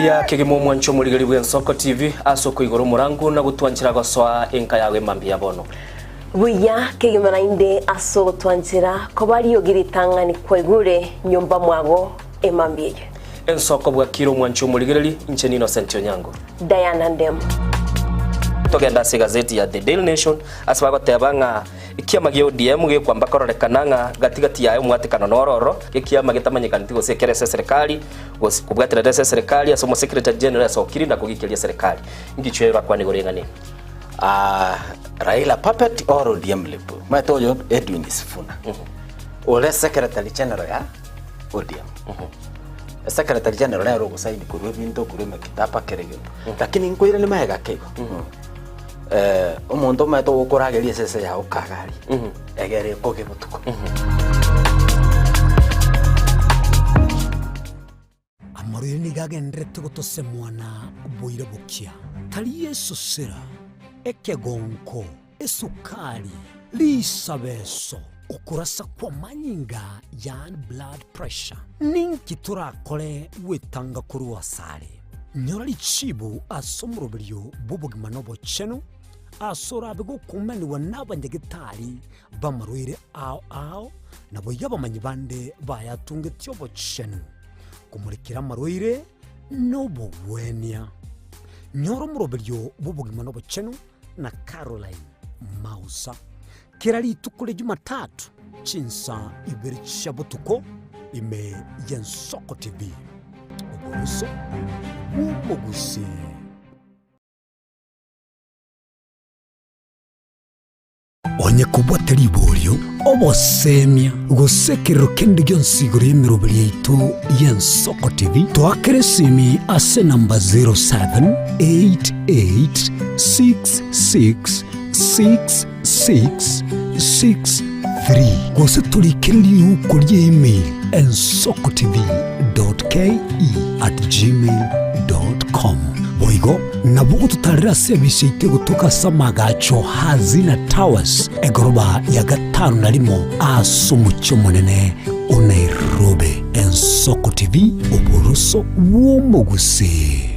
Mbuya kegima omwancho omorigeri bw'Ensoko TV ase okoigora omorango na gotwanchera gosoa enka yago emambia ya bono. Buya kegima naende ase ogotwanchera koba riogi ritang'ani kwaigure nyomba mwago emambia eye. Ensoko bwakire omwancho omorigereri, inche n'Innocent Onyango. Diana Ndemo. Togende ase egazeti ya The Daily Nation ase bagoteba ng'a ekiama gia ODM gekwamba kororekana ng'a gati gati yaye omwatekano noro ororo, ekiama getamanyekaneti gose ekere ase eserekari gose kobwaterera ase eserekari ase omosecretary general esokiri na kogikeria eserekari. Ngichwe bakwane igoro y'eng'ana eye. Ah, Raila puppet or ODM lip. Omanyete oyo Edwin Sifuna. Ore secretary general ya ODM. Secretary general nere ogosaini korwa ebinto korwa emekitaba kera egento. Lakini nkoirane magega ake igo. Eh, omonto omanyete ogokorageria esese yago kagari. Egere ekoge botuko. Amarwaire nigo agendererete gotosemwa na boira bokia, tari esosera, ekegonko, esukari, risabeso, okorasa kw'amanyinga yaani blood pressure. Ninki torakore gwetanga korwa asare? Nyora richibu ase omoroberio bw'obogima na obochenu, ase orabe gokumanigwa n'abanyagetari b'amarwaire ao ao, naboigo abamanyi bande bayatungetie obochenu, komorekera amarwaire na obogwenia. Nyora omoroberio bw'obogima na obochenu na Caroline Mausa kera rituko ria Jumatatu chinsa ibere chia botuko ime y'Ensoko TV. Oboroso bw'omogusii. Onye kobwate riborio, obosemia, gose ekerero kende gionsi igoro y'emeroberi yaito y'Ensoko TV, toakere esimi ase enamba 0788666663 gose torikere riuko ria email ensokotv.ke@gmail.com. Boigo Nabo gototarera ase ebise yaito egotoka ase amagacho Hazina Towers, egoroba ya gatano na rimo ase omochie omonene o Nairobi. Ensoko TV, oboroso bw'omogusii.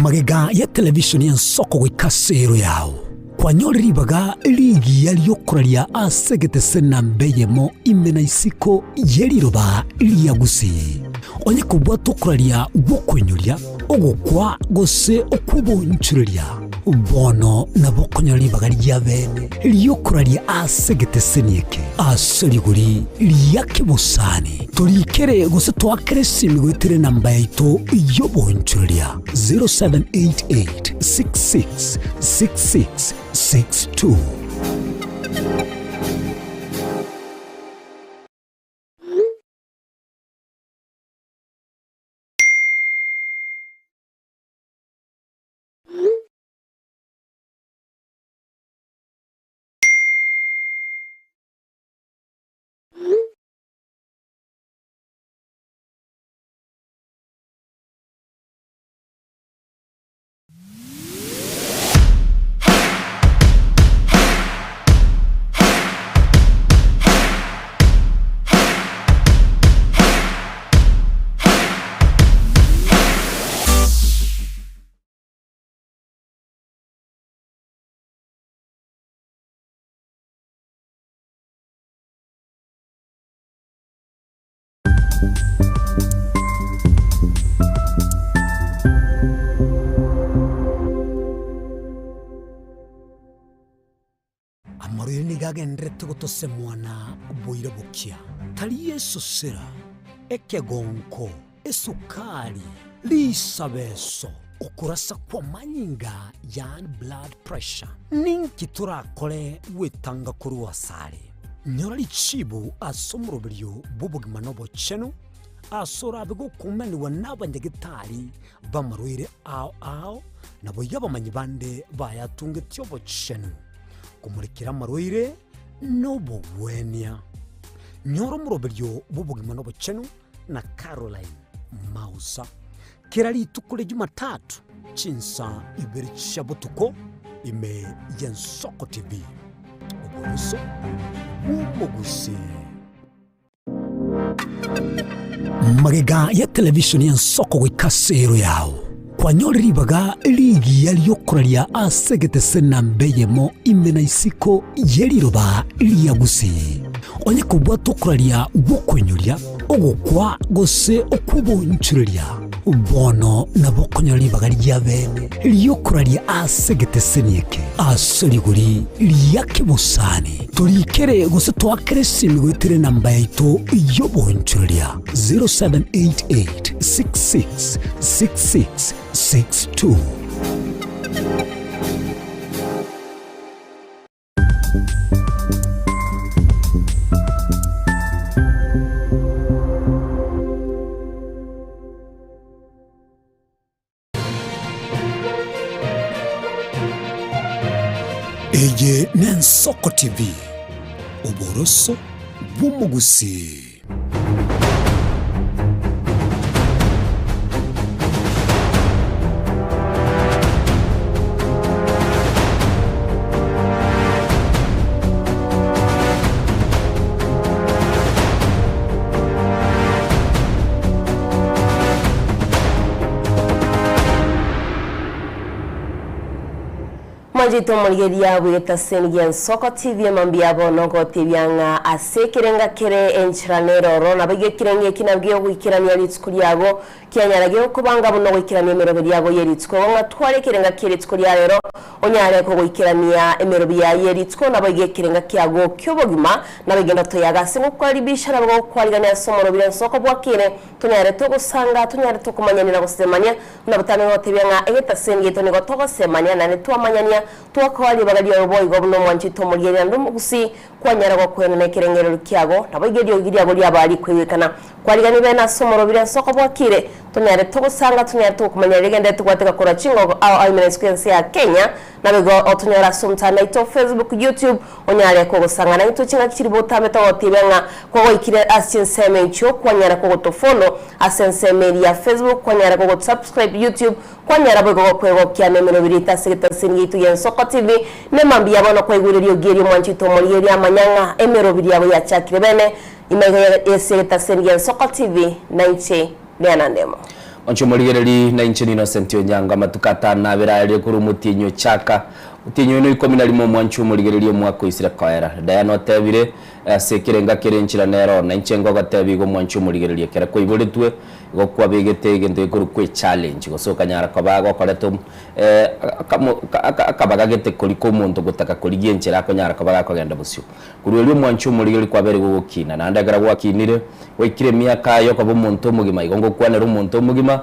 Magega ya television y'ensoko goika ase ero yao, kwanyore ribaga rigiya riokoraria ase egetese namba eyemo ime na isiko ye riroba ria Gusii. Onye kobwata okoraria gw'okoinyoria, ogokwa, gose okw'oboonchoreria, bono nabo okonyora ribaga ria bene ri'okoraria ase egeteseni eke ase rigori ria kebosani. Torikere gose toakere esimi goetera enamba yaito y'oboonchoreria 0788 66 66 62. Amarwaire nigo agendererete gotosemwa na boira bokia, tari esosera, ekegonko, esukari, risabeso, okorasa kw'amanyinga yaani blood pressure. Ninki torakore gwetanga korwa asare? Nyora richibu ase omoroberio bw'obogima na obochenu. Ase orabe gokumanigwa nabanyagetari b'amarwaire ao ao, naboigo abamanyi bande bayatungetie obochenu, komorekera amarwaire nobogwenia. Nyora omoroberio bw'obogima nobochenu na Caroline Mausa kera rituko ria Jumatatu chinsa ibere chia botuko ime y'Ensoko TV. Oboroso bw'omogusii. Magega ya televisheni y'ensoko goika ase ero yao, kwanyore ribaga rigiya ri'okoraria ase egetese namba eyemo ime na isiko ye riroba ria Gusii. Onye kobwate okoraria gw'okoinyoria, ogokwa gose okw'oboonchoreria, Bono nabo okonyora ribaga ria bene ri'okoraria ase egeteseni eke ase rigori ria kebosani. Torikere gose toakere esimi goetera enamba yaito y'oboonchoreria 0788 66 66 62. Eye n'Ensoko TV, oboroso bw'omogusii. Mwanchete omorigereria bw'egetaseni gi'ensoko TV emambia bono ogotebia ng'a ase ekerenga kere enchera nere oro, naboigo ekerenga eki nabio gegoikerania rituko riago, kianyara gegokobanga buna ogoikerania emeroberio yago ye rituko. Igo ng'a tware ekerenga kie rituko ria rero, onyare kogoikerania emeroberio yaye ye rituko, naboigo ekerenga kiago ki'obogima, naboigo endoto yago ase ngokwaribicha, naboigo gokwarigania ase omorobiri ensoko bwakire, Tonyare togosanga, tonyare tokomanyania na gosemania, buna botambe gotebia ng'a egetaseni giaito nigo togosemania naende twamanyania, twakoa ribaga riago boigo buna omwanchete omorigereria naende omogusii, kwanyara gokoenana ekerengererio kiago, naboigo eriogi riago riaba rikoigwekana. Kwarigania bene ase omorobiri ase okobwakire, tonyare togosanga, tonyare togokomanya rigenderete gwateka korwa chingogo ao ao ime na isiko y'ense ya Kenya, Naboigo otonyore ase omotandao oito o Facebook, YouTube, onyare kogosang'ana intwe ching'aki chiria botambe togotebia ng'a kwagoikire ase chinsemo echio, kwanyara kogotofollow ase ensemo eria ya Facebook, kwanyara kogosubscribe YouTube, kwanyara boigo gokwegokia nemeroberi yaito ase egetaseni giaito gia Ensoko TV, nemambia bono kwaigure eriogi eria omwanchi oito omorigereria amanya ng'a emeroberi yago yachakire bene ime iga ase egetaseni gia Ensoko TV, nainche Diana Ndemo. Onche omorigereri, na inche n'Innocent Onyango, amatuko atano na abere aerire korwa omotienyi ochaka, omotienyi oino ikomi na rimo omwanchi omorigereri omwaka oisire koera. Diana otebire, Ase ekerenga kere enchera nero, na inche ngogotebia igo omwanchi omorigereri ekero kwaiboretwe, igo kwabegete egento gekorokwa echallenge, gose okanyara koba gokoreta akabaga gete koria kwa omonto gotaka korigia enchera akonyara koba gakogenda bosio. Korwa erio omwanchi omorigereri kwabeire gogokina, naende ekero gwakinire, gwaikire emiaka y'okoba omonto omogima, igo ngokwanera omonto omogima,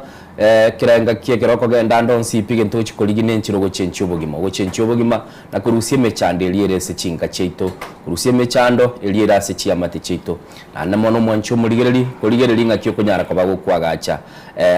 kera engaki ekero okogenda ande onsi pi egento ogochia korigia nenchera ogochenchia obogima, ogochenchia obogima na korusia emechando eria ere ase chinka chiaito, korusia emechando eria ere ase chiamate chiaito. Naende mono omwanchi omorigereri, korigereria ng'aki okonyara koba gokwagacha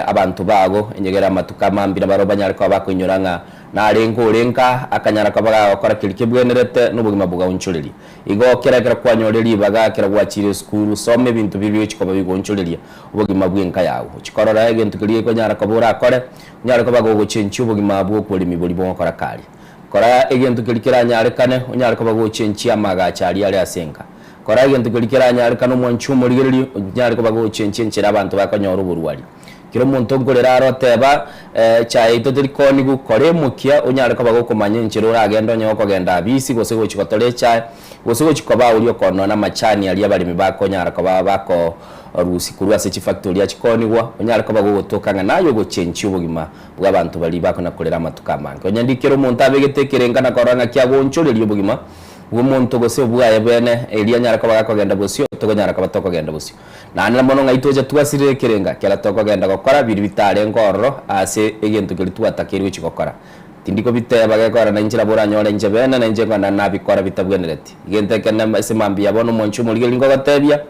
abanto bago, enyegere amatuko amambi nabarobwo banyare koba bakoinyora ng'a Narenge ore nka, akanyara koba gagokora keria kebwenerete, na obogima bogaonchoreria. Igo kera ekero kwanyorire ribaga, ekero gwachiire esukuru, soma ebinto biria bigochia koba bigoonchoreria obogima bw'enka yago. Ochia korora egento keria gekonyara koba orakore, onyare koba gogochenchia obogima bw'oboremi boria bogokora karia. Kora egento keria keranyarekane, onyare koba gochenchia amaagacho aria are ase enka. Kora egento keria keranyarekane omwanchi omorigereria, onyare koba gochenchia enchera abanto bakonyora oborwari. Kera omonto nkorera are oteba, Echae yaito teri koonigwa, kora emokia onyare koba gokomanya enchera oragende onye gokogenda abisi, gose gochia gotora echae, gose gochia koba oria okoonwa namachani aria abaremi bakonyara koba bakorusia korwa ase chifactori achie koonigwa, onyare koba gogotoka ng'a naye ogochenchia obogima bw'abanto baria bakona korera amatuko amange. Onye ndi kera omonto abegete ekerenga na korora ng'aki agoonchoreria obogima bw'omonto gose obwaye bwene, erio anyare koba gakogenda bosio, tokonyara koba tokogenda bosio. Naende mono ng'ai tocha twasirire ekerenga kera tokogenda gokora biria bitarenge ororo ase egento keria twatakeirwe gochia gokora. Tindi kobiteba gekogera nainche nabo oranyore inche bene, na inche nkogenda nabikora bitabwenereti. Egento ekenene ase mambia bono omwanchi omorigereria nkogotebia,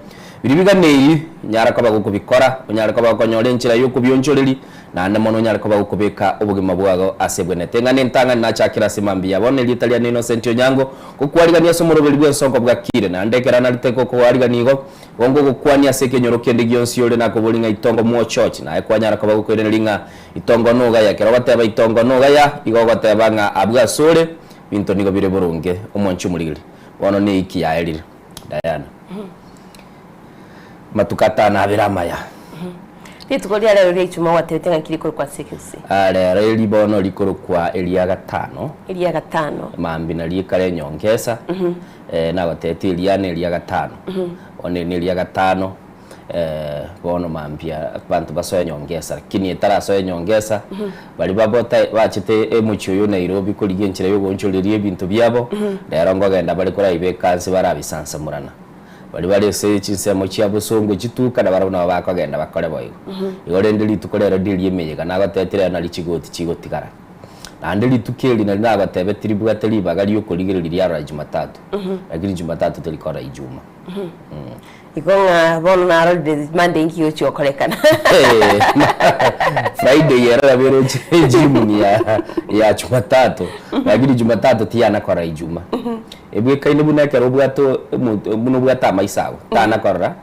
Biria biganeiri, nyara koba gokobikora, onyare koba gokonyora enchera y'okobionchoreria, naende mono onyare koba gokobeka obogima bwago ase ebwenerete. Eng'ana entang'ani nachakire ase mambia bono erieta riane Innocent Onyango, gokwarigania ase omoroberi bw'ensonko bwakire, naende ekero narete gokoarigania igo, igo ngogokwania ase ekenyoro kende gionsi ore nakoboria ng'a itongo mwochochi, naye kwanyara koba gokoiraneria ng'a itongo nogaya. Ekero ogoteba itongo nogaya, igo ogoteba ng'a abwo asore, binto nigo bire boronge. Omwanchi omorigereria, bono neiki yaerire. Diana. Amatuko atano abere amaya. Rituko ria rero ria Ijumaa gwatebete ng'aki rikorokwa ase ekegusii? Ah, rero eri bono rikorokwa eria gatano. Eria gatano. Mambia nario ekare enyongesa, eh, nagotebetie eria ne eria gatano. Bono eri ne eria gatano, bono mambia abanto basoe nyongesa, lakini etarasoe nyongesa, baria babota bachete emochie oyo Nairobi korigia enchera ya ogoonchoreria ebinto biabo, rero nkogenda bare koraibeka nse barabisansamorana. Baria bare ase chinsemo chia bosongo chituka nabarabwo nabo bakogenda bakore boigo. Igo rende rituko rero ndiri emeyega nagotebetie rero nari chigoti chigotigara. Naende rituko eri nari nagotebetie ribwate ribaga riokorigereria riarora Jumatatu, lakini Jumatatu torikorora Ijumaa. Igo ng'a bono narorire Monday inki gochia gokorekana. Friday ero nabo eroche ejimni ya ya Jumatatu, lakini Jumatatu tiyana korora Ijumaa. Ebwekaine buna ekero obwate omonto buna obwate amaiso ago, tana korora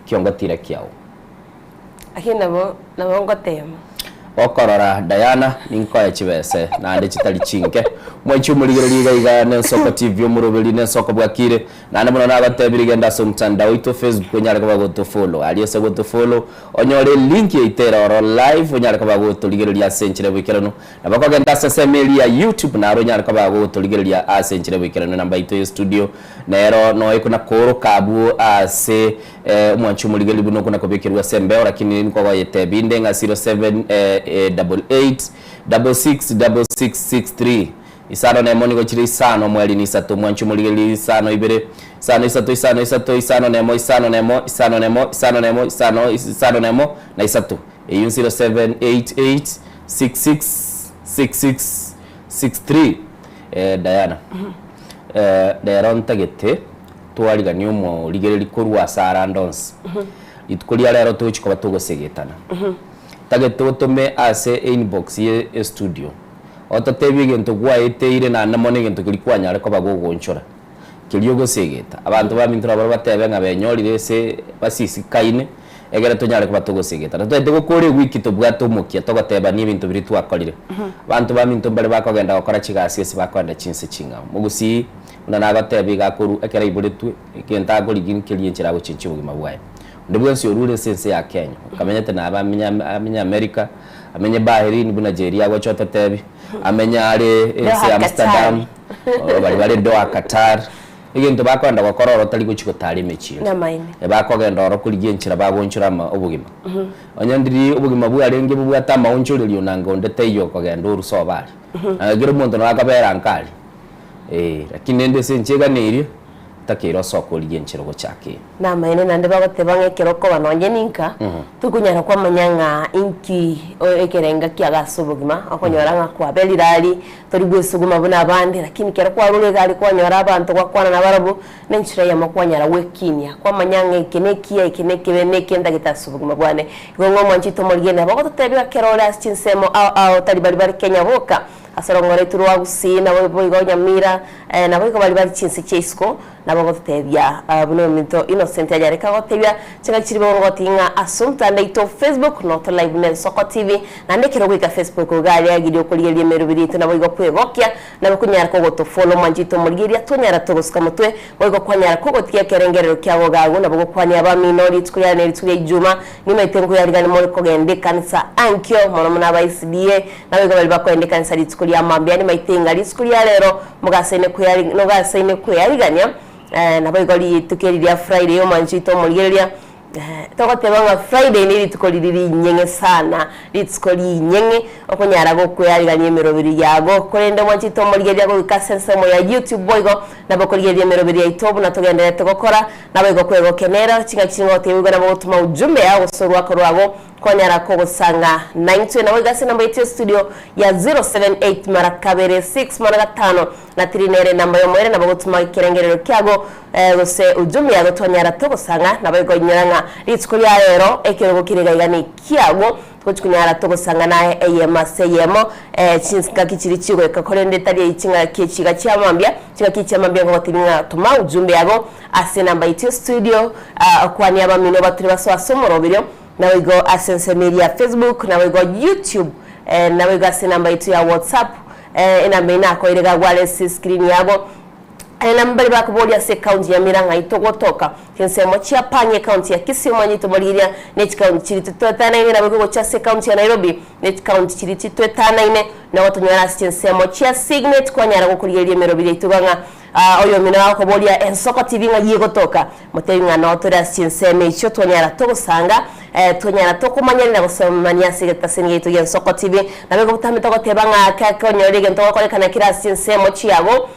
kiongo tira kiago. Lakini nabo nabo ngotema. Gokorora Diana, ninkoe chibese naende chitari chinke. Mwanche omorigereria iga iga nensoko TV omoroberi nensoko bwakire. Naende mono nagotebirie genda ase omotandao oito Facebook onyare koba gotofollow. Aria ase gotofollow onyore elink yaito ere oro live onyare koba gotorigereria ase enchera y'oboikeranu. Nabo okogenda ase ensemo eria ya YouTube naro onyare koba gotorigereria ase enchera y'oboikeranu. Enamba yaito ya studio nero noe kona kooroka abwo ase Omwanchi omorigereria buna okona kobekerwa ase embeo, lakini nkogoyetebia inde ng'a 0788 66 6663 isano na emo nigo chire isano omweri na isato. Omwanchi omorigereria isano ibere isano isato isano isato isano na emo isano na emo isano na emo isano na emo isano isano na emo na isato. Eyio 0788 66 6663. Diana, rero ntagete Twariganie omorigereria korwa ase arande onsi. Rituko ria rero togochia koba togosegetana. Tagete otome ase einbox ye estudio ototebie egento gwaeteire naende mono egento keria kwanyare koba gogoonchora keria ogosegeta. Abanto baminto nabo batebe ng'a benyorire ase basisikaine egere tonyare koba togosegetana. Totagete gokora ewiki tobwate omokia togotebania ebinto biria twakorire. Abanto baminto mbare bakogenda gokora chigasi ase bakoenda chinse ching'ao. Mogusii. Buna nagotebia iga akorwa ekero aiboretwe, egento akorigia nkeria enchera agochenchia obogima bwaye. Onde bwensi orure ase ense ya Kenya, okamenyete nabe amenye amenye America, amenye Bahrain buna Jerry agocha ototebia, amenye are ense Doha, ya Amsterdam, Qatar. baria bare Doha Qatar, egento bakogenda gokora oro tari gochia gotara emechie ere. Namaene. Ebakogenda oro korigia enchera bagoonchora ama obogima. Onye ndiri obogima bwarenge bobwate amaonchorerio nanga onde taiyo okogenda oruse obe aria. Nanga kera omonto nabo akobera nka aria. Ee, lakini rende ase enchera eganeirie, otakeire osoke origie enchera ogochaka eye. Namaene naende bagoteba ng'a ekero okoba nonye ninka, tokonyara kwamanya ng'a inki ekerenga kiago ase obogima, okonyora ng'a kwaberire aria, tori gwesuguma buna abande, lakini ekero kwarure iga aria kwanyora abanto gwakwana nabarabwo, na enchera eyemo kwanyara gwekinia, kwamanya ng'a eke nekiya, eke nekebe, neke ntagete ase obogima bwane. Igo ng'a omwanchete omorigeni nabo agototebia ekero ore ase chinsemo ao ao, tari baria bare Kenya boka, Ase orong'o rwaito rwa Gusii nabo boigo Nyamira, naboigo baria bare chinse chia isiko, nabo ogototebia buna oyominto Innocent anyareke agotebia chingaki chiria bogogotii ng'a ase omotandao oito Facebook noto live buna Ensoko TV, naende ekero ogoika Facebook iga aria rigiya okorigereria emeroberi yaito naboigo kwegokia, nabo konyara kogotofollow mwanche oito omorigereria twanyara togosuka motwe, boigo kwanyara kogotiga ekerengerero kiago iga agwo nabo gokwania abamino rituko riane ne rituko ria Ijuma, nimaete nkoyarigani more kogenda ekanisa ankio mono mono aba SDA, Naboigo baria bakoenda ekanisa rituko ria mambia nimaite ng'a rituko ria rero mogasaine kweyari nogasaine kweyarigania, naboigo rituko eri ria Friday omwancho oito omorigereria, togoteba ng'a Friday ne rituko riri rinyeng'e sana, rituko rinyeng'e okonyara gokweyarigania emeroberi yago, korende omwancho oito omorigereria goika ase ensemo ya YouTube boigo, nabo okorigereria emeroberi yaito buna togendererete gokora, naboigo kwegokia nero, chingaki ching'otebiwa nabo gotuma ujumbe yao gose orwako rwago. Kwanyara kogosanga naintwe nabo iga ase enamba yaito ya studio ya 078 mara kabere 6 mara gatano na tiri nere enamba yomoerio nabo gotuma ekerengerero kiago gose ujumbe yago twanyara togosanga nabo igo inyora ng'a rituko ria rero ekerogo kire iga iga nekiago togochi konyara togosanga naye eyemo ase eyemo chingaki chiria chigoika korende tari chingaki echi iga chia mambia chingaki chia mambia ngogotebi ng'a toma ujumbe yago ase enamba yaito ya studio okwanie abamino baturi basoe ase omoroberio Naboigo ase ensemo eria ya Facebook, naboigo YouTube, naboigo ase enamba yaito ya WhatsApp, enamba eyio nakoire iga agwo are ase escreen yago. Naende baria bakoboria ase ecounty ya Mira ng'ai togotoka, chinsemo chia Panya ecounty ya Kisii omanye tobarigeria ne chicounty chiria titoetanaine naboigo gochia ase ecounty ya Nairobi ne chicounty chiria titoetanaine nabo tonyore ase chinsemo chia Signet kwanyara gokorigereria emeroberi yaito iga ng'a Oyomino agokoboria ensoko TV ng'ai egotoka, motebi ng'a noo tore ase chinsemo echio twanyara togosanga, twanyara tokomanyani na gosomania ase egetaseni giaito gi'ensoko TV. Nabo egotambe togoteba ng'a ake ake onyore egento gokorekana kere ase chinsemo chiago,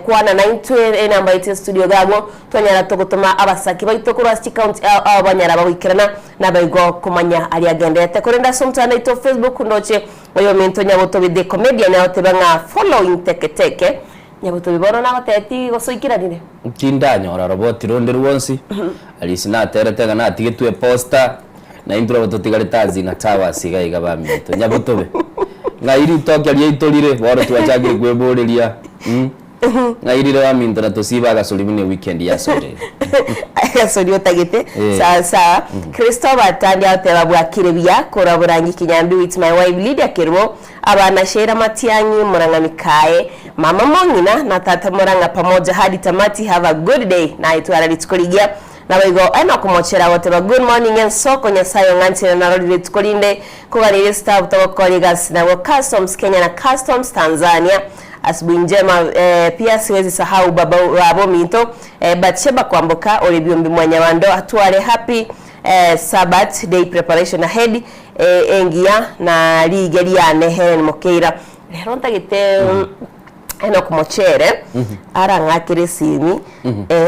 kwana naintwe enamba yaito ya studio iga agwo, twanyara togotoma abasaki baito korwa ase chikaunti ao ao banyara bagoikerana nabaigo komanya aria agenderete. Korende ase omotandao oito o Facebook ndoche oyominto Nyabotobi the Comedian agoteba ng'a following teke teke. Nyabotobi bono nagoteetie gose oikeranire. Tindanyora roboti ronde rwonsi, Alice naterete ng'a natigetwe eposta, na intwe nabo totigarete Azina Towers iga iga baminto. Nyabotobe, ng'ai ritoke riaito rire? Bono twachakire kweboreria mm, ng'ai rire baminto na tosibe agasori buna eweekend yasoire iga. Agasori otagete Eh. sawa sawa. Christopher Tandi agoteba bwakire buya korwa Borangi Kinyambi with my wife Lydia Kerubo Abana Sheila Matiang'i Murang'a Mikae, Mama Mong'ina na Tata Murang'a pamoja hadi tamati have a good day naye twara rituko rigiya. Naboigo Enock Mochera agoteba good morning ensoko Nyasaye ong'anchire narorire rituko rinde koganeire staff togokora egasi nabwo Customs Kenya na Customs Tanzania Asubuhi njema eh, pia siwezi sahau baba baba ominto eh, Batsheba Kwamboka ore Biombi Mwanyabando atware happy eh, Sabbath day preparation ahead Engiya na riiga riane Helen Mokeira. Rero ntagete Enock Mochere arang'akere esimi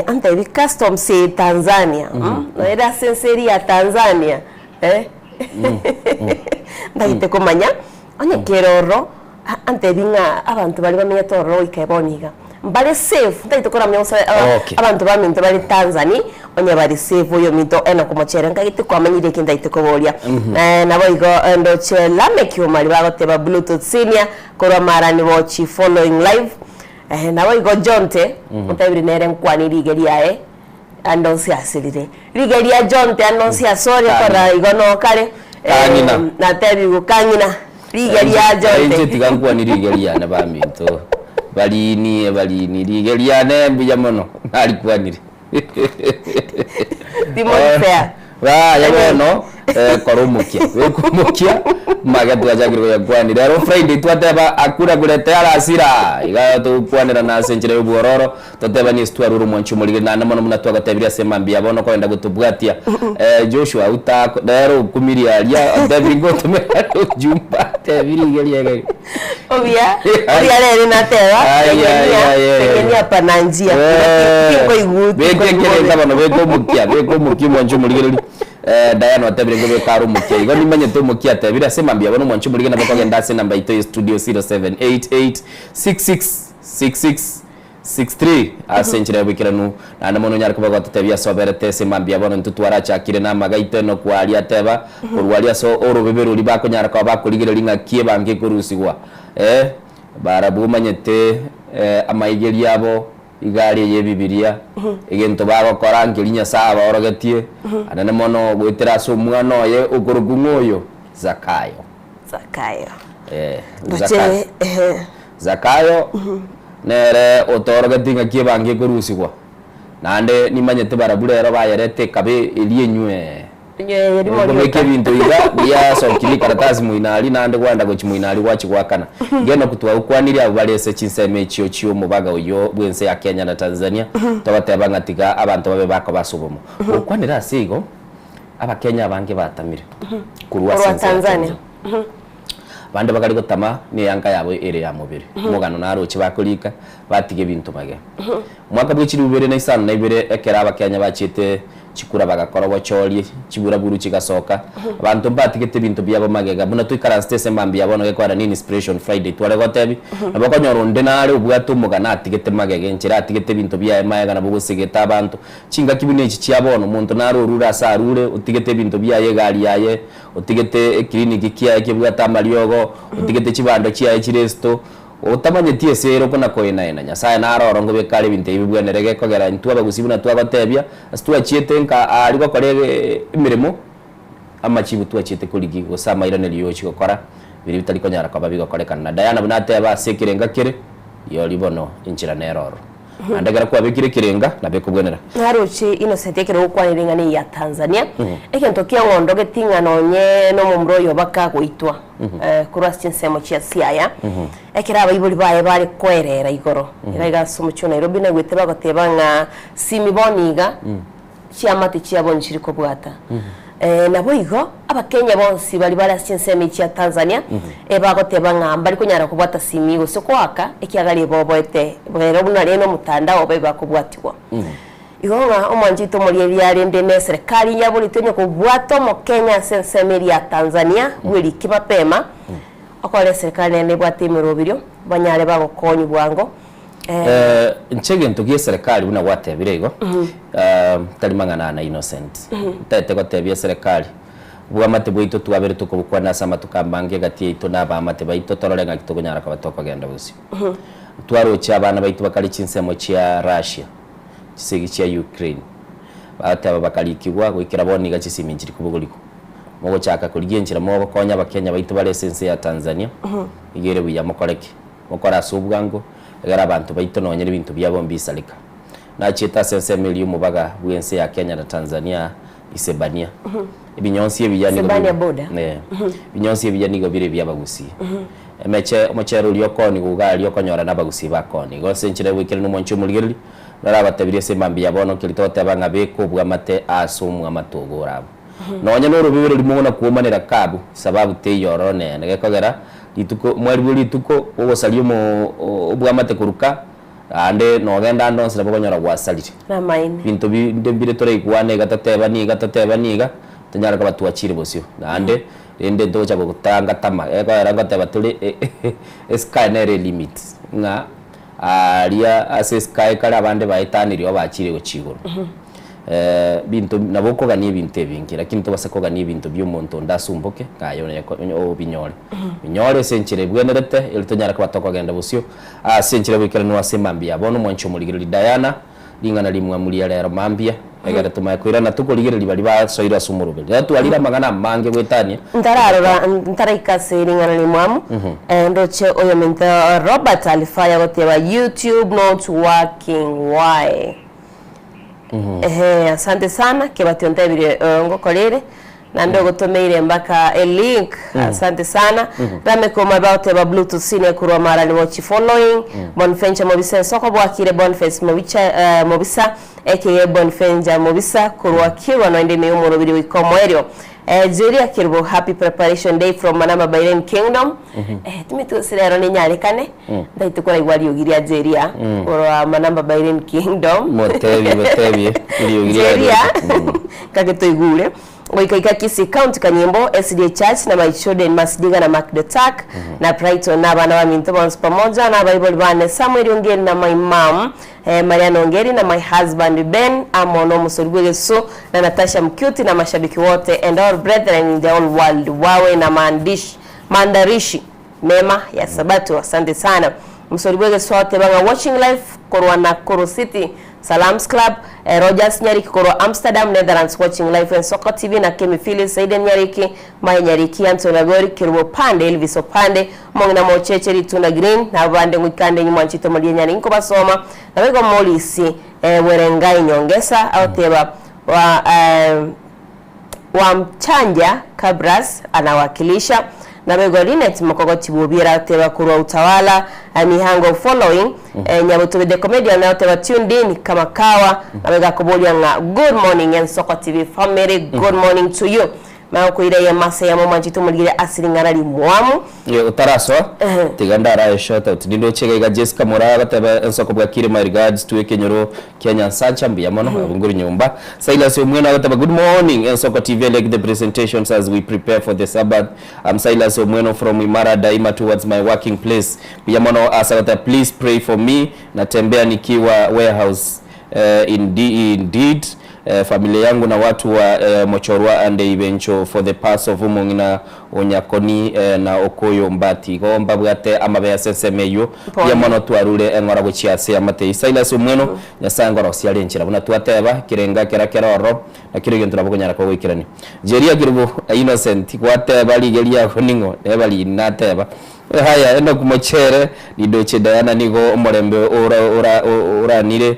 antebi customs eye Tanzania noere ase ense eria ya Tanzania ntagete komanya onye kere ororo antebi ng'a abanto baria bamenyete ororo goika bono iga mbare safe ntagete koramanya gose abanto baminto bare Tanzani onye bare safe oyominto Enock Mochere ntagete kwamanyire eki ntagete koboria. Naboigo ndoche Lameck Omari bagoteba Bluetooth senior korwa Marani Bochi following live naboigo Jonte otebire nere nkwane riige riaye ande onsi asirire. Riige ria Jonte ande onsi asore korora igo nokare Kang'ina. natebigwe kang'ina riige ria Inche Jonte. tiga nkwane riige riane baminto barinie barinie riige riane mbuya mono narikwanire. Timori fair. Yaya bono kora omokia, beka omokia mage twachakire koyakwania. Rero Friday twateba hakuna kuletea hasira, iga togokwanerana ase enchera ya obwororo, totebanie ase twarure omwanchi omorigeri naende mono buna twagotebirie ase emambia ya bono kogenda gotobwatia. Joshua utako rero okumirie aria otebirie ngotomera are ojumbe atebirie iga riaga iga. Obuya, obuya rero nateba, Ai, ai, ai, ai, ai. tegenia hapana njia. Tinkoigwa Beka tinkoigwa ekerenga bobe. bono beka omokia beka omokia omwanche omorigereria Diana otebire ngobeka are omokia igo nimanyete omokia atebire ase mambia bono omwanche omorigereria nabo okogenda ase enamba yaito ya studio 07886666 63 ase enchera y'oboikeranu naende mono onyare koba gototebia ase oberete ase mambia bono intwe twarachakire namagaito Enoku aria ateba korwa aria ase orobebe roria bakonyara koba bakorigereria ng'aki ebango ekorusigwa eh Barabwo omanyete amaigerio abo iga are ey'Ebibilia, egento bagokora nkeria Nyasae abaorogetie, anene mono goetera ase omwana oye okorokwa ng'a oyo Zakayo. Zakayo. Eh, Ndoche, Zakayo. ehe. Zakayo nere otoorogetie ng'aki ebango ekorusigwa, naende nimanyete barabwo rero bayerete ekaba eria enywe. Okobeka ebinto iga biasokirie ekaratasi moino aria naende gwanda gochia moino aria gwachia goakana. Iga Enock twagokwanirie abwo bare ase chinsemo echio chi'omobaga oyio bw'ense ya Kenya na Tanzania togoteba ng'a tiga abanto babe bakoba ase obomo. Gokwanera ase igo abakenya abange batamire korwa ase Korwa ense ya Tanzania. Tanzania. Abande bakare gotama neyanka yabo ere ya mobere. Omogano naroche bakorika batiga ebinto magega. Omwaka bwe chilifu ibere na isano na ibere ekero abakenya bachiete. Chikura bagakora obochori, chiburaburu chigasoka. Abanto mbatigete ebinto biabo magega, buna toikaransete ase emambia bono gekoera ne Inspiration Friday tware gotebi, nabo okonyora onde nare obwate omogano atigete magega, enchera atigete ebinto biaye magega nabo ogosegeta abanto. Chingaki buna echi chia bono, omonto nare orure ase arure, otigete ebinto biaye egari yaye, otigete eclinic kiaye kebwate amariogo, otigete chibando chiaye chire esito, Otamanyeti ase ere okona koenaena, Nyasae naro oro nkobeka are ebinto ebi bibwenere gekogera intwe abagusii buna twagotebia, ase twachiete nka aria gokora emeremo, amachibu twachiete korigia gose amairanerio yochia gokora biria bitari konyara koba bigokorekana. Na Diana buna ateba ase ekerenga kere, rirorio bono enchera nere ororo. Naende ekero kwabekire ekerenga, nabo ekobwenera. Naroche Innocent ekero ogokwana ring'ana eri ya Tanzania, egento kiang'ondogeti ng'a nonye nomomura oyo bakagoitwa korwa ase chinsemo chia Siaya, ekero abaibori baye bare koerera igoro, iga iga ase omochie o Nairobi naigwete bagoteba ng'a simi bono iga chiamate chiabo nchiri kobwata. Naboigo Abakenya bonsi baria bare ase chinsemo echi chia Tanzania ebagoteba ng'a mbari konyara kobwata simi gose koaka ekiagera eboboete ere buna rende omotandao babe bakobwatigwa. Igo ng'a omwanchi oito omorieria rende ne eserekari yaboretwe onye kobwata omokenya ase ensemo eria ya Tanzania bweriki mapema okore eserekari nere nebwate emeroberio banyare bagokonywa bwango. Inche egento gie eserekari buna gwatebire igo, tari mang'ana aa na Innocent. Ntaete gotebia eserekari, obwamate bwaito twabere tokobokwana ase amatuko amange egati yaito na abaamate baito torore ng'aki tokonyara koba tokogenda bosio. Twaroche abana baito bakare chinsemo chia Russia, chisegi chia Ukraine, bagoteba bakarikigwa goikera bono iga chisimi nchiri kobogorigwa. Mogochaka korigia enchera mogokonya abakenya baito bare ase ense ya Tanzania, iga ere buya mokore ki? Mokore ase obwango, egere abanto baito nonye nebinto biabo mbisareka. Nachiete ase ensemo eria y'omobaga bw'ense ya Kenya na Tanzania, Isebania. Ebinyonsi ebiya nigo Isebania bire border. Eh, ebinyonsi ebiya nigo bire ebi'abagusii. Emeche omochere oria okoonigwa iga aria okonyora nabagusii bakooni. Igo ase enchera y'ogoikerania omwanchi omorigereria, narabatebirie ase mambia bono keri togoteba ng'a beka obwamate ase omwamate ogo ore abwo. Nonya norobebe rorimo buna kwomanera kabu, sababu teiyo ororo nene. Gekogera rituko mweri bwe rituko ogosaria omo obwamate korwa ka, naende nogenda ande onsi nabo okonyora gwasarire. Namaene. Binto binde mbire toraigwane iga totebanie iga totebanie iga, tonyare koba twachire bosio. Naende rende ntogocha gotanga tama, gekogera ngoteba tore esky nere elimit, ng'a Aaria ase esika ekare abande baetanirie obachire gochia igoro. Binto nabo okogania ebinto ebinge, lakini tobasa kogania ebinto bia omonto onde asumboke ng'a aye onye obinyore. Binyore ase enchera ebwenerete, eri tonyare koba tokogenda bosio ase enchera y'oboikeranu ase mambia. Bono omwanchi omorigereria Diana, ring'ana rimwamu ria rero mambia, egere tomanye koirana tokorigereria baria basoire ase omoroberi. Rero twarire amang'ana amange goetania. Ntararora ntaraika ase ring'ana rimwamu, ndoche oyominto Robert Alifaya agoteba YouTube not working why? Ehe asante sana Kebati ontebirie ngokora ere naende ogotomeire mpaka elink asante sana Lameck Omabe agoteba Bluetooth senior korwa Marani watch following Bonfenture Mobisa ensoko bwakire Boniface Mobicha Mobisa aka Bonfenture Mobisa korwa Kirwa noende ime y'omorobiri goika omoerio Julia Kerubo happy preparation day from Manama Bahrain Kingdom timeti gose rero nenyarekane Ntaete koraigwa riogi ria Jeria korwa Manamba Bahrain Kingdom. Motebie, motebie, eriogi ria Jeria Mm. kake toigure goika ika Kisii County Kanyimbo SDA Church na my children Masidiga na Mark the Turk na Brighton na abana baminto bonsi pamoja na abaibori bane Samuel Ongeri na my mum eh, Mariana Ongeri na my husband Ben amo na omosori bw'egesusu na Natasha Mcuti na mashabiki wote and all brethren in the whole world wawe na maandishi mandarishi Mema ya Sabato asante sana. Omosori bw'egesusu agoteba ng'a watching live korwa Nakuru City Salams Club, Rogers Nyariki korwa Amsterdam Netherlands watching live Ensoko TV na Kemi Phyllis, Aiden Nyariki, Maye Nyariki, Anthony Agori, Kerubo Opande, Elvis Opande, Omong'ina Mocheche, Ritunda Green, na abande ngoika ande inwe mwanchete omoria Nyariki nkobasoma, naboigo Morisi Werengai Nyongesa agoteba wa Wamchanja Kabras anawakilisha Nabego Linet Mokogoti Bwobiera agoteba korwa Utawala Mihango Following Nyabotobe the Comedian agoteba tuned in kama kawa Nabego akoboria ng'a good morning Ensoko TV family good morning to you. Magokoira eyemo ase eyemo mwanchete omorigere ase ring'ana rimwamu. Ye otarasoa, tiga ndarae shout out. Nindoche iga iga Jessica Moraa agoteba ensoko bwakire my regards to ekenyoro kia Nyansacha mbuya mono abwo nkori nyomba. Silas Omweno agoteba good morning Ensoko TV I like the presentations as we prepare for the Sabbath. I'm Silas Omweno from Imara Daima towards my working place. Mbuya mono ase agoteba please pray for me natembea nikiwa warehouse Indeed familia yangu na watu wa Mochorwa and Ibencho for the pass of omong'ina o Nyakoni na Okoyo Mbati. Igo mbabwate amabe ase ensemo eyio. Mbuya mono twarure eng'ora gochia ase amate. Silas Omweno, Nyasae ngorosia are enchera buna twateba, ekerengo ekero kere ororo, nakio egento nabo okonyara kogoikerania. Jeria Kerubo Innocent, gwateba rigerio ago ning'o? Neba riini nateba. Haya, Enock Mochere, Nidoche Diana nigo omorembe ora ora oranire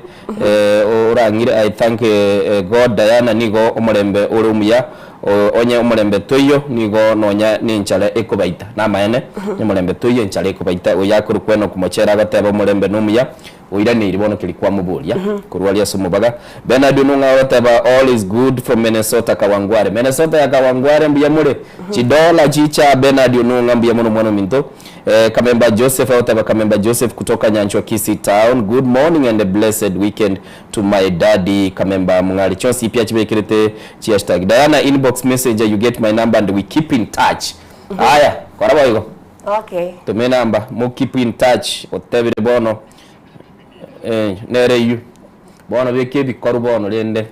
orang'ire I thank God Diana nigo omorembe ore omuya onye omorembe toiyo nigo nonya nenchara ekobaita. Namaene, onye omorembe toiyo enchara ekobaita. Oyo akorokwa Enock Mochere agoteba omorembe nomuya Oiraneiri bono keria kwamoboria korwa aria ase omobaga. Bernard Onung'a agoteba all is good from Minnesota Kawangware. Minnesota ya Kawangware mbuya more? Chidola chicha Bernard Onung'a mbuya mono omwana ominto. Eh, Kamemba Joseph agoteba Kamemba Joseph kutoka Nyanchwa Kisii town good morning and a blessed weekend to my daddy Kamemba Mung'ari. Chionsi pi achibekerete chi hashtag. Diana inbox messenger you get my number and we keep in touch. Aya, kora boigo. Okay. Toma enamba mo keep in touch otebire bono eh, nere eywo bono beka ebikoru bono rende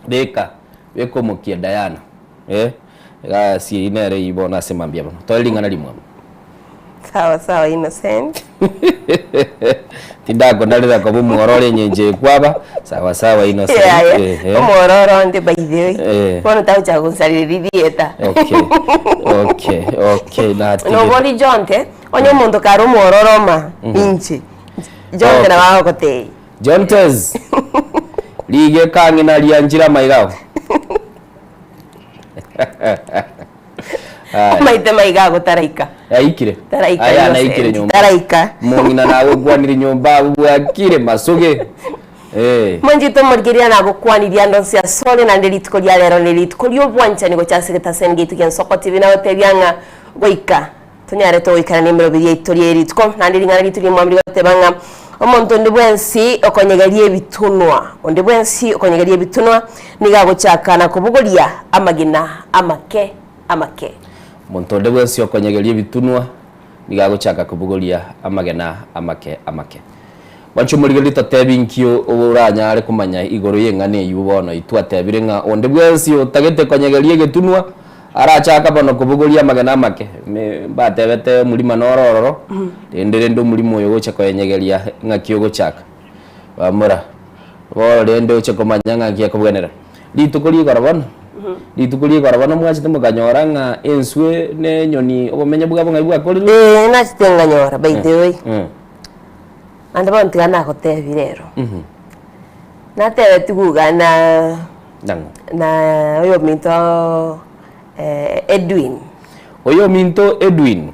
beka beka omokia Diana eh, egasi eywo nere eywo bono ase mambia bono tore ring'ana rimwamu. Sawa sawa Innocent. Tindakonarera koba omwororo enyencho eye kwaba sawa sawa Innocent. Yaya, Ehe. omwororo onde by the way. Eh. Bono tagochaka gonsarera erieta. Okay, okay, okay, natigire. Nobori Jonte, onye omonto kare omwororo oma, inche. Jonte Okay. nabo agogotebia. Jontes, rigia ekang'ina rianchire amaiga ao. Aya. Amaite maiga ago taraika. Aikire. Taraika Aya Innocent, naikire nyomba. taraika. Mong'ina nagokwanire nyomba abwo bwakire masoge. Eh. Mwanchete omorigereria nagokwanirie ande onsi asore naende rituko ria rero ne rituko ri'obwanchani gocha ase getaseni giaito gia Nsoko TV nagotebia ng'a goika tonyarete goikerania emeroberi yaito rie rituko naende ring'ana rito rimwami rigoteba ng'a omonto onde bwensi okonyegeria ebitunwa onde bwensi okonyegeria ebitunwa nigo agochaka na kobogoria amagena amake amake. Omonto onde bwensi okonyegeria ebitunwa nigo agochaka kobogoria amagena amake amake. Mwanche omorigereria totebi inki oranyare komanya igoro y'eng'ana eyio bono. Twatebire ng'a onde bwensi otagete konyegeria egetunwa arachaka bono kobogoria amagena amake. Mbatebete omorima noro ororo, rende rende omorimo oyo ogocha koyenyegeria ng'aki ogochaka. Bamura, bono rende oche komanya ng'aki ekobwenera. Rituko rigoro bono, rituko rigoro bono mwachete mokanyora ng'a enswe na enyoni obomenyo bwabo ng'ai bwakorirwe? Ee, nachete nkanyora, by the way. Naende bono tiga nagotebie rero. Natebetigwe iga na Nang'o? na oyominto Edwin. Oyominto Edwin,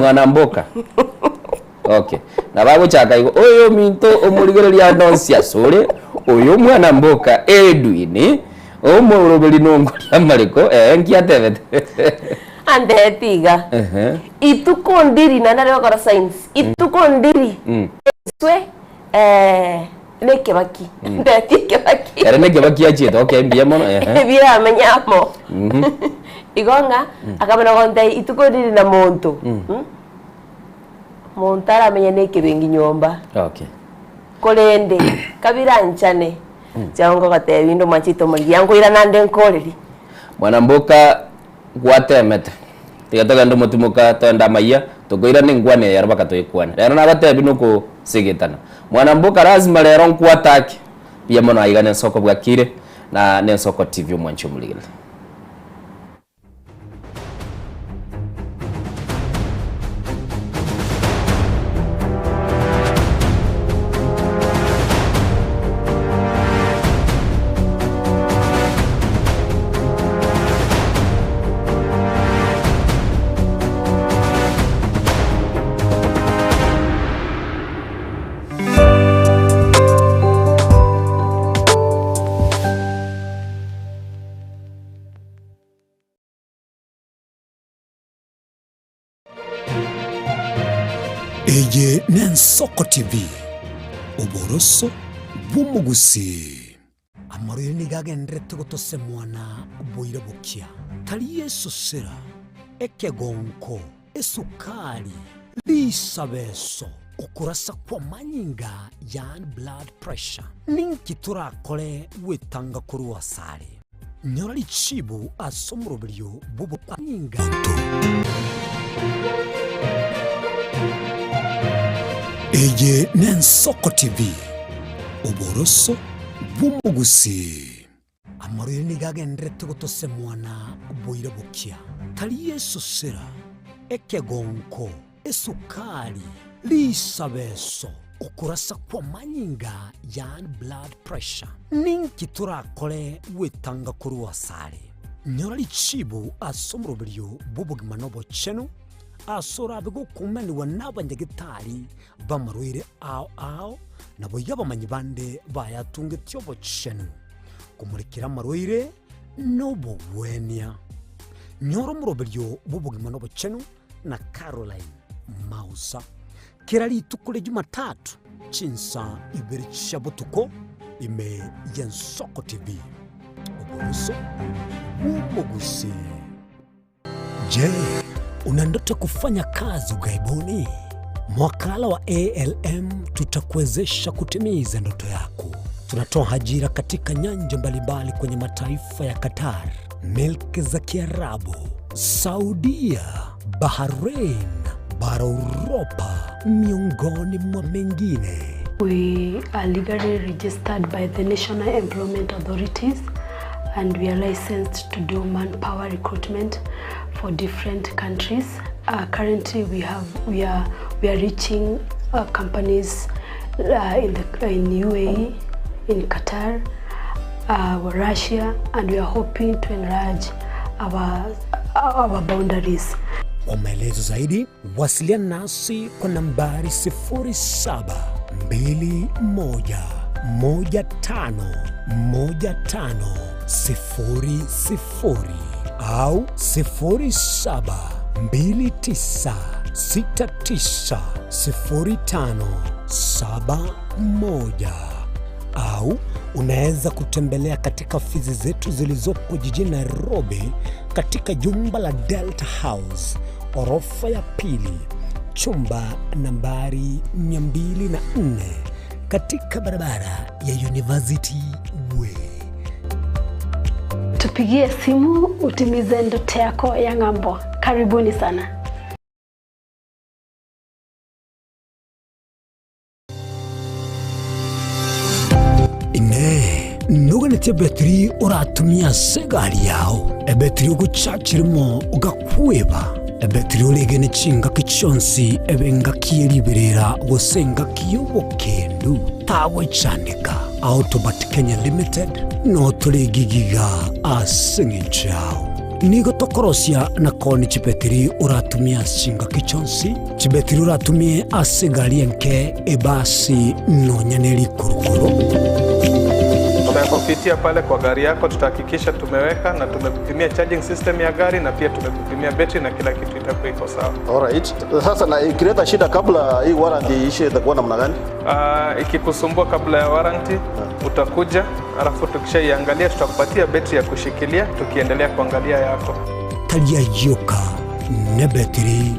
mwanamboka. Okay. Nabo agochaka igo, oyominto omorigereria ande onsi asore, oyo omwanamboka Edwin, omoroberi nongori amareko, ee nki atebete? Antebeti iga, Ehe. ituko ndiri naende are gokora science, ituko ndiri enswe na ekebaki, ntebeti ekebaki. Ere na ekebaki achiete, okay mbuya mono, ehe. Biramenye amo. Igo ng'a, akamana gontebia ituko ndiri na monto, monto aramenye na ekebengi nyomba. Okay. Korende kabiranchane, inche ngogotebia inde omwanchete omorigia, nkoirana nde nkorerie. Mwanamboka gwatemete, tiga togende omotimoka toende amayia, tokoirana enkwana eye ero mpaka toyekwane. Rero nabatebi nokosegetana. Mwanamboka lazima rero nkwatake, mbuya mono aiga nensoko bwakire, na nensoko TV omwanchi omorigereria. n'Ensoko TV, oboroso bw'omogusii. Amarwaire nigo agendererete gotosemwa na boira bokia, tari esosera, ekegonko, esukari, risabeso, okorasa kw'amanyinga yaani blood pressure. Ninki torakore gwetanga korwa asare? Nyora richibu ase omoroberio bw'oboanyinga. Eye n'Ensoko TV, oboroso bw'omogusii. Amarwaire nigo agendererete gotosemwa na boira bokia, tari esosera, ekegonko, esukari, risabeso, okorasa kw'amanyinga yaani blood pressure. Ninki torakore gwetanga korwa asare? Nyora richibu ase omoroberio bw'obogima na obochenu, ase orabe gokumanigwa n'abanyagetari b'amarwaire ao ao, naboigo abamanyi bande bayatungetie obochenu, komorekera amarwaire nobogwenia. Nyora omoroberio bw'obogima na obochenu na Caroline Mausa kera rituko ria Jumatatu chinsa ibere chia botuko ime y'Ensoko TV. Oboroso bw'omogusii. Je, una ndoto ya kufanya kazi ughaibuni? Mwakala wa ALM tutakuwezesha kutimiza ndoto yako. Tunatoa ajira katika nyanja mbalimbali kwenye mataifa ya Qatar, milki za Kiarabu, Saudia, Bahrain, bara Uropa, miongoni mwa mengine. We are legally registered by the National Employment Authorities and we are licensed to do manpower recruitment for different countries. Uh, currently we have we are we are reaching uh, companies uh, in the in UAE, in Qatar, uh, Russia and we are hoping to enlarge our our boundaries. Kwa maelezo zaidi wasiliana nasi kwa nambari 0721151500 au 0729690571 au unaweza kutembelea katika ofisi zetu zilizopo jijini Nairobi katika jumba la Delta House orofa ya pili chumba nambari 204 katika barabara ya University Way. Tupigie simu utimize ndoto yako ya ng'ambo. Karibuni sana. Inee! Noganetie ebetiri oratumie ase egari yao, ebetiri ogochachirimo ogakweba, ebetiri oregene chingaki chionsi ebe engaki ye riberera gose engaki y'obokendu? Tagwechandeka. Autobat Kenya Limited notore gigiga ase eng'encho yao. Nigo tokorosia na koonia chibetiri oratumie ase chingaki chionsi, chibetiri oratumie ase egari enke, ebasi, nonya ne rikurukuru. Tutakupitia pale kwa gari yako, tutahakikisha tumeweka na tumekupimia charging system ya gari na pia tumekupimia betri na kila kitu itakuwa iko sawa. Alright. Sasa na ikileta shida kabla hii warranty iishe itakuwa namna gani? Ikikusumbua kabla ya warranty utakuja, alafu tukishaiangalia tutakupatia betri ya kushikilia tukiendelea kuangalia yako. Tari ayioka nebetiri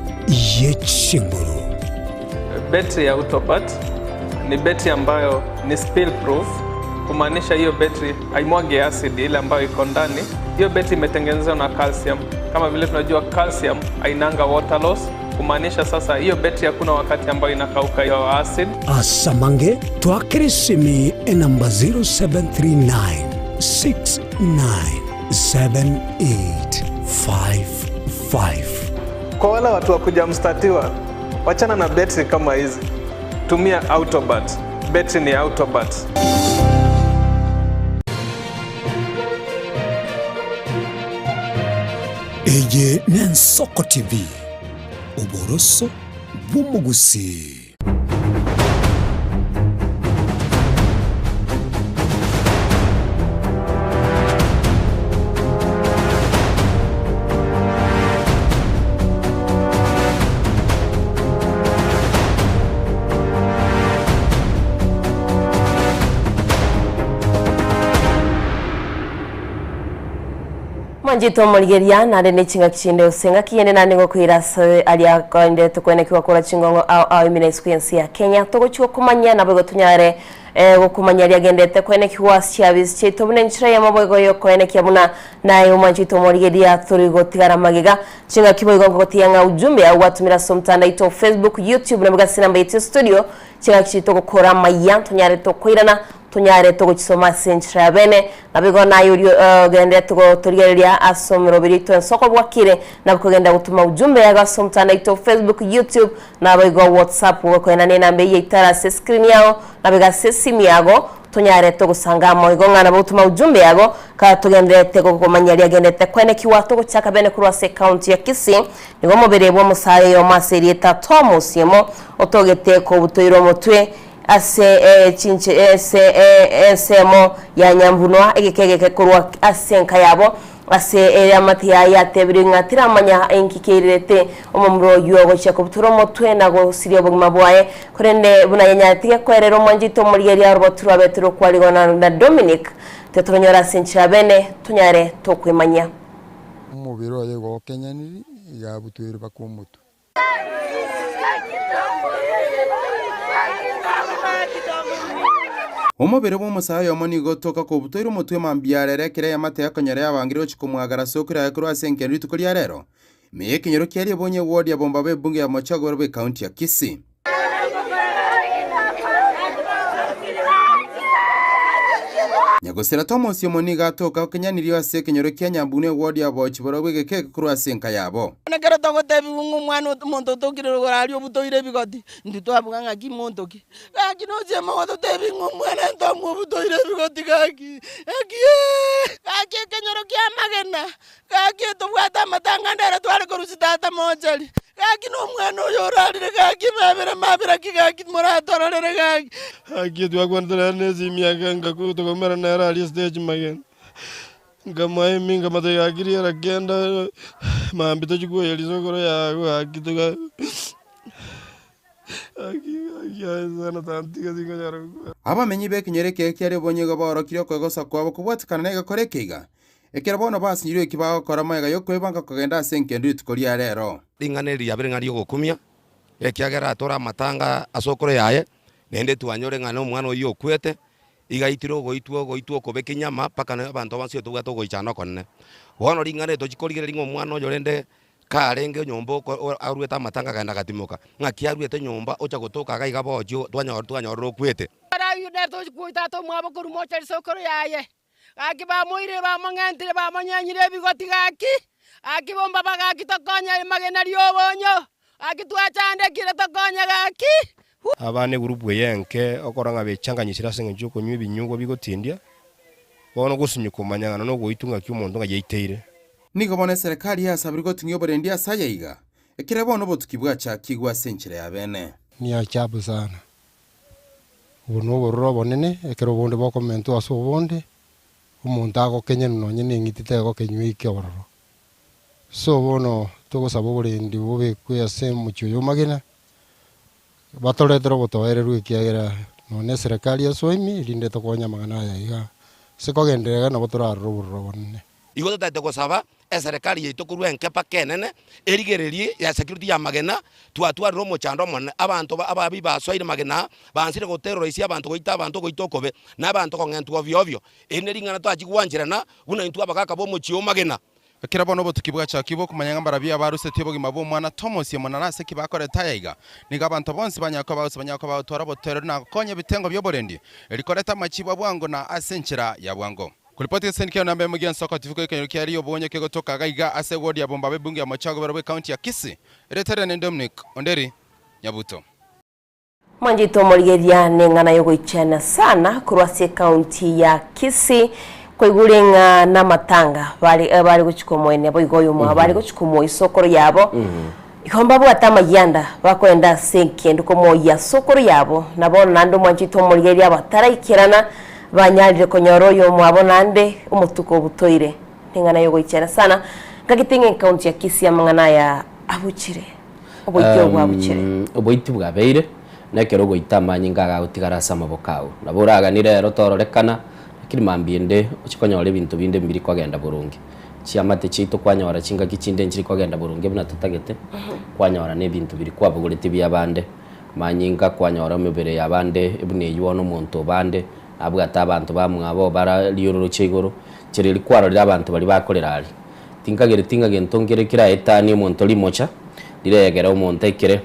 ye chinguru. Betri ya Autobat ni betri ambayo ni spill proof, kumaanisha hiyo betri haimwagi acid ile ambayo iko ndani. Hiyo betri imetengenezwa na calcium. Kama vile tunajua calcium hainanga water loss, kumaanisha sasa hiyo betri hakuna wakati ambayo inakauka hiyo acid. Asamange twakere esimi enamba 0739 697855. Kwa wale watu wa kuja mstatiwa, wachana na betri kama hizi, tumia Autobat. Betri ni Autobat. Eye n'Ensoko TV, oboroso bw'omogusii. Mwanchete omorigeria, naende ne chingaki chinde gose engaki yende naende ngokoira ase aria korende tokoenekigwa korwa chingong'o ao ao ime na isiko y'ense ya Kenya. Togochia gokomanyia naboigo tonyare gokomanyia aria agendete koenekigwa ase chiabisi chiaito buna enchera eyemo boigo y'okoenekia buna naye omwanchete omorigeria tori gotigara magega. Chingaki boigo nkogotigia ng'a ujumbe yao gwatumire ase omotandao oito o Facebook, YouTube naboigo ase enamba yaito ya studio chingaki chiria togokora amaya tonyare tokoirana Tonyare togochisoma ase enchera ya bene, naboigo naye oria ogendererete gotorigereria ase omeroberi oito ensoko bwakire, nabo kogenda gotoma ujumbe yago ase omotandao oito o Facebook, YouTube, naboigo WhatsApp gokoenda nenamba eyio etare ase escreen yao, naboigo ase esimi yago, tonyare togosanga amo. Igo ng'a nabo gotoma ujumbe yago ka togendererete gokomanyia riagendererete koenekigwa togochaka bene korwa ase ecounty ya Kisii, nigo omobere bw'omosae oyomo ase erieta Tom Osiemo otogete kobutoirwa omotwe Ase chinche ase ensemo ya nyambunwa egeka egeke korwa ase enka yabo, ase eamate yaye yatebirie ng'a tiramanya inki keirerete omomura oyio gochia kobutora omotwe na gosiria obogima bwaye. Korende buna yanyarete gekoerera omwanchete omorigereria orobotu rwa Betero kwarigwa na Dominic, titoronyora ase enchera bene tonyare tokwemanyia. Omobere oye igo okenyaniri, iga abutweire mpaka omotwe. Omobere bw'omosae oyomo nigo otoka kobutoire omotwe mambia arere ekero eamate yakonyora yabangire gochia komwagara ase okoiraga korwa ase engencho rituko ria rero. Ime y'ekenyoro kia Riebonyi eward ya Bombaba ebunge ya Mochagoro bw'ecounty ya Kisii. Nyagosira Thomas Omo nigo atoka okenyanirio ase ekenyoro kia Nyambunwa eward ya Bochi borobwo egeka eke korwa ase enka yabo. Ekero togotebigwa ng'a omwana omonto otokire rogoro aria obutoire ebigoti, intwe twabuga ng'aki monto ki? Gaki nochie mogototebi ng'a omwana ntomwa obutoire ebigoti gaki, gaki eeh! Gaki ekenyoro kia amagena, Gaki tobwate amatanga ande ere tware korusia tata mochari, gaki nomwana oyo orarire gaki mabera mabera ki gaki moratororere gaki. Gaki twakwanete nere na esimi ake ngakwa tokaumera nere aria stage magena, nkamoa emi nkamotebia gaki riera kenda mambia tochie kwoyia risokoro yago gaki toga Abamenyi b'ekenyoro eke kiaria obonye igo baorokirie okoegosa kwabo kobwatekana negekora eke iga, ekero bono basinyirwe eki bagokora magega y'okwebanga kogenda ase engendu rituko ria rero. Ring'ana eri riabeire ng'a ri'ogokumia, ekiagera atore amatanga ase okoro yaye, naende twanyore ng'a nomwana oyio okwete, iga aitire ogoitwa ogoitwa okobe kenyama mpaka na abanto bonsi tobwate ogoichana okonene. Bono ring'ana eri tochia korigereria ng'a omwana oyo rende Karenge nyomba oko aruete amatanga akagenda agatimoka, ng'aki aruete nyomba ocha gotoka iga iga bochio twanyora twanyorire okwete. Ayio nere tochi koa tata omwabo korwa mochari sokoro yaye. Gaki bamoirire bamong'entire bamonyenyire ebigoti gaki, gaki bombaba gaki tokonye amagena ri'obonyo, gaki twachandekire tokonye gaki. Abana egurupu eye enke okorora ng'a bechanganyisire ase engencho y'okonywa ebinyugwa bigotindia, bono gosinywa komanya ng'a nogoitwa ng'aki omonto ng'a yaiteire. Nigo bono eserekari yasabire goting'ia oborendi ase aya iga, ekero bono obotuki bwachakigwe ase enchera ya bene. Ni ajabu sana. Obo nobororo obonene, ekero obonde bokomentwa ase obonde, omonto agokenyenwa nonye neng'iti tegokenywa eike ororo. So bono togosaba oborendi bobekwe ase omochie oyo o Magena, batoretere obotoereru ekiagera nonye eserekari esoe ime erinde tokonye amang'ana aya iga. Ase kogenderera iga nabo torarore obororo obonene. Igo totagete gosaba eserekari yaito korwa enke mpaka enene, erigererie ya security ya amagena, twatwarire omochando omonene, abanto ababi basoire magena aa, baansire goterrorisia abanto goita abanto ogoita okobe, na abanto kong'entwa ovyo ovyo. Eri nering'ana twachia gwancherana buna intwe abagaka b'omochie o magena. Ekero bono obotuki bwachakire bw'okomanya ng'a mbarabwo abarusetie obogima bw'omwana Thomas omonene ase ki bakorete aya iga, nigo abanto bonsi banyare koba gose banyare koba bagotwara obotoereru na gokonya ebitengo bi'oborendi, eri koreta amachibu a bwango na ase enchera ya bwango. Koripoti gese kero namba emo gi'ensoko tifuko ekenyoro kia Riobonyo kegotoka iga iga ase ewodi ya Bombaba ebunge ya Mochago barabwo ekaunti ya Kisii. Erieta riane ni Dominic Onderi Nyabuto. Mwanchete omorigereria neng'ana yogoichana sana korwa ase ekaunti ya Kisii kwaigure ng'a namatanga bare bare gochia komoenia boigo oyomo bare gochia komoa isokoro yabo igo mbabwate amayianda bakoenda ase ekendo komoyia sokoro yabo na bono naende omwanchete omorigereria abataraikerana banyarire konyora oyomwabo naende omotuko obutoire neng'ana yogoichana sana ngagete ng'a ekaunti ya Kisii amang'ana aya abuchire. Oboiti obwo bwabuchire. Oboiti bwabeire, na ekero ogoita amanyinga agagotigara ase amaboko ao. Nabo oraganie rero tororekana, lakini mambia ende ochie konyora ebinto binde mbiri kogenda boronge. Chiamate chiaito kwanyora chingaki chinde nchiri kogenda boronge buna totagete, kwanyora na ebinto biria kwabogoretie bi'abande, manyinga kwanyora emebere y'abande buna eyio bono omonto obande, nabwate abanto bamwabo bara riororoche igoro, nchera eria kwarorire abanto baria bakorera aria. Tinkagereti ng'a gento nkere keraetanie omonto rimocha, riregere omonto aikere,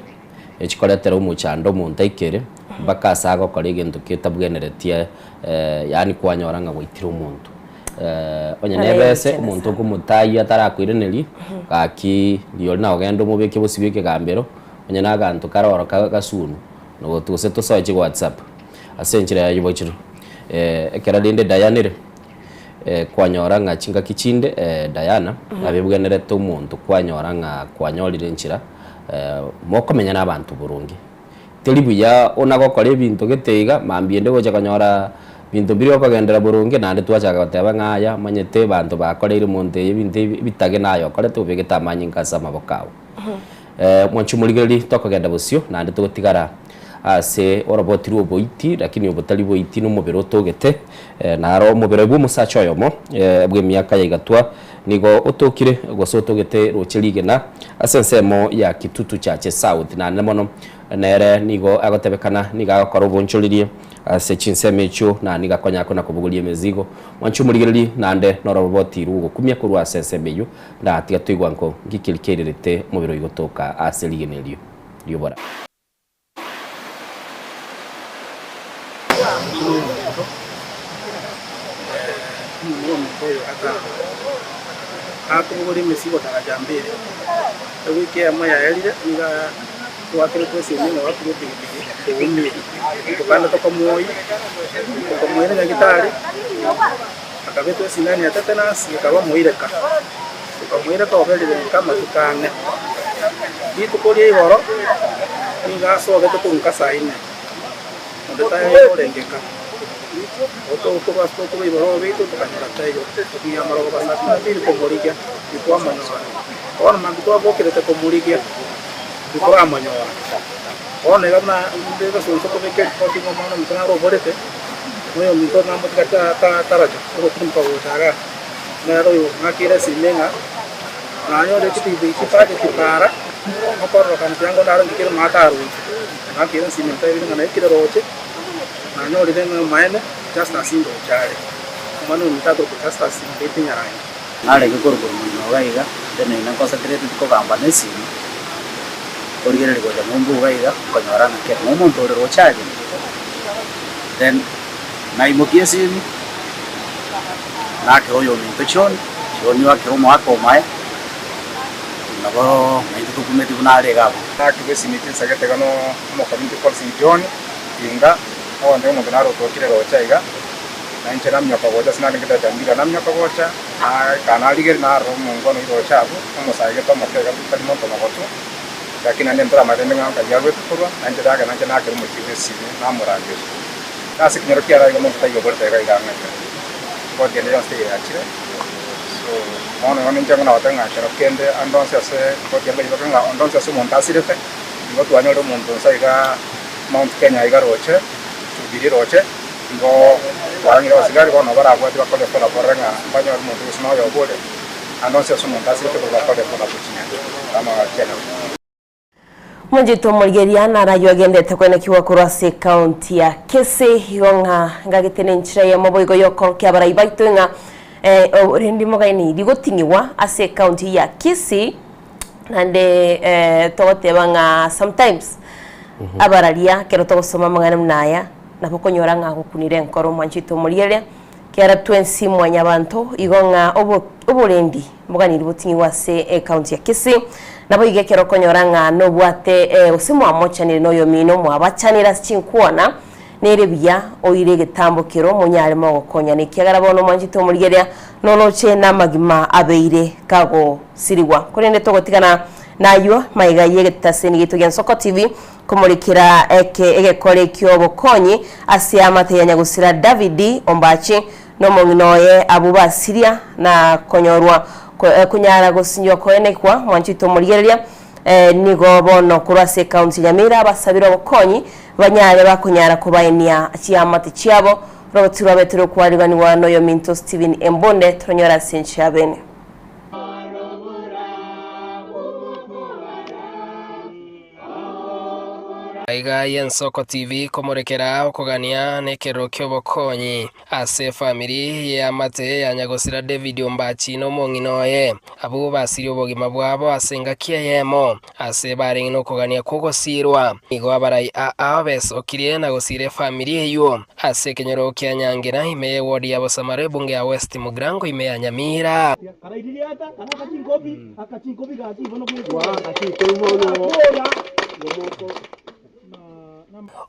echikoretera omochando omonto aikere, mpaka ase agokora egento ketabweneretie yaani kwanyora ng'a gwaitire omonto. Onye nebese omonto okomotayia atarakoiraneria, gaki rirorio nagogenda omobeke bosio bw'ekegambero, onye na aganto kare oro gasunu, gose tosoe chiwhatsapp ase enchera ya bochenu. Ekero rende Diana ere, kwanyora ng'a chingaki chinde Diana, nabo ebwenerete omonto kwanyora ng'a kwanyorire enchera mokomenya na abanto boronge. Teri buya ona gokora ebinto gete iga, mambia ende gocha konyora binto mbiria okogenderera boronge, naende twachaka goteba ng'a aya omanyete abanto bakoreire omonto eye ebinto ebi ebitage naye okorete obegete amanyinga ase amaboko ao. Mwanche omorigereria tokogenda bosio naende togotigara ase oroboti rw'oboiti lakini obotari boiti na omobere otogete naro omobere bw'omosacha oyomo bw'emiaka ya igatwa nigo otokire gose otogete roche rigena ase ensemo ya Kitutu Chache South naende mono nere nigo agotebekana nigo agokora obonchoreria ase chinsemo echio na nigo akonya kona kobogoria emezigo. Mwanche omorigereria naende noro oroboti rw'ogokumia korwa ase ensemo eyio ndatiga toigwa nko nki keria keirerete omobere oyio gotoka ase rigena erio ri'obora. Buna omonto, omomura omonto oyo akobogoria emesigo daraja mbili, ewiki eyemo yaerire nigo twakeretwe esimi ng'a bakorwa epigipigi eumire, tokagenda tokamoyia, tokamoira nyagetari, akabetwa esindani ya tetanus ekaba moireka, tokamoireka oberire nka amatuko ane. Rituko ria igoro, nigo asogete korwa nka saa inne. Onde taiyo orenge nka. Otokorwa ase tokorwa igoro obeito tokanyora taiyo. Tokigia amarogoba saa kumi na mbili komorigia, titwamonyora. Bono mambia twabokerete komorigia, titoramonyora. Bono iga buna inde gose tobeke eripoti ng'a omwana ominto nare oborete, na oyominto namotiga taracha ogotirimboka gocha igaa. Nere oyo ng'akere esime ng'a nanyore chipikipiki chipaketi para, okororokana tiga ngo naro ngikere maate aroche. Ng'akere esime ntebirie ng'a naikire roche, nanyorire ng'a omaene Justus ndoche are. Omwana ominto akorokwa Justus Mbeti Nyarangi. Narenge korokwa omonene iga iga, inde naende nkosekerete tikogamba nesimi, origereria gocha ng'umbu iga iga, nkonyora ng'a kera omonto ore roche aria, then naimokia esimi, nakera oyominto John, John oakera omoaka omaye, nabo naintwe tokumeti buna are iga abwo. Nakigwa esimi tinsagete iga no omokomiti Paulson John Tinga, ogontebia omonto nare otokire roche aiga, na inche naminyoka gocha ase narenge tachambira, naminyoka gocha, naika narigeria narora omongono oria roche abwo, omosae gete omoke iga tari monto mogotu, lakini naende ntoramanya rende ng'a nkai arwete korwa, na inche ndagenda inche nakera omochie bw'esimi namorangeria. Ase ekenyoro kiare aiga monto taiyo oborete iga iga ang'e iga, ripoti ende yonsi teiyo yachire, so bono igo ninche nagoteba ng'a ekero kende ande onsi ase ripoti ende riboke ng'a onde onsi ase omonto asirete, igo twanyorire omonto onsi aiga Mount Kenya aiga roche, Jubilee roche, igo twarangire abasigari bono barabwati bakore follow up barore ng'a mbanyore omonto gose noyo obore, ande onsi ase omonto asirete korwa bakore follow up chinyancha ama general. Omonchete omorigeria narayio agendete koenekigwa korwa ase ekaunti ya Kisii igo ng'a ngagete nenchera eyemo boigo yokorokia abarai baito ng'a oborendi mogaini goting'igwa ase ekaunti ya Kisii naende togoteba ng'a sometimes abararia ekero togosoma amang'ana buna aya nabo okonyora ng'a agokunire enkoro omwanchete omorigereria Kera twensi mwanyabanto, igo ng'a oborendi mboganiri boting'igwe ase ecounty ya Kisii. Naboigo ekero okonyora ng'a nobwate gose mwamochanire noyomino, mwabachanire ase chinkwana, nere buya oire egetambo kero monyare mogokonyana ekiagera bono mwanchete omorigereria noroche namagima abeire kagosirigwa. Korende togotigana nayio maiga y'egetaseni giaito gia Nsoko TV Komorekera eke egekore ki'obokonyi ase eamate ya nyagusira Davidi Ombachi na omong'ina oye abwo basiria na konyorwa konyara gosinywa koenekwa mwanchete omorigereria nigo bono korwa ase ekaunti ya Nyamira basabire obokonyi banyare bakonyara kobaenia chiamate chiabo Robert rwabete rokwariganigwa noyominto Stephen Embonde toronyore ase enchera bene. Aiga y'Ensoko TV komorekera okogania nekerero ki'obokonyi ase efamiri y'eamate ya nyagosira David Ombachi na omong'ina oye, abwo basirie obogima bwabo ase engaki eyemo ase barenge nokogania kw'ogosiirwa. Nigo abarai aa besokirie na gosiira efamiri eyio ase ekenyoro kia Nyangena ime y'eward ya Bosamaro ebunge ya West Mugirango ime ya Nyamira.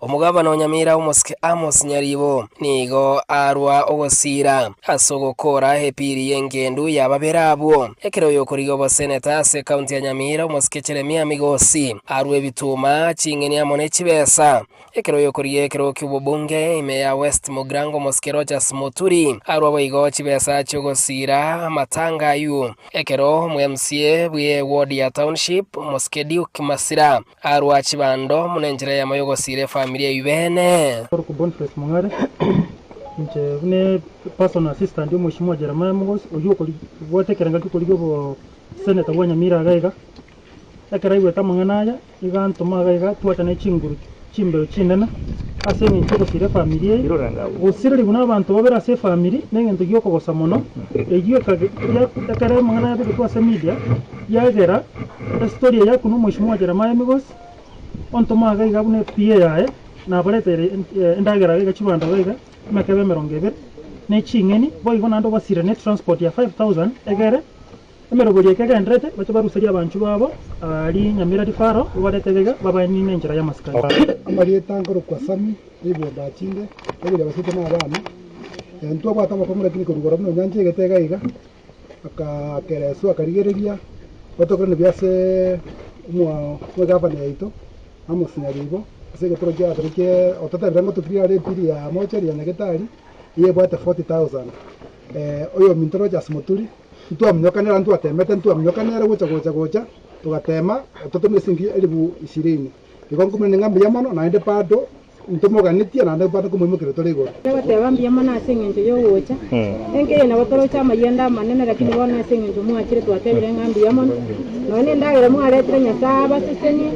Omogabana o Nyamira omosike Amos Nyaribo nigo arwa ogosiira ase ogokora epiiri y'engendu y'ababere abwo. Ekero oyokorigia oboseneta ase ekaunti ya Nyamira omosike Jeremia Migosi arwa ebituma, ching'eni amo ne chibesa. Ekero oyokorigia ekerogo ki'obobunge ime ya West Mugirango omosike Rogers Muturi arwa boigo chibesa chi'ogosiira amatanga aywo. Ekero omo-MCA bwe ward ya Township omosike Duke Masira Arua chibando buna enchera eyemo y'ogosiira efamiri eyio bene. Korokwa Boniface Mong'are, inche buna personal assistant o Mheshimiwa Jeremiah Mugosi oyio okori obwate ekerengo giokorigia oboseneta bwa Nyamira iga iga. Ekero aigwete amang'ana aya, iga antoma iga iga twachane chinguru chimbero chinene ase eng'encho ogosiira efamiri eye. Gosirerigwa na abanto babere ase efamiri neng'ento giokogosa mono, eyio ekage ya ekero amang'ana aya abegetwe ase media, yagera Esitori eye akuna Omweshimiwa Jeremiah Migosi, ontoma iga iga buna ePA yaye, nabareteire endagera iga iga chibando iga iga, emekebe emerongo ebere, ne ching'eni, boigo naende obasire ne transport ya 5000 egere emeroberi eke egenderete bache baruserie abanchwa babo aria Nyamira Referral babarete iga iga babaenie ne enchera y'amasikani. Amarieta nkorokwa Sami, Ribomba Achinde, babere abasete na abana, ntwabwate abakong'u lakini korwa igoro buna onyancha egete iga iga. Akakereswa akarigereria gotokorana buya ase omogavana yaito Amos Nyaribo ase egetoro kiaye kie ototebire ng'a otokire are epiri ya mochari ya Nyagetari eyio ebwate 40,000. Oyominto Rogers Moturi ntwaminyokanera ntwatemete ntwaminyokanera gocha gocha gocha togatema totomire siringi elifu ishirini. Igo nkomanya ng'a mbuya mono naende bado Ntomoganetie naende bande komoimokeria tore igoro. Togoteba mbuya mono ase engencho y'ogocha. Enka eye nabo toroche amayendo amanene, lakini bono ase engencho mwachire twatebire ng'a mbuya mono. Nonya nendagera mwaretire Nyasae abasesenie,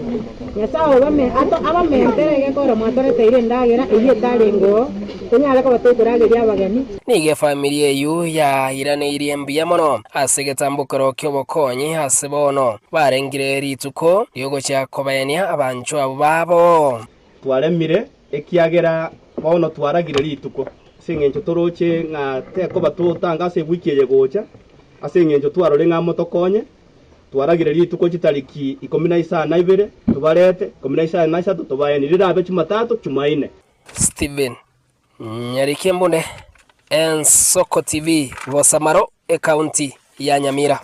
Nyasae obame ato abamentere egekora mwatoreteire endagera eyio etarenge oo, tonyare koba tokorageria abageni. Nigo efamiri eyio yairaneirie mbuya mono ase egetambokero ki'obokonyi ase bono barengire rituko riogochia kobaenia abanchwa abwo babo. Twaremire, ekiagera bono twaragire rituko, ase engencho toroche ng'a tekoba totanga ase ewiki eye gocha, ase engencho twarorire ng'a motokonye, twaragire rituko chitariki ikomi na isano na ibere tobarete, ikomi na isano na isato tobaenie, rirabe Chumatato, Chumaine. Stephen Nyarikembune, Ensoko TV, Bosamaro, Ekaunti ya Nyamira.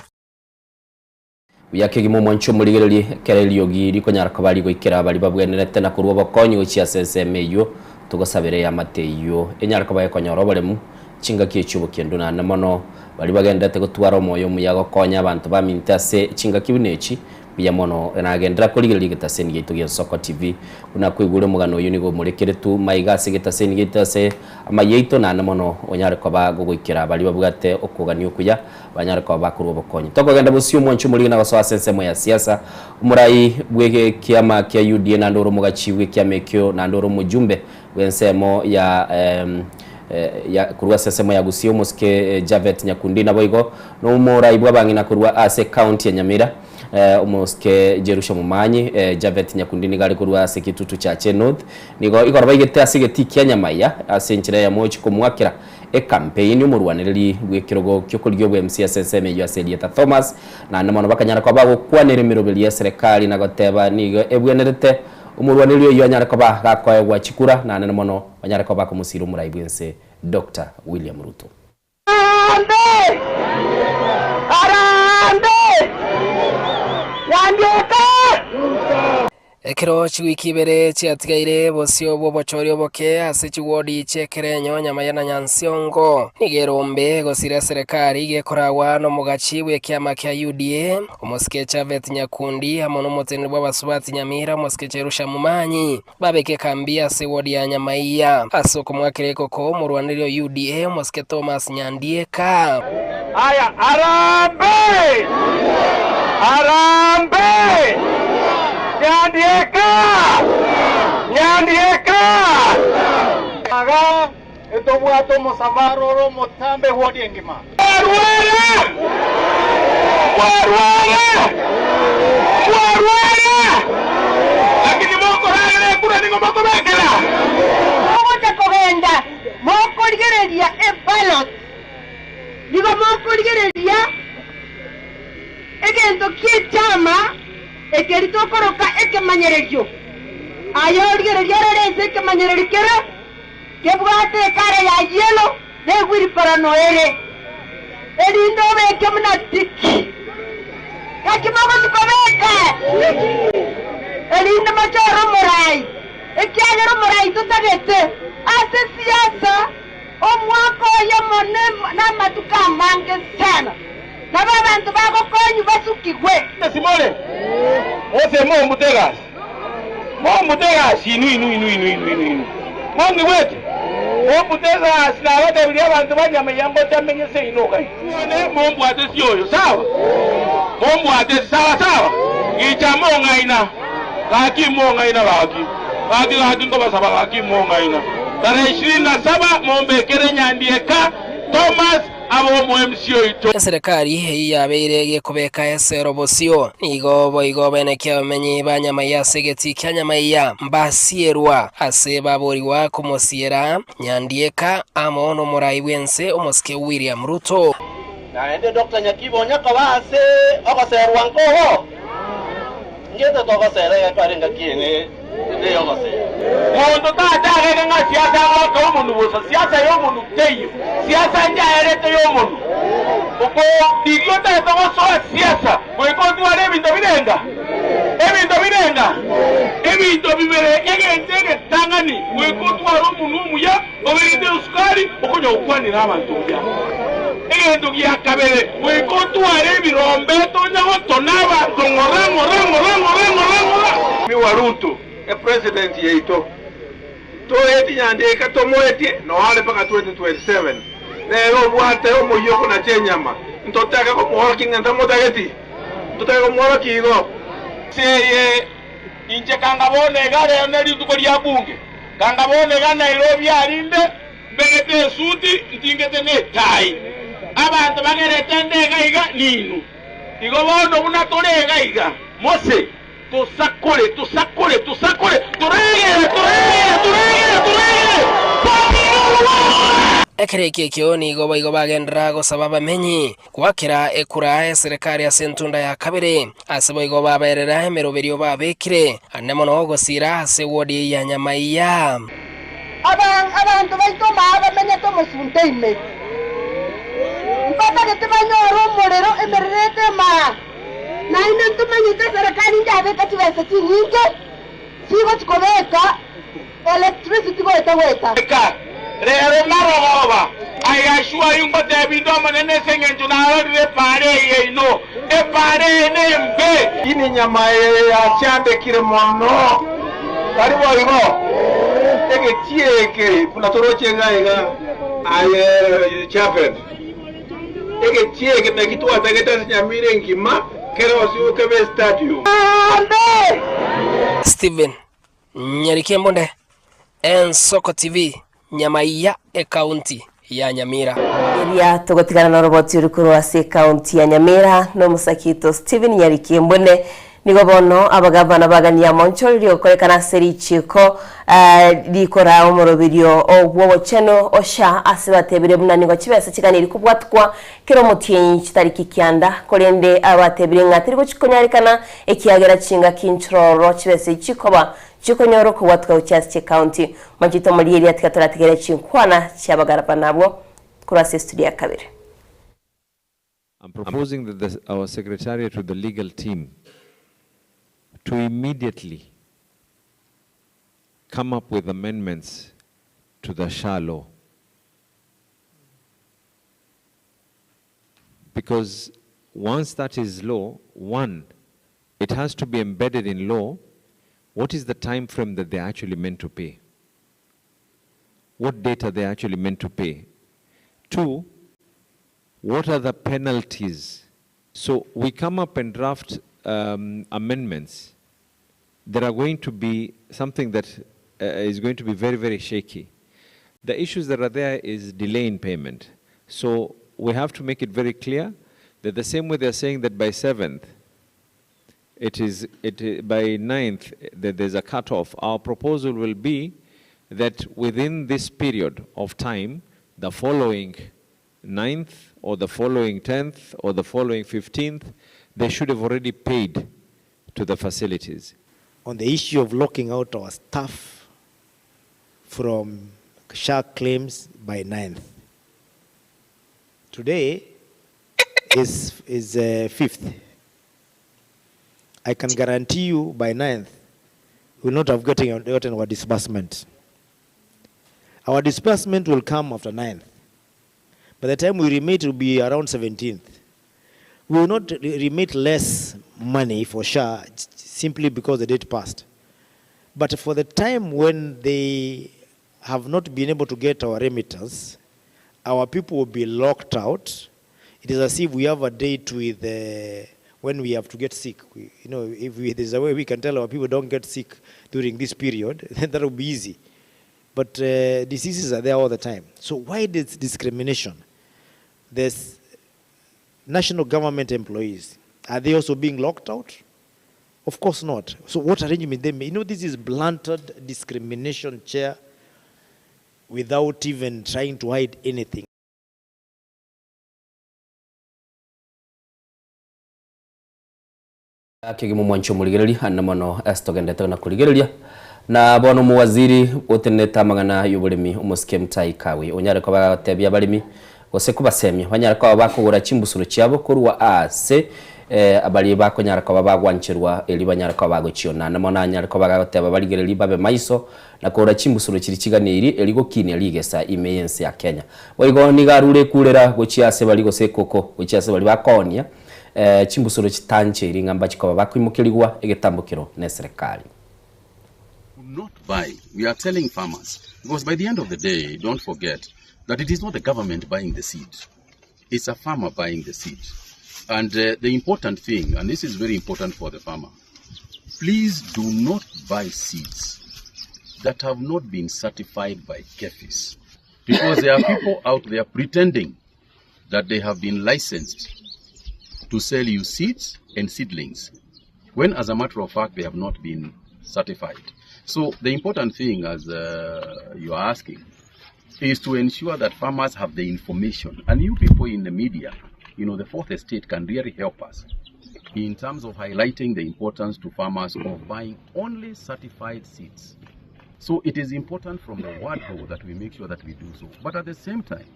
Buya kegima omwanche omorigererie, ekero eriogi rikonyara koba rigoikera baria babwenerete na korua obokonyi gochia ase ensemo eyio, togosabera eamate eyio enyare koba gekonyora oboremu chingaki echio obokendu naende mono baria bagenderete gotwara omoyo omuya gokonya abanto baminto ase chingaki buna echi. Mbuya mono nagenderera korigereria egetaseni giaito gi'Ensoko TV. Buna kwaigure omogano oyio nigo omorekeretu maiga ase egetaseni giaito ase amayio aito naende mono onyare koba gogoikera baria babwate okogania okuya Banyare koba bakorua obokonyi. Tokogenda bosio omwanchi omorige na gosoa ase ensemo ya siasa. Omorai bw'ekiama kia UDA naende ore omogachi bw'ekiama ekio naende ore omojumbe bw'ensemo ya ya korwa ase ensemo ya Gusii omosike Japhet Nyakundi naboigo nomorai bw'abang'ina korwa ase ecounty ya Nyamira omosike Jerusha Momanyi. Japhet Nyakundi nigo are korwa ase Kitutu Chache North. Nigo igoro baigete ase egetii kia Nyamaiya ase enchera eyemo gochia komoakera Ekampeini omorwanereri bw'ekerogo ki'okorigia obw'MC ase ensemo eyio ase erieta Thomas, naende mono bakanyara koba bagokwanera emeroberi y'eserekari na goteba nigo ebwenerete omorwanereri oyio anyare koba gakoegwa chikura naende mono banyare koba bakomosira omorai bw'ense Doctor William Ruto. Harambee! Harambee! Nyandieka! Ekero chiwiki ibere chiatigaire bosio bw'obochori oboke ase chiwodi chi'ekerenyo Nyamaya na Nyansiongo, nigo erombe egosira eserekari gekoragwa nomogachi bw'ekiama kia UDA, omosike Japhet Nyakundi amo nomoteneneri bw'abasubati Nyamira omosike Jerusha Momanyi babeke ekambi ase ewodi ya Nyamaiya ase okomoakera ekoko omorwaneri o UDA omosike Thomas Nyandieka. Aya, Harambee! Harambee! Nyandieka! Nyandieka! Iga etobwate omosabaro ore omotambe ewodi engima. Mwarware! Mwarware! Mwarware! Lakini mokoragera ekura nigo mokobekera. Mogocha kogenda mokorigereria eballot, nigo mokorigereria egento ki'echama ekeri tokoroka ekemanyererio. Aye origererie orore ense ekemanyererio kere kebwate ekara ya yellow na egwiriparano ere, erinde obeke buna tiki. Gaki mogochia kobeka erinde mochore omorai, ekiagera omorai totagete ase siasa omwaka oyomo namatuko amange sana. Nabo abanto bagokonywa basukigwe. Simore, mose mombute egasi, mombute egasi inwe inwe inwe inwe inwe inwe inwe mong'igwete, mombute egasi nabatebirie abanto ba Nyamaiya ngocha menye seino iga inwe mombwate ase oyo sawa, mombwate ase sawa sawa, gicha mong'aina gaki mong'aina gaki gaki gaki nkobasaba gaki mong'aina tarehe ishirini na saba mombekere Nyandieka Thomas Abe omoemisi oito. Eserekari eyio yabeire egekobeka esero bosio, nigo boigo baenekia abamenyi ba Nyamaiya ase egetii kia Nyamaiya mbasierwa ase baborigwa komosiera Nyandieka amo nomorai bw'ense omosike William Ruto. Naende Doctor Nyakiba onya koba ase ogoserwa nkobo? Ngete togosera egekora engaki eye ney'ogosera. Monto tachageke ng'a siasa agoaka omonwa bosa, siasa y'omonwa teiyo, siasa njaerete y'omonwa. Oko riria otagete gosoa siasa, goika otware ebinto birenga? Ebinto birenga? Ebinto bibere, egento egetang'ani, goika otware omonwa omuya, Oberete esukari okonya gokwanera abanto buya. Egento gia kabere, goika otware ebirombe tonya gotona abanto ng'ora ng'ora ng'ora ng'ora ng'ora ng'ora. Miwa Ruto e president yaito toeti nyandeka tomoetie noare mpaka 2027 nere obwate omoyio okonacha enyama ntotake komoorokia ng'a ntamotageti ntotake komoorokia igo. Ase eye inche kanga bono iga rero ne rituko ria bunge. Kanga bono iga Nairobi arinde, mbegete esuti, ntingete netai. Abanto bagerete nde iga iga ninwe. Igo bono buna tore iga iga, mose, tosakore, tosakore, tosakore, toregere, toregere, toregere, toregere, Ekero ekio ekio nigo boigo bagenderera gosaba abamenyi Goakera ekura eserekari ase entunda ya kabere, ase boigo baberera emeroberio babekire, ande mono gosiira ase wodi ya Nyamaiya. Abanto baito maa bamenyete omosunte ime, mbatagete banyore omorero emerero etemaa. Naende ntomanyete eserekari njabeka chibesa chinyinge chigochi kobeka Electricity goeta goeta. Eka rero marogoba, aye Yashua ngotebi inde Omonene ase engencho narorire epaara eye yaino, epaara eye nembe. Lakini enyama eye yachandekire mono, tari boigo? Egetie eke buna toroche iga iga, aye Jafeth, egetie eke naki twatagete ase Nyamira engima, kere osigo kebe estadium. Stephen Nyarikembonde, Ensoko TV, Nyamaiya, Ekaunti ya Nyamira. Eria togotigana noroboti ori korwa ase ekaunti ya Nyamira na omosakito Stephen Nyarikembone. Nigo bono abagavana bagania amonchorerio gokorekana ase richiiko rikora omoroberio bw'obochenu osha ase batebire buna nigo chibesa chiganeirie kobwatukwa kera omotienyi chitariki kianda korende abatebire ng'a teri gochi konyarekana Ekiagera chingaki nchiroro chibesa echi chikoba chikonyora okobwatoka gochia ase chiecounty. Machete omorieria tiga toratigere chinkwana chi'abagarabana abwo korwa ase estudio ya kabere. I'm proposing that the, our secretariat with the legal team to immediately come up with amendments to the SHA law. Because once that is law, one, it has to be embedded in law. What is the time frame that they're actually meant to pay? What date are they actually meant to pay? Two, what are the penalties? So we come up and draft amendments that are going to be something that uh, is going to be very, very shaky. The issues that are there is delay in payment. So we have to make it very clear that the same way they're saying that by 7th, it is it, by 9th that there's a cutoff. Our proposal will be that within this period of time, the following 9th or the following 10th or the following 15th, they should have already paid to the facilities. On the issue of locking out our staff from SHA claims by 9th. Today is, is uh, 5th. I can guarantee you by 9th, we will not have gotten, gotten our disbursement. Our disbursement will come after 9th. By the time we remit, it will be around 17th. We will not remit less money for SHA simply because the date passed. But for the time when they have not been able to get our remittance, our people will be locked out. It is as if we have a date with uh, when we have to get sick. We, you know, if we, there's a way we can tell our people don't get sick during this period, then that will be easy. But uh, diseases are there all the time. So why this discrimination? There's national government employees. Are they also being locked out? Of course not. So what arrangement they made? You know, this is blunted discrimination, Chair, without even trying to hide anything. Kegima omwancho omorigereria ande mono ase togendete na korigereria na bono omowaziri otenenete amang'ana ya oboremi omosike Mutahi Kagwe onyare koba agotebia abaremi gose kobasemia banyare koba bakogora chimbusuro chiabo korwa ase baria bakonyara koba bagwancherwa erio banyare koba bagochiona. Ande mono anyare koba agoteba barigereria babe maiso na kogora chimbusuro chiria chiganeiri erio gokinia rigesa ime y'ense ya Kenya. Boigo nigo arure ekurera gochia ase baria gose ekoko gochia ase baria bakoonia Chimbusuro chitancheiri ng'a mbache koba bakoimokerigwa egetambokero neserekari. Not buy, we are telling farmers because by the end of the day don't forget that it is not the government buying the seed, it's a farmer buying the seed and the important thing and this is very important for the farmer, please do not buy seeds that have not been certified by KEPHIS because there are people out there pretending that they have been licensed to sell you seeds and seedlings when as a matter of fact they have not been certified. So the important thing as uh, you are asking is to ensure that farmers have the information and you people in the media, you know, the fourth estate can really help us in terms of highlighting the importance to farmers of buying only certified seeds. So it is important from the word go that we make sure that we do so. But at the same time,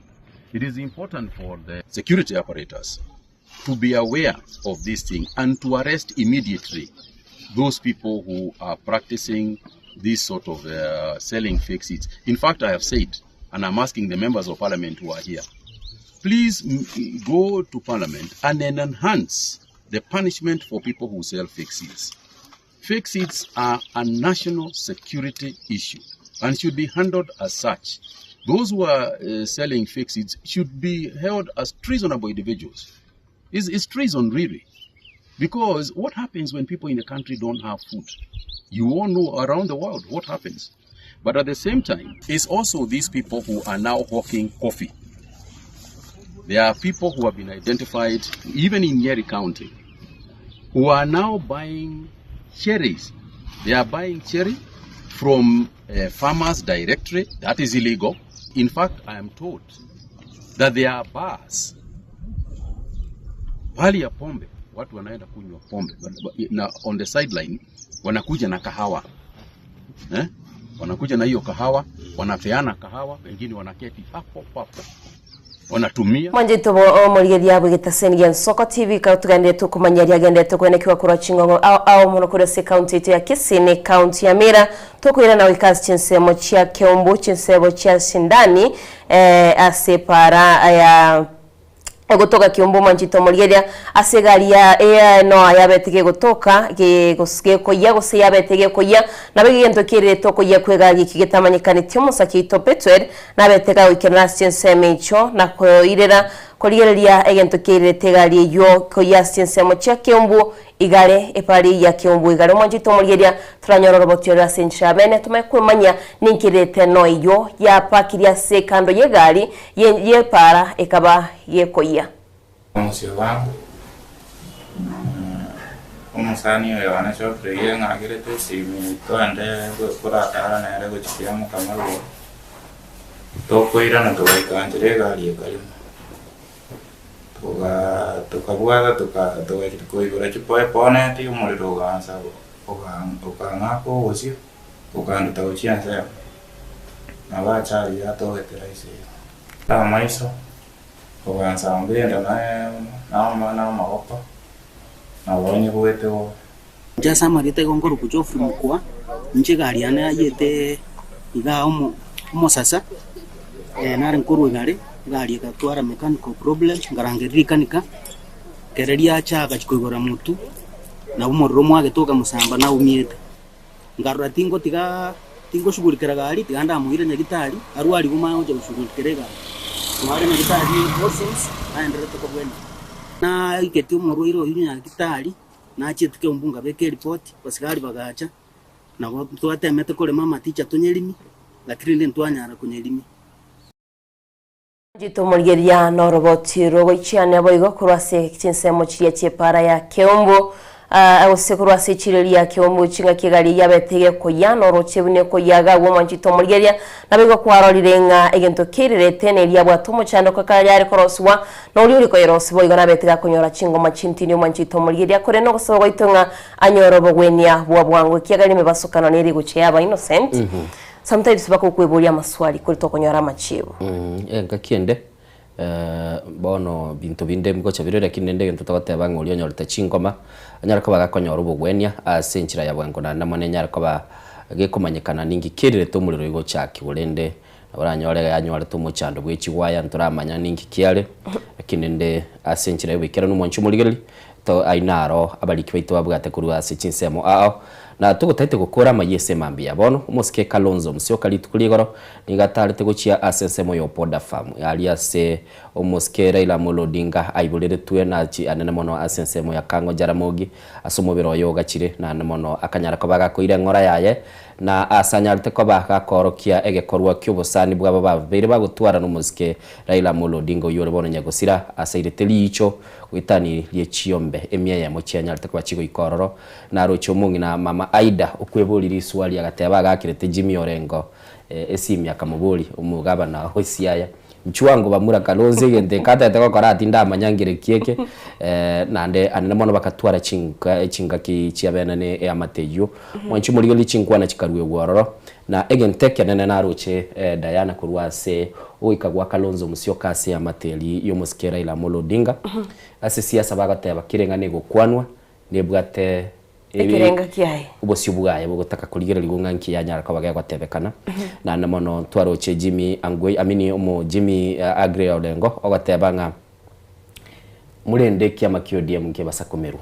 it is important for the security apparatus to be aware of this thing and to arrest immediately those people who are practicing this sort of uh, selling fake seeds. In fact, I have said, and I'm asking the members of parliament who are here, please go to parliament and then enhance the punishment for people who sell fake seeds. Fake seeds are a national security issue and should be handled as such. Those who are uh, selling fake seeds should be held as treasonable individuals. It's, it's treason, really. Because what happens when people in the country don't have food? You all know around the world what happens. But at the same time, it's also these people who are now hawking coffee. There are people who have been identified, even in Nyeri County, who are now buying cherries. They are buying cherry from a farmers directory. That is illegal. In fact, I am told that there are bars pahali ya pombe, watu wanaenda kunywa pombe na on the sideline wanakuja na kahawa eh? Wanakuja na hiyo kahawa, wanapeana kahawa, wengine wanaketi hapo papo wanatumia Mwanchete obo omorigeria bw'egetaseni gia Nsoko TV kau tugenderete tokomanya aria agenderete koenekiwa korwa ching'ong'o ao ao mono korwa ase ekaunti yaito ya Kisii na ekaunti ya Mira tokoirana goika ase chinsemo chia Keumbu chinsebo chia Sindani eh, ase epara ya egotoka Kiumbu omwanchete omorigeria ase egari ya ya Noah yabete gegotoka gekoyia gose yabete gekoyia nabo egento kererete okoyia kw'egari eki getamanyekaneti omosake oito Bethuel nabete gagoikerana ase chinsemo echio na koirera Korigereria egento kiairerete egari eyio koyia ase chinsemo chia Kiumbu igare, epari ya Kiumbu igare. Omwanchete omorigereria toranyore oroboti ore ase enchera ya bene tomanye kwemanyia ninki erete noyio yapakirie ase kando y'egari y'epara ekaba gekoyia. Omosio bwango, omosani oyo one Geoffrey iga ng'akerete esimi twende koratara nere gochia kiamokama igoro, tokoirana togaika nchera egari ekarema, togaa tokabwata toka togachia koigora chiboe boneti omorero ogaansa okang'aka obosio, okanduta gochia ensemo, nabo achari yatogete rahisi igo. Amaiso. Ogansamba enda na amaboko, nabo nyigwete bobe. Inche ase amarieta igo nkorokwa Geoffrey Mokua, inche egari yane yayete igaa omosasa, nare nkorwa igare, egari egatwara mechanical problem, nkarangeria rikanika, ekero riacha agachia koigora motwe, nabo omorero omwagete okamosamba naumiete. Nkarora tingotiga tingoshughulikera gari, tiga ndamoire nyagitari, arwarigwe manye gocha goshughulikera egari. Tware nyagitari All Saints, aendererete kobwenia. Naiketie omorwaire oyio nyagitari, nachiete Keumbu nkabeka eripoti, abasigari bagacha, nabo twatemete korema amaticha tonyerimi, lakini rende ntwanyara konyerimia. Ritomorigeria noroboti rw'ogoichania boigo korwa ase chinsemo chiria chi'epaara ya Keumbu, gose korwa ase echireri ya Keumbu, chingaki egari yabete gekoyia, noroche buna ekoyia agwo omwanchi tomorigeria, naboigo kwarorire ng'a egento keirerete neria abwate omochandoko ekero yare korosigwa, na oria ore koyerosia boigo nabete gakonyora chingoma chintindi omwanchi tomorigeria, korende ogosaba gwaito ng'a anyore obogwenia bwa bwango, ekiagera emebasokano nere egochia yaba innocent. Sometimes mpaka okweboria amaswali kori tokonyora amachibu. Engaki ende bono binto binde mgocha bire lakini rende egento togoteba ng'a oria onyorete chingoma anyare koba gakonyora obogwenia ase enchera ya bwango naende mono enyare koba gekomanyekana ninki kererete omorero oyo gochakigwa rende nabo oranyore yanyorete omochando bwe chigwaya ntoramanya ninki kiare lakini rende ase enchera ya oboikeranu mwanche omorigereria To ayio naro abariki baito babwate korwa ase chinsemo ao, na togotaete gokora amayio ase emambia. Bono omosike Kalonzo Musyoka rituko ri'igoro nigo atarete gochia ase ensemo y'Opoda Farm, aria ase omosike Raila Amolo Odinga aiboreretwe na anene mono ase ensemo ya Kang'o Jaramogi, ase omobere oye ogachire, naende mono akanyara koba gakoira eng'ora yaye, na ase anyarete koba gakoorokia egekorwa ki'obosani bwabo babeire bagotwara nomosike Raila Amolo Odinga oyio ore bono nyagosira asairete riicho Goetani rie chiombe emia eyemo chianyarete koba chigoika ororo. Naroche omong'ina mama Aida okweboria riswali agateba agakerete Jimmy Orengo esimi akamobori omogabana o Siaya nchwango bamura Kalonzo egento eke atagete gokora tindamanya ngereki eke naende anene mono bakatwara chinka chingaki chiabene ne eamate eyio. Mwanche omorigererie chinkwana chikaruegwa ororo na egento ekenene naroche Diana korwa ase ogoika gwa Kalonzo Musyoka ase eamate eria y'omosike Raila Amolo Odinga. Ase siasa bagoteba kera eng'ana egokwanwa nebwate Ekerenga kiaye. obosio bwaye bogotaka korigererigwa ng'a nki yanyara koba gegotebekana. Naende mono twaroche Jimmy Angui, I mean omo Jimmy Aggrey Orengo ogoteba ng'a morende ekiama kia ODM nkebasa komerwa.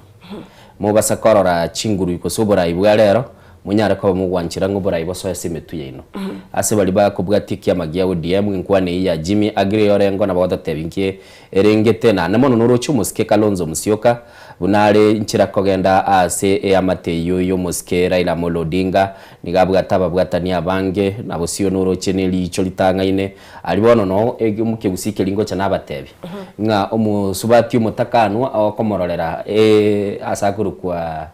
Mobasa korora chinguru gose oborai bwa rero, monyare koba mogwanchera ng'a oborai bosoe ase emetwe yaino. Ase baria bakobwatia ekiama gia ODM, enkwana eyio ya Jimmy Aggrey Orengo nabo agototebia nki erengete naende mono noroche omosike Kalonzo Musyoka buna are nchera kogenda ase eamate eyio y'omosike Raila Amolo Odinga nigo abwate ababwatani abange na bosio noroche ne riicho ritang'aine Aria bono noo ekegusii keria ngocha nabatebia, ng'a omosubati omotakanwa okomororera ase akorokwa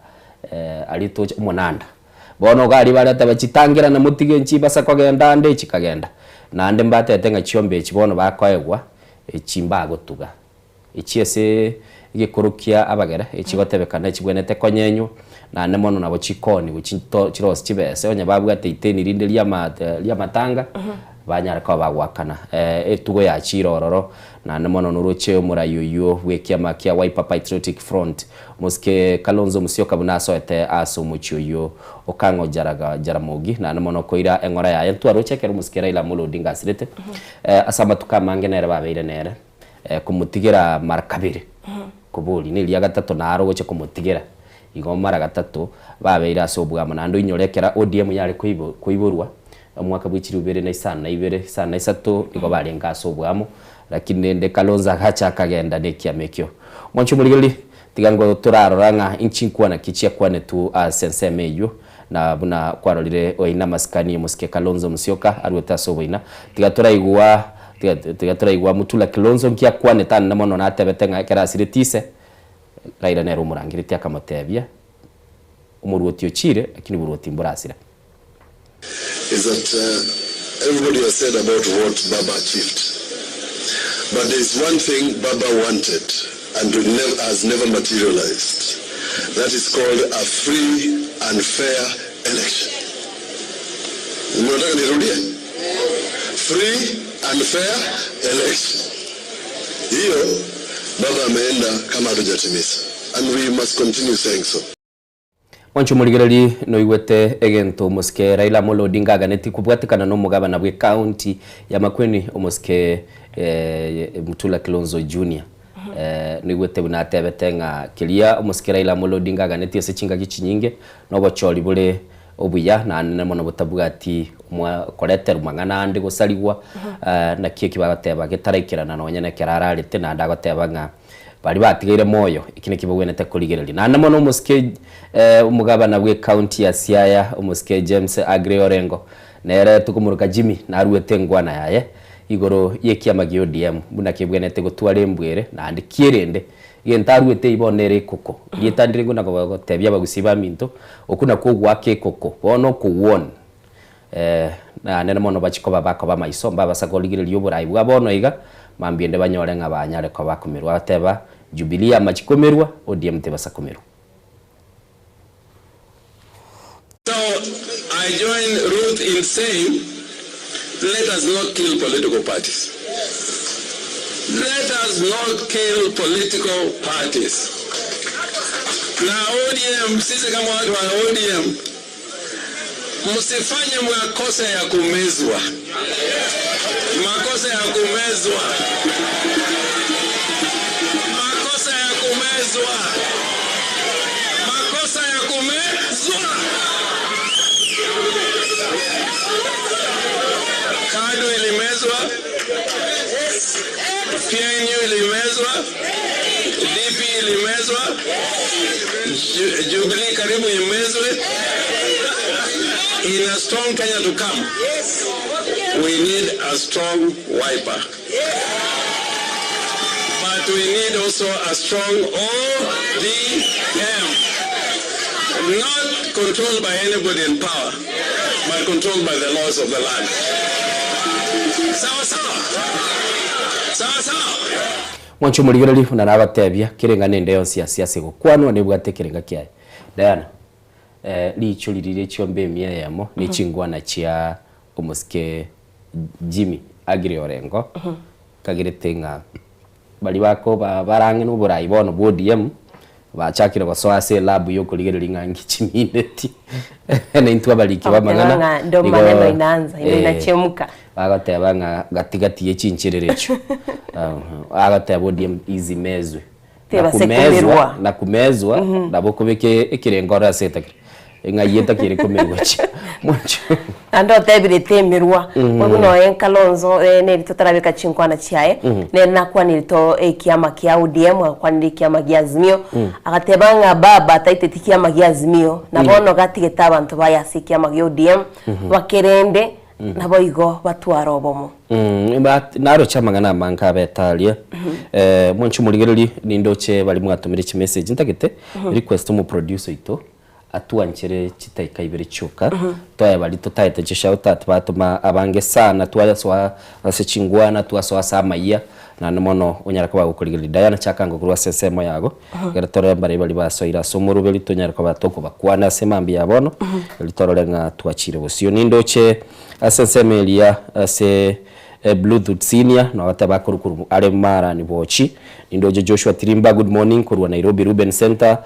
aria tocha omonanda. Bono iga aria bareteba chitangerane motige nchibasa kogenda ande chikagenda. Naende mbatete ng'a chiombe echi bono bakoegwa, echi mbagotuga. Echi ase egekoro kia abagere, echigotebekana echibwenerete konyenywa, naende mono nabo chikoonigwa chinto chirosi chibese, onye babwate iteni rinde ri'amatanga, banyare koba bagoakana etugo yachiire ororo, naende mono noroche omorai oyio bw'ekiama kia Wiper Patriotic Front, Mosike Kalonzo Musyoka buna asoete ase omochie oyio o Kang'o Jaramogi, naende mono koira eng'ora yaye ntwaroche ekero Mosike Raila Amolo Odinga asirete, ase amatuko amange nere babeire nere. Komotigera mara kabere, koboria, neria gatato naro ogochia komotigera. Igo mara gatato babeire ase obwamo. Naende oinyore ekero ODM yare koiborwa, Omwaka bwe chilifu ibere na isano na ibere, isano na isato, nigo barenge ase oboamo, lakini rende Kalonzo agacha akagenda na ekiama ekio. Mwanche omorigereria, tiga ngo torarora ng'a inchinkwana ki chiakwanetwe ase ensemo eyio, na buna kwarorire oina amasikani omosike Kalonzo Musyoka aruete ase oboina, tiga toraigwa tiga tiga toraigwa Mutula Kilonzo nki akwanete anene mono natebete ng'a ekero asireti ise, Raila nere omorangeretie akamotebia, Omoruoti ochire, lakini oboruoti mborasire. Is that uh, everybody has said about what Baba achieved. But there is one thing Baba wanted and nev has never materialized. That is called a free and fair election. Mnataka nirudie? Free and fair election. Hiyo Baba ameenda kama hatujatimiza. And we must continue saying so. Mwanche omorigereria noigwete egento omosike Raila Amolo Odinga aganetie kobwatekana nomogabana bwe county ya Makueni omosike Mutula Kilonzo Junior. Noigwete buna atebete ng'a keria omosike Raila Amolo Odinga aganetie ase chingaki chinyinge nobochori bore obuya naende mono botabwati koreterwa mang'ana ande gosarigwa naki eki bagoteba getaraikerana nonye nekero ararete naende agoteba ng'a Baria batigaire moyo, eki nakio bagwenerete korigereria. Naende mono omosike omogabana bw'ecounty ya Siaya, omosike James Aggrey Orengo, nere tokomoroka Jimmy, naruete engwana yaye igoro y'ekiama gia ODM buna kebwenerete gotwara embwa ere naende kierende. Egento aruete eyio bono nere ekoko. Rieta ndire ngona gotebia abagusii baminto, okwo nakwo ogoaka ekoko, bono okowon. Naende mono bachie koba bakoba amaiso, mbabasa korigereria oborai bwa bono iga, mambia ende banyore ng'a banyare koba bakomerwa. Agateba, Jubilee amachie komerwa, ODM tebasa komerwa. So I join Ruth in saying let us not kill political parties. Let us not kill political parties. Na ODM, sisi kama watu wa ODM Msifanye makosa ya kumezwa, makosa ya kumezwa, makosa ya kumezwa, makosa ya kumezwa. KADU ilimezwa, PNU ilimezwa, DP ilimezwa, Jubilee karibu imezwe. In a strong Kenya to come, we need a strong wiper. But we need also a strong ODM. Not controlled by anybody in power, but controlled by the laws of the land. Sawa sawa. Sawa sawa. Mwanche omorigereria buna nabatebia, kereng'ana ende yonsi ase ase gokwanwa nebwate ekerenga kiaye. Diana, riicho riria rie chiombe emia eyemo ne chingwana chia omosike Jimmy Aggrey Orengo, kagerete ng'a baria bako barang'e noborai bono bwa ODM, bachakire gosoa ase elab yokorigereria ng'a nki chimineti na intwe abariki Bagoteba b'amang'ana ng'a ndo nigo maneno inaanza, ino eh, inachemka. bagoteba ng'a gati gati ye chincherero echio bagoteba ODM izimezwe na Tebase kumezwa komerwa. na kumezwa nabo okobeka ekerengo ore ase etakire ng'ai etakire komerwa chi mwancho Naende otebire temerwa mm. Buna oye Kalonzo eh, neri totarabeka chinkwana chiaye Mm. nere nakwanire to ekiama kia ODM agakwanire ekiama gia Azimio Mm. agateba ng'a baba ataiteti kiama gia Azimio na Mm. bono gatigete abanto baye ase ekiama gia ODM Mhm. bakerende Mm. naboigo batware obomo. Mm, but naroche amang'ana amange abete aria eh, mwanche omorigereria nindoche baria mwatomire chimessage ntagete request omoproducer oito atwanchere chidaika ibere chioka twaye baria totaete chishout out batoma abange sana twasoa ase chingwana twasoa ase amayia naende mono onyare koba gokorigereria Diana chaka korwa ase ensemo yago ekero tore mbaria baria basoire ase omoroberi tonyare koba tokobakwana ase mambia ya bono erio torore ng'a twachire bosio. Nindoche ase ensemo eria ase Bluetooth Senior nogoteba akorwa korwa are Marani Bochi. Nindoche Joshua Tirimba good morning korwa Nairobi Ruben Centre.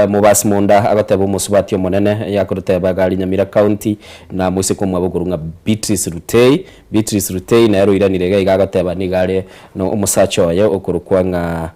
Mobasi Monda agoteba omosubati omonene yakoroteba iga aria Nyamira County na moiseke omwabo okorwa ng'a Beatrice Rutei. Beatrice Rutei nere oiranire iga iga agoteba nigo are no omosacha oye okorokwa ng'a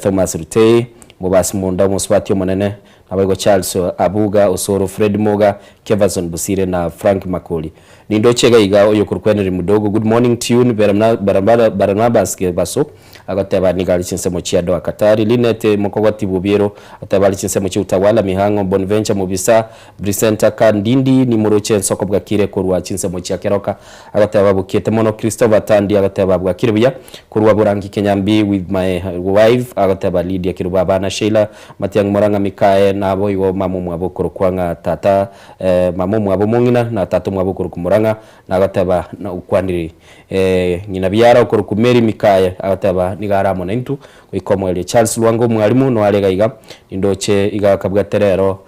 Thomas Rutei. Mobasi Monda omosubati omonene. Naboigo Charles Abuga, Osoro Fred Moga, Keverson Bosire na Frank Makori. Nindoche iga iga oyokorokwa Henry Mudogo, Good morning tune, Barnabas Kebaso agoteba nigo are chinsemo chia Doha Katari, Linet Mokogoti Bobiero ateba are chinsemo chia Utawala Mihang'o, Bonventure Mobisa, Brisenta Kandindi nimoroche ensoko bwakire korwa chinsemo chia Keroka agoteba bokiete mono, Christopher Tandi agoteba bwakire buya korwa Borangi Kenyambi with my wife agoteba Lydia Kerubo abana Sheila Matiang'i Morang'a Mikae naboigo mama omwabo okorokwa ng'a tata mama omwabo omong'ina na tata omwabo okorokwa Morang'a na agoteba okwanire ng'ina biara okorokwa Mary Mikae agoteba nigo are amo naintwe goika omoerio. Charles Lwanga omwalimu noare iga iga nindoche iga akabwate rero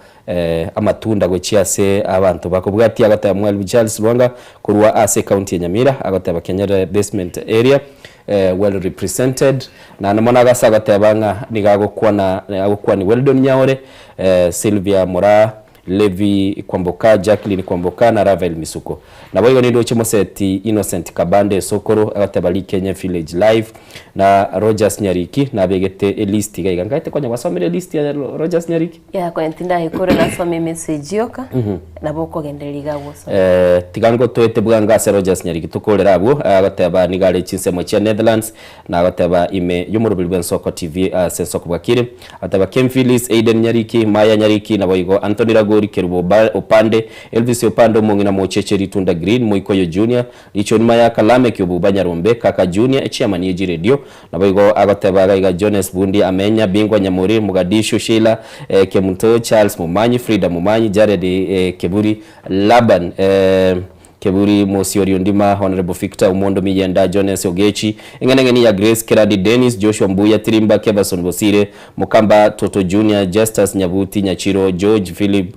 amatunda gochia ase abanto bakobwatia agoteba mwalimu Charles Lwanga korwa ase ecounty ya Nyamira agoteba Kenyere basement area well represented. Naende mono agase agoteba ng'a nigo agokwana agokwani Weldon Nyaore, Sylvia Moraa, Levi Kwamboka, Jacqueline Kwamboka na Ravel Misuko. Naboigo nindoche moseti Innocent Kabande Esokoro agoteba Likenye Village Live na Rogers Nyariki nabegete elist iga iga. Nkaete konya gwasomire elist ya Rogers Nyariki? Yaya konya tindayekora nasoma emessage yoka, nabo okogendereria iga gosoma. Tiga ngotoete bwango ase Rogers Nyariki tokorere abwo, agoteba nigo are chinsemo chia Netherlands, na agoteba ime y'omoroberi bw'Ensoko TV ase Ensoko Bwakire, agoteba Kem Phillis, Aiden Nyariki, Maya Nyariki, naboigo Anthony Ragori, Kerubo Opande, Elvis Opande, omong'ina Mocheche Ritunda Green, Moikoyo Junior, Richoni Mayaka, Lameck Obuba Nyarombe, Kaka Junior, echairman ye G-Radio, Naboigo agoteba iga iga Jones Bundi Amenya, Bingwa Nyamori, Mogadishu Sheila, Kemunto Charles Momanyi, Frida Momanyi, Jared Keburi, Laban Keburi, Mosiori Ondima, Honourable Victor Omondo Miyenda, Jones Ogechi, Eng'eneng'eni ya Grace Kerandi Dennis, Joshua Mbuya Tirimba, Keverson Bosire, Mokamba Toto Junior, Justus Nyabuti Nyachiro, George Philip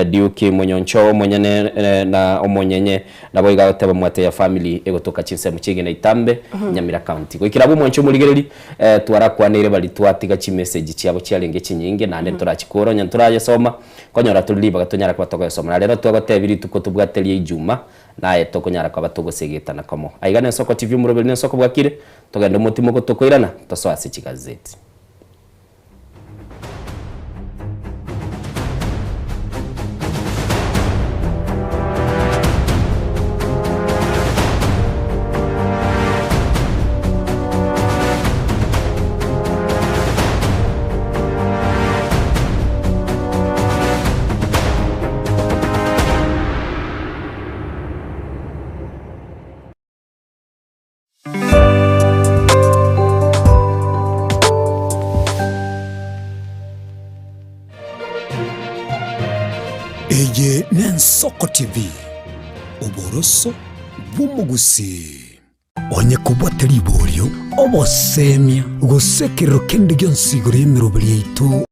Diuki Monyoncho omonyene na omonyenye. Naboigo agoteba Mwateya family egotoka chinsemo chi'egena Itambe, Nyamira County. Goikera abwo omwancho omorigereri, twarakwaneire baria twatiga chimessage chiabo chiarenge chinyinge naende ntorachikora onye ntorayesoma, konyora tore ribaga tonyara koba tokoyesoma. Na rero twagotebia rituko tobwate ria Ijuma, naye tokonyara koba togosegetana komo. Aiga nensoko TV omoroberi nensoko bwakire, togende omotimoko tokoirana, tosoe ase chigazeti. Eye n'Ensoko TV, oboroso bw'omogusii. Onye kobwate riborio, obosemia, gose ekerero kende gionsi igoro y'emeroberi yaito,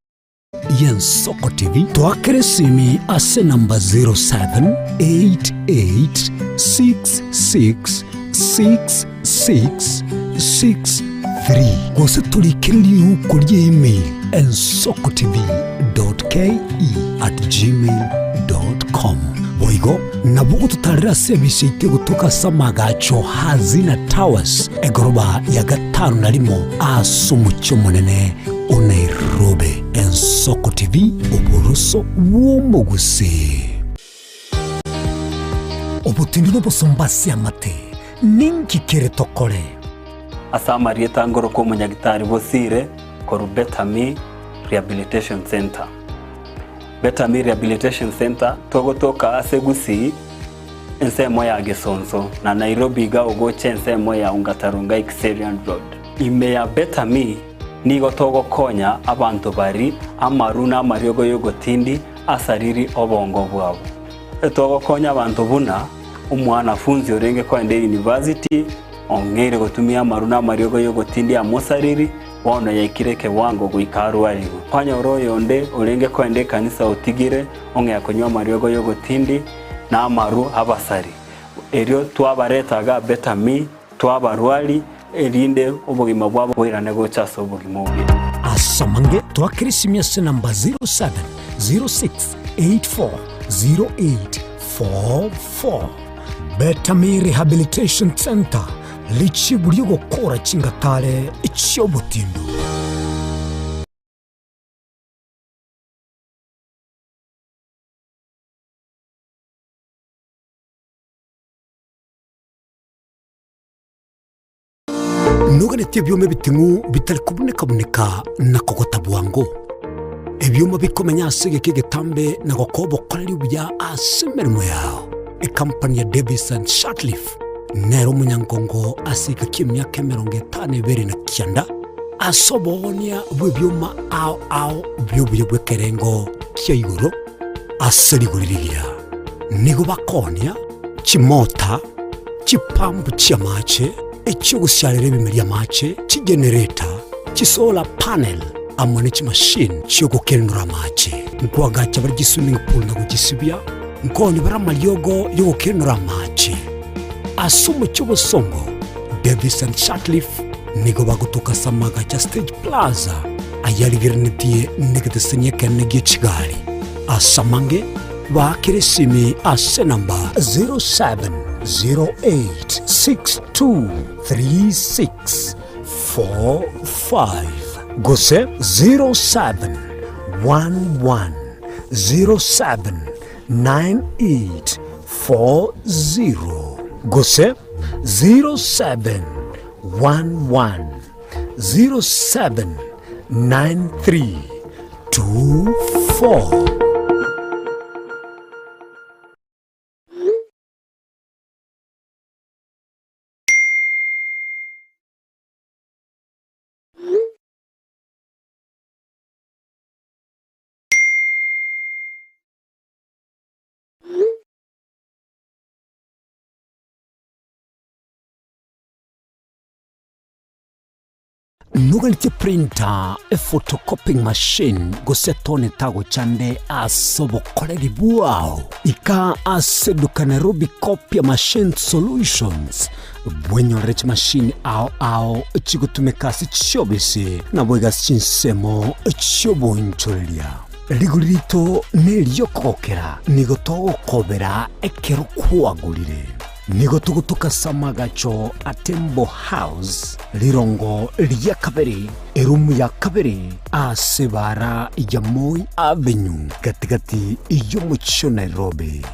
y'Ensoko TV, toakere esimi ase enamba 0788666663 gose torikere riuko ria email ensokotv.ke@gmail.com. Boigo nabo ogototarera ase ebisi yaito egotoka ase amagacho Hazina Towers egoroba ya gatano na rimo ase omochie omonene o Nairobi. Ensoko TV, oboroso bw'omogusii. Obotindi nobosomba ase amate, ninki kere tokore? Ase amarieta ngorokwa omonyagitari Bosire korwa Better Me Rehabilitation Centre. Better Me Rehabilitation Centre togotoka ase Gusii ensemo ya Gesonso na Nairobi iga ogocha ensemo ya Ongata Rongai Kiserian Road. Ime ya Better Me Nigo togokonya abanto bari amaru na amariogo y'ogotindi asariri obongo bwabo. Togokonya abanto buna omwanafunzi orenge koenda eyunivasiti ong'eire gotumia amaru na amariogo y'ogotindi amosariri, bono yaikire ekewango goika arwarigwe. Kwanyora oyonde orenge koenda ekanisa otigire ong'ea konywa amariogo y'ogotindi na amaru abasari. Erio twabareta iga Better Me Twabarwari, erinde obogima bwabo boirane gocha ase obogima obuya. Ase amange twakera esimi ase enamba 0706840844. Betami Rehabilitation Centre, richibu ri'ogokora chingatare chi'obotindu. Noganetie ebioma ebiting'u bitari kobuneka-buneka na kogota bwango, ebioma bikomenya ase egeka egetambe na gokoa obokoreri obuya ase emeremo yao. Ekampani ya Davis and Shirtliff nere omonyankongo ase egeka ki'emiaka 52 na kianda ase oboonia bw'ebioma ao ao bi'obuya bw'ekerengo kia igoro ase rigori rigiya. Nigo bakoonia chimota, chipampu chi'amache, echi'ogosiarera ebimeri amache, chigenereta, chisolar panel, amo ne chimashini chi'ogokenura amache. Nkoagacha bare chiswimming pool na gochisibia, nkoonia bare amariogo y'ogokenura amache. Ase omochie obosongo, Davis and Shirtliff nigo bagotoka ase amagacho a Stage Plaza ayarigereretie negeteseni ekenene gie chigari. Ase amange, baakere esimi ase enamba 0708623645 gose 0711079840 gose 0711079324. Noganetie printer, ephotocopying machine, gose tone tagochande ase obokoreri bwao? Ika ase eduka Nairobi Copia Machine Solutions bwenyorere chimashini ao ao chigotumeka ase chiobisi naboigo ase chinsemo chi'oboonchoreria. Rigori rito neri'okogokera, nigo togokobera ekero kwagorire. Nigo togotoka ase amagacho a Tembo House, rirongo ria kabere, erumu ya kabere, ase ebaara ya Moi Avenue, gati-gati y'omochie o Nairobi.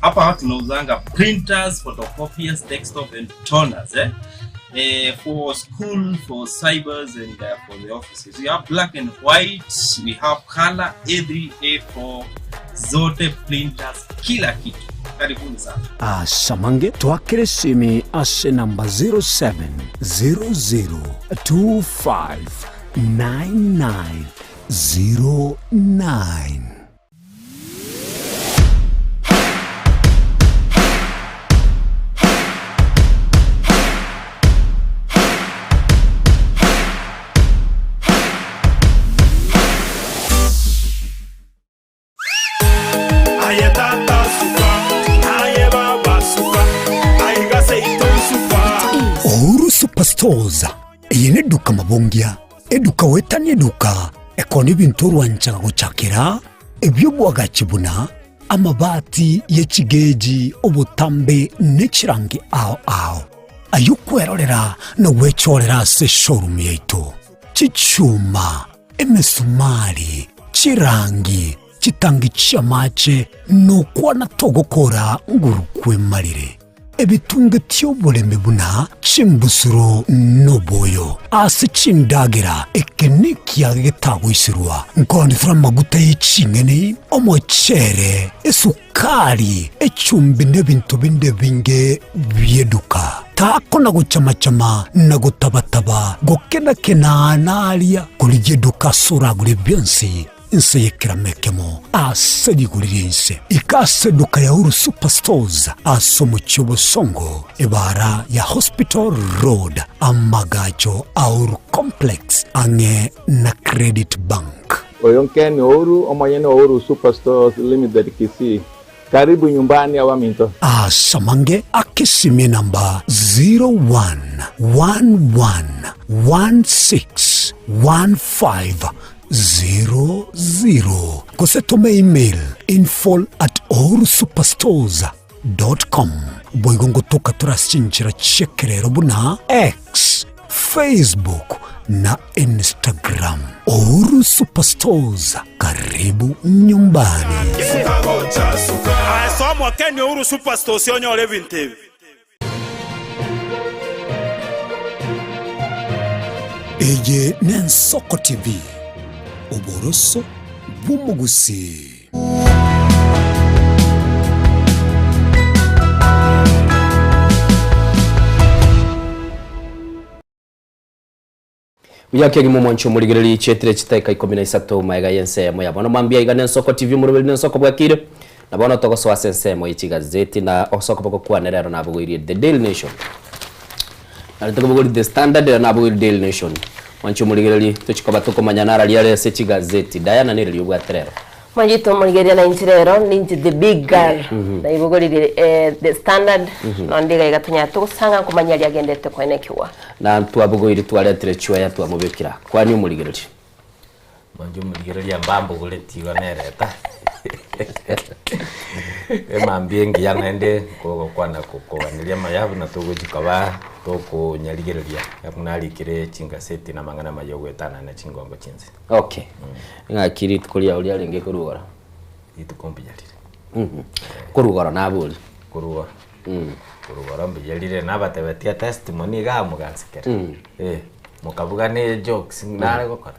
Hapa tunauzanga printers, photocopiers, desktop and toners eh? Eh, for school, for cybers and for the offices. We have black and white, we have color, A3, A4, zote printers, kila kitu. Karibuni sana. Ase amange twakere esimi ase enamba 0700259909. Aye tata suka, aye baba suka, aiga seito suka. Uhuru Superstores eye neduka mabongia, eduka goetania eduka ekona ebinto orwanchaga gochakera ebi'obwagachi buna amabati ye chigeji, obotambe ne chirangi ao ao. Ayio kwerorera na gwechorera ase eshowroom yaito. Chichuma, emesumari, chirangi, chitangi chi'amache, nokwana togokora nguru kwemarire. Ebitunge ti'oboremi buna chimbusuro noboyo ase chindagera, eke nekiage getagoiserwa. Nkoonetera amaguta ye ching'eni, omochere, esukari, echumbi nebinto binde ebinge bi'eduka. Takona gochama-chama na gotaba-taba, gokena-kena naria, korigia eduka ase oragure bionsi inse y'ekerama ekemo ase rigori ri'ense. Ika ase eduka ya Uhuru Superstores ase omochie obosongo, ebaara ya Hospital Road, amagacho a Uhuru Complex ang'e na Credit Bank. Oyo Ken Ouru, omonyene o Uhuru Superstores Limited Kisii. Karibu nyumbani abaminto. Ase amange akesimie namba 0111161500 gose tome email info at uhurusuperstores dot com. Boigo ngotoka tore ase chinchera chi'ekerero buna X, Facebook na Instagram. Uhuru Superstores, karibu nyumbani. Aye soa Kenya Uhuru Superstores onyore ebinto ebi. Eye n'Ensoko TV, oboroso bw'omogusii. Buya kegima omwancho omorigereria chietire chitaika ikomi na isato maega y'ensemo ya bono mambia iga n'Ensoko TV omoroberi n'Ensoko bwakire na bono togosoa ase ensemo ye chigazeti na osoko bogokwana rero nabogoirie The Daily Nation Nari tokobogoria The Standard ere nabogoirie Daily Nation mwanche omorigereria tochikoba tokomanyana ara riare ase chigazeti Diana nere riobwate rero. Mwanchete omorigereria na inche rero ninche the big girl naibogoririe The Standard nonde iga iga tonyara togosanga nkomanya aria agendete koenekigwa. Na ntwabogoirie twaretire chwaya twamobekera. Kwania omorigereria. Mwanche omorigereria mbambogoreti igo nereta emambia engiya naende nkogokwana kokoganeria amaya buna togochi koba tokonyarigereria buna arikire chingaseti na amang'ana amaya ogoetanana chingongo chinse. Okay. Ng'aki rituko riao riarenge korugora? Rituko mbuya rire. Korugora nabori. Korugora. Korugora mbuya rire nabatebetie testimony igaa mogansekera. Eh, mokabuga ne jokes nare gokora.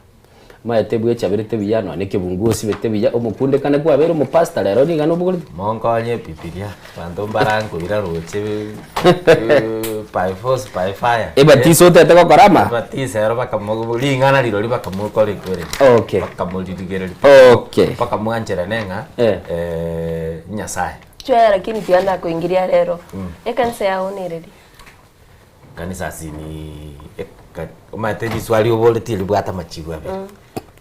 Maete bwechaberete buya nonya ekebunguo osibete buya omokundekane kwabeire omopastor rero niga nobogoreti. Monkonye ebibilia, abanto mbarankoira roche by force by fire. Ebatiso otete gokora ama? Ebatiso ero bakamo ring'ana rirorio bakamokora ekweri. Okay. Bakamoririgereria. Okay. Bakamwancherana ng'a eh Nyasaye. Chwaya lakini tiga nakoingiria rero. Ekanisa yao nereri? Kanisa asini eka omanyete riswali oboretie ribwate amachibu abere.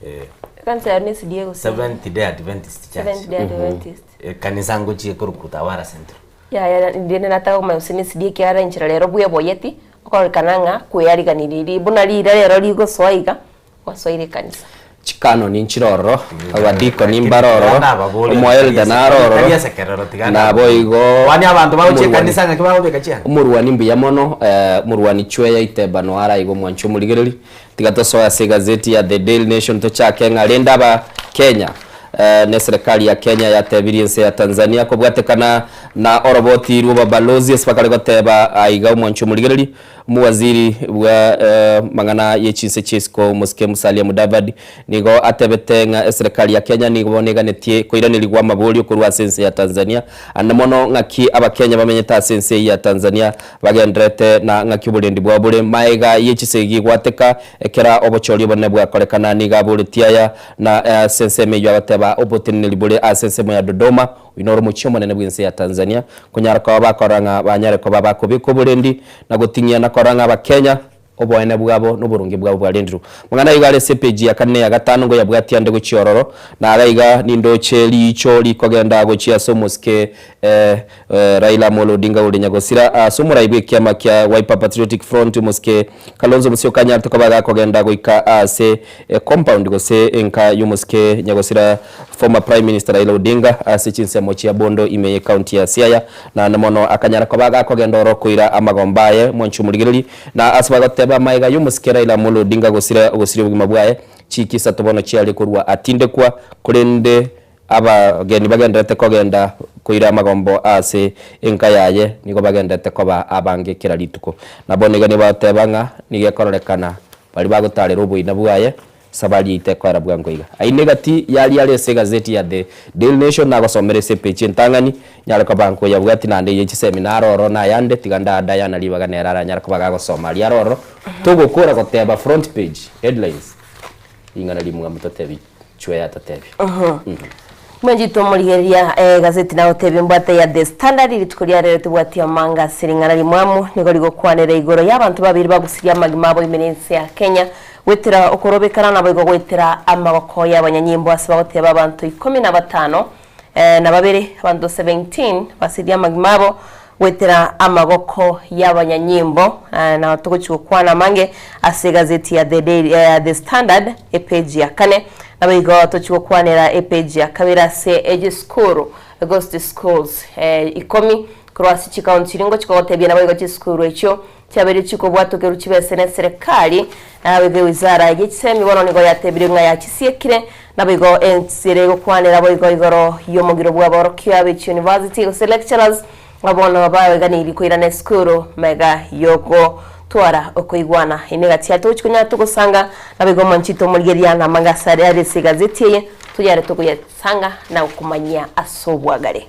Eh. Ekanisa yao ne SDA gose? Seventh Day Adventist Church. Seventh Day Adventist. Ekanisa ngochie ekorokwa Utawala Central. Yaya rende nataka komanya gose ne SDA ekiagera enchera rero bweboyeti, okororekana ng'a kweyariganirie buna rira rero rigosoa iga, Gwasoire ekanisa. Chikanoni nchire ororo, abadikoni mbare ororo, omoelda nare ororo, naboigo omorwani mbuya mono, omorwani Chweya Iteba noyo araiga omwanchi omorigereria. Tiga tosoe ase egazeti ya The Daily Nation tochake ng'a rende aba Kenya ne eserekari ya Kenya yatebirie ense ya Tanzania kobwatekana na oroboti rw'obabalozi ase bakare goteba aiga omwanchi omorigereria. Omowaziri bwa mang'ana ye chinse chi'isiko Omosike Musalia Mudavadi nigo atebete ng'a eserekari ya Kenya nigo bono eganetie koiranerigwa amaborio korwa ase ense ya Tanzania ande mono ng'aki abakenya bamenyete ase ense eyio ya Tanzania bagendererete na ng'aki oborendi bwabo bore maega ye chisegi gwateka ekera obochori obonene bwakorekana. Nigo aboretie aya na ase ensemo eyio agoteba oboteneneri bore ase ensemo ya Dodoma Oyio noro omochie omonene bw'ense ya Tanzania, konyara koba bakorora ng'a banyare koba bakobeka oborendi na goting'ia na korora ng'a Abakenya oboene bwabo na oboronge bwabo bwarendirwe. Amang'ana ayio iga are ase epeji ya kane na eya gatano ngoyabwatia ande gochia ororo, na iga iga nindoche riicho rikogenda gochia ase omosike Raila Amolo Odinga ore nyagosira ase omorai bw'ekiama kia Wiper Patriotic Front omosike Kalonzo Musyoka anyarete koba gakogenda goika ase ecompound gose enka y'omosike nyagosira Former Prime Minister Raila Odinga ase chinsemo chia Bondo ime ye county ya Siaya naende mono akanyara koba gakogenda oro koira amagomba aye mwanchi omorigereri na ase bagoteba maega y'omosike Raila Amolo Odinga gosira ogosiria obogima bwaye chiki isato bono chiare korwa atindekwa korende abageni bagendererete kogenda koira amagombo ase enka yaye nigo bagendererete koba abange kera rituko. Na bono iga nigo bagoteba ng'a nigo ekororekana baria bagotarera oboina bwaye Safari yaito ekoera bwango iga. Aye negati yaria are ase egazeti ya The Daily Nation nagosomera ase epeji entang'ani, nyare koba nkoyabwati naende ye chisemi naro ororo na ayande, tiga ndaa Diana ribaga nere aranyare koba gagosoma aria are ororo. Togokora goteba front page, headlines, ring'ana rimwamu totebi chweya totebi. Mwenchete omorigereria egazeti nagotebia embwate ya The Standard rituko ria rero tebwati amanga ase ring'ana rimwamu nigo rigokwanera igoro y'abanto babere bagusirie amagima abo ime nense ya Kenya goetera okorobekana naboigo goetera amagoko y'abanyanyimbo ase bagoteba abanto ikomi na batano na babere abanto 17 basirie amagima abo goetera amagoko y'abanyanyimbo na togochi gokwana amange ase egazeti ya The Daily, The Standard epage ya kane naboigo tochi gokwanera epage ya kabere ase echisukuru Ghost Schools ikomi korwa ase chikaunti chiria ngochi kogotebia naboigo chisukuru echio chiabeire chikobwatokerwa chibese ne serikali naboigo ewizara ye chisemi bono nigo yatebire ng'a yachisiekire naboigo ensere egokwanera boigo igoro y'omogiro bw'aborokia be chiuniversity gose lecturers Bono baweganeirie koirana esukuru mega y'ogotwara. Twara okoigwana. Ime gati yaito gochia konyara togosanga, naboigo omonchete omorigereria na amang'ana are ase egazeti eye, tonyare tokoyasanga na gokomanyia ase obwagare.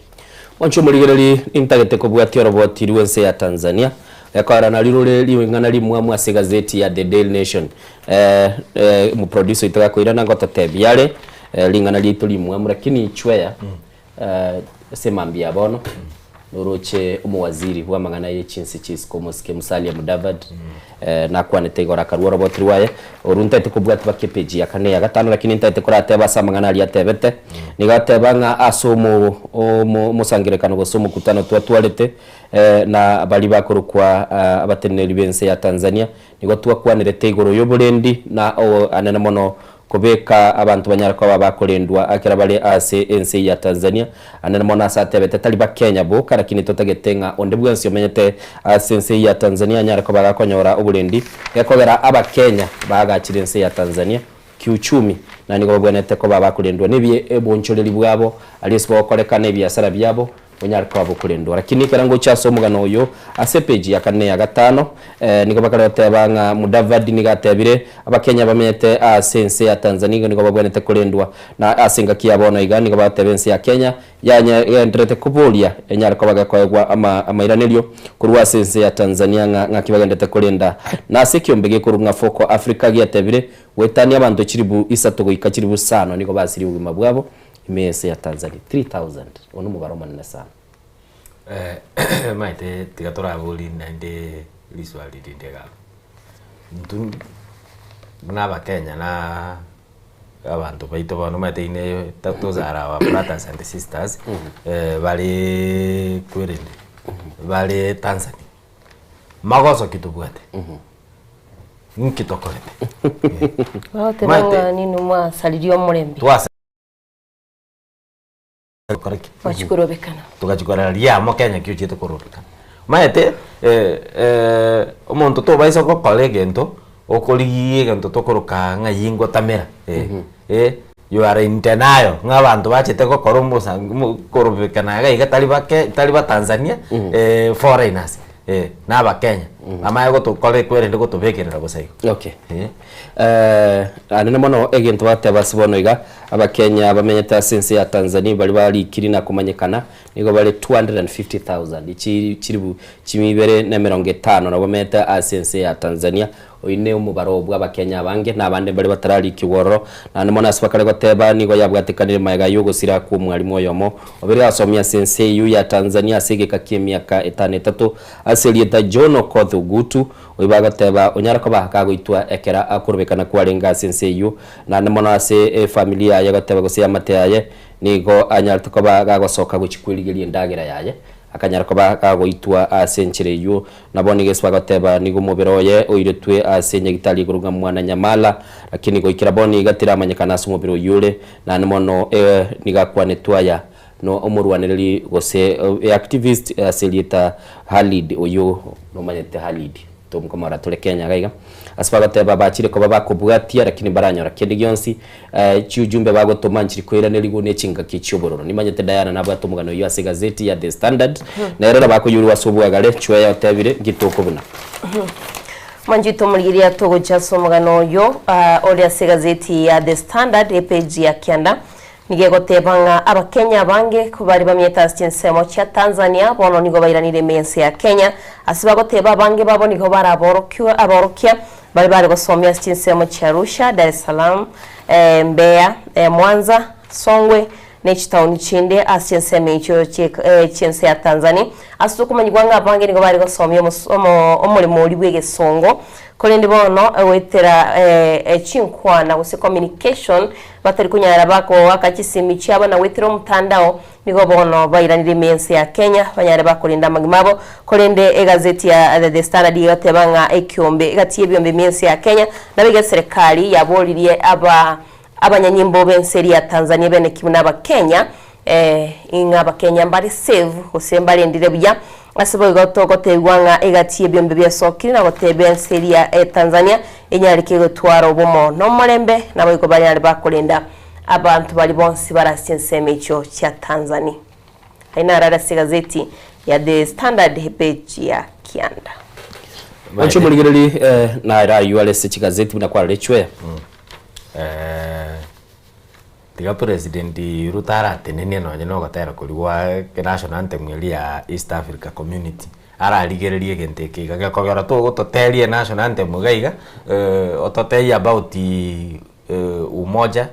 Mwanche omorigereri, nintagete kobwatia oroboti rw'ense ya Tanzania, gekorera nario rore ring'ana rimwamu ase egazeti ya The Daily Nation. Eh, eh, omoproducer oito gakoirana ngototebia are eh, ring'ana riaito rimwamu lakini chweya eh, ase mambia ya bono noroche omowaziri bw'amang'ana ye chinse chisiko omosike Musalia Mudavadi eh, nakwanete igoro akarua oroboti rwaye oru ntaete kobwati baka epeji ya kane ya gatano lakini ntaete korateba ase amang'ana aria atebete nigo ateba ng'a ase omo omo omosangerekano gose omokutano twatwarete eh, na baria bakorokwa ah, abateneneri b'ense ya Tanzania Nigo twakwanerete igoro y'oborendi na anene mono kobeka abanto banyare koba bakorendwa ekero bare ase ense ya Tanzania, anene mono ase atebete tari bakenya boka lakini totagete ng'a onde bwensi omenyete ase ense ya Tanzania anyare koba gakonyora oborendi gekogera abakenya baagachire ense ya Tanzania kiuchumi na nigo babwenerete koba bakorendwa nebie ebonchoreri bwabo aria ase bogokoreka na ebiasara biabo Onyare koba bokorendwa. Lakini ekero ngocha ase omogano oyo, ase epeji ya kane ya gatano, eh, nigo bakare goteba ng'a Mudavadi nigo atebire, Abakenya bamenyete ase ense ya Tanzania nigo babwenerete korendwa. Na ase engaki ya bono iga nigo bagoteba ense ya Kenya yanyegendererete koboria enyare koba gekoegwa ama amairanerio korwa ase ense ya Tanzania ng'a ng'aki bagendererete korenda. Na ase ekiombe gekorwa ng'a Foco Africa giatebire, goetania abanto chilibu isato goika chilibu isano nigo basirie obogima bwabo Ime y'ense ya Tanzania 3000, oyo nomobaro omonene sana. Omanyete tiga toraborie naende riswali rinde iga abwo. Intwe buna abakenya na abanto baito bono omanyete ine those are our brothers and sisters bareee kwerende bare Tanzania, magoso ki tobwate? Nki tokorete? Bagoteba Omanyete- ng'a ninwe mwasaririe omorembe. Twasa gokora ki? Mwachia korobekana. Togachia korora riamo Kenya ki ochiete korobekana. Omanyete omonto tobaisa gokora egento, okorigia egento tokoroka ng'ai ngotamera you are in denial ng'a abanto bachete gokora omosangi korobekana iga iga tari bake tari ba Tanzania foreigners na abakenya. Bamanye gotokora ekwerende gotobekerera bosa igo. Okay. Anene mono egento bateba ase bono iga, Abakenya bamenyete ase ense ya Tanzania baria barikiri na komanyekana nigo bare 250,000, chi chilifu chimia ibere na emerongo etano nabwo bamenyete ase ense ya Tanzania. Oyio ne omobaro bw'Abakenya abange, na abande mbare batararikigwa ororo. Naende mono ase bakare goteba nigo yabwatekanire magega y'ogosira kw'omwalimu oyomo obeire asomia ase ense eyio ya Tanzania ase egeka ki'emiaka etano etato ase erieta John Okoth Ogutu, Oyio bagoteba onyare koba kagoitwa ekero akorobekana kwarenge ase ense eyio, naende mono ase efamiri yaye goteba gose eamate yaye, nigo anyarete koba gagosoka gochia kwerigeria endagera yaye, akanyara koba kagoitwa ase enchera eyio. Nabo nigo ase bagoteba nigo omobere oye oiretwe ase nyagitari igoro ng'a mwana Nyamala, lakini goikera bono iga tiramanyekana ase omobere oyio ore, naende mono nigo akwanetwe aya No omorwanereri gose activist ase erieta Halid oyio nomanyete Halid tokomorora tore Kenya iga iga ase bagoteba bachire koba bakobwatia lakini mbaranyora kende gionsi chiujumbe bagotoma nchiri koiranerigwa ne chingaki chiobororo nimanyete Diana nabwate omogano oyio ase egazeti ya The Standard nere nabo akoyurwa ase obwagare chweya otebire ngitoko buna. Mwanchete omorigereria togocha ase omogano oyo ore ase egazeti ya The Standard epage ya kianda Nigo egoteba ng'a Abakenya abange kobare bamenyete ase chinsemo chia Tanzania bono nigo bairanire ime y'ense ya Kenya. Ase bagoteba abange babo nigo bare aborokigwa aborokia baria bare gosomia ase chinsemo chia Arusha, Dar es Salaam, Mbeya, Mwanza, Songwe ne chitaoni chinde ase chinsemo echio chi'ense ya Tanzani. Ase okomanyigwa ng'a abange nigo bare gosomia omo omoremo oria bw'egesongo korende bono goetera chinkwana gose communication Batari konyara bakoaka chisemi chiabo na goetera omotandao, nigo bono bairanire ime y'ense ya Kenya banyare bakorinda amagima abo. Korende egazeti ya The Standard egoteba ng'a ekiombe egati y'ebiombe ime y'ense ya Kenya nabo iga eserekari yaboririe aba abanyanyimbo b'ense eria ya Tanzania beneki buna abakenya ing'a abakenya mbare safe gose mbarendire buya. Ase boigo togotebigwa ng'a egati y'ebiombe biasokire na gotebia ense eria ya Tanzania enyareke gotwara obomo na omorembe, naboigo banyare bakorenda abanto baria bonsi bare ase chinsemo echio chia Tanzani. Ayio naro are ase egazeti ya The Standard epage ya kianda. Oche omorigereri eh, nare aywo are ase chigazeti buna kwarora echweya. Eh, tiga President Ruto aratenenie nonye na ogotera koria gwa national anthem eria ya East Africa Community, ararigererie egento eke iga, gekogera togototeria enational anthem iga iga, ototebie about umoja,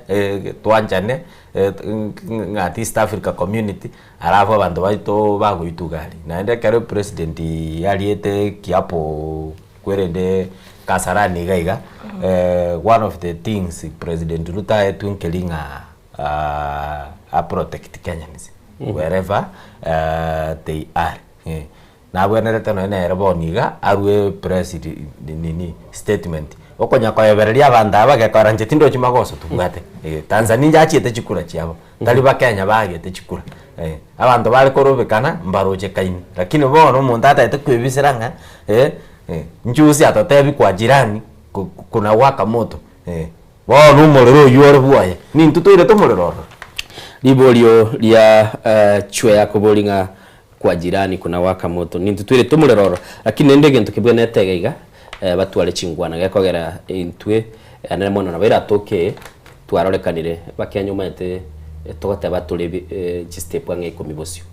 twanchane, ng'a East Africa Community, alafu abanto baito bagoituga aria. Naende ekero epresident ariete ekiapo kwerende Kasarani iga iga, one of the things President Ruto aetwe nkeri ng'a a protect Kenyans wherever they are. Nabwenerete nonya nere bono iga arue press nini statement, okonya koebereria abanto aba gekora inche tindochi magoso tobwate, Tanzania njachiete chikura chiabo, tari bakenya baagete chikura, abanto bare korobekana mbarochekaine, lakini bono omonto atagete koebisera ng'a nchusi atotebi kwa jirani kuna waka moto, bono omorero oywo ore bwoye, nintwe toirete omorero ororo. Riborio ria chwea kobori ng'a Kwa jirani kuna waka moto. Nintwe toirete omorero oro, lakini rende egento kebwenerete iga iga, batware chingwana gekogera intwe ande mono nabo eratoke twarorekanire bakenya omanyete togoteba tore chistep ang'e ikomi bosio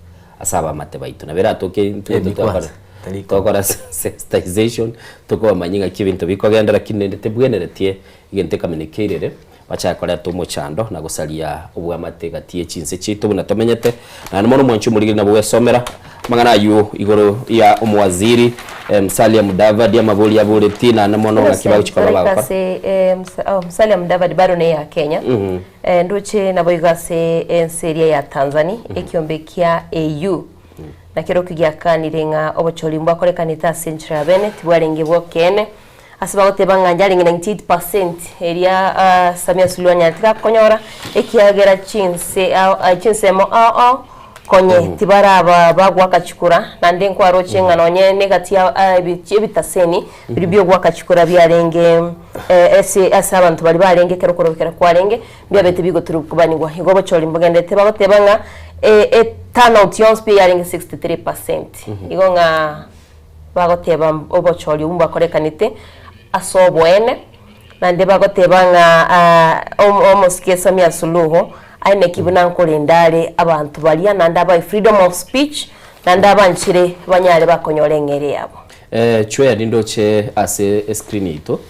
ase abamate baito. Nabo eratoke intwe Emi twakora kwanza, tari ikomi. tokora sensitization tokobamanyia ng'aki ebinto bikogenda lakini rende tebweneretie egento ekaminikeirere Bachake koreta omochando na gosaria oboamate gati ye chinse chiaito buna tomenyete. Naende mono omwanchi omorigeri nabo gwesomera amang'ana ayio igoro ya omowaziri Musalia Mudavadi amabori aboretie naende mono ng'aki bagochia koba bagokora. Ase oh, Musalia Mudavadi bado ne ya Kenya. Ndoche naboigo ase ense eria ya Tanzania ekiombe kia AU nakerokio giakanire ng'a obochori mbwakorekanete ase enchera ya bene tibwarenge bw'okeene. Ase bagoteba ng'a yarenge 98 percent eria Samia Suluhu anyarete gakonyora ekiagera chinse ao chinsemo ao ao konye tibaraba bagoaka chikura naende nkwaroche ng'a nonye na egati ya ebitaseni biria biogoaka chikura biarenge ase ase abanto baria barenge ekero okorobekera kwarenge mbiabete bigoturukubanigwa. Igo obochori mbogenderete bagoteba ng'a eturnout yonsi pi yarenge 63 percent igo ng'a Bagoteba obochori obwo mbakorekanete ase oboene, naende bagoteba ng'a omosike Samia Suluhu aye buna nkorenda are abanto baria naende abae freedom of speech naende abanchire banyare bakonyora eng'eria yabo. Chwea nindoche ase escreen yaito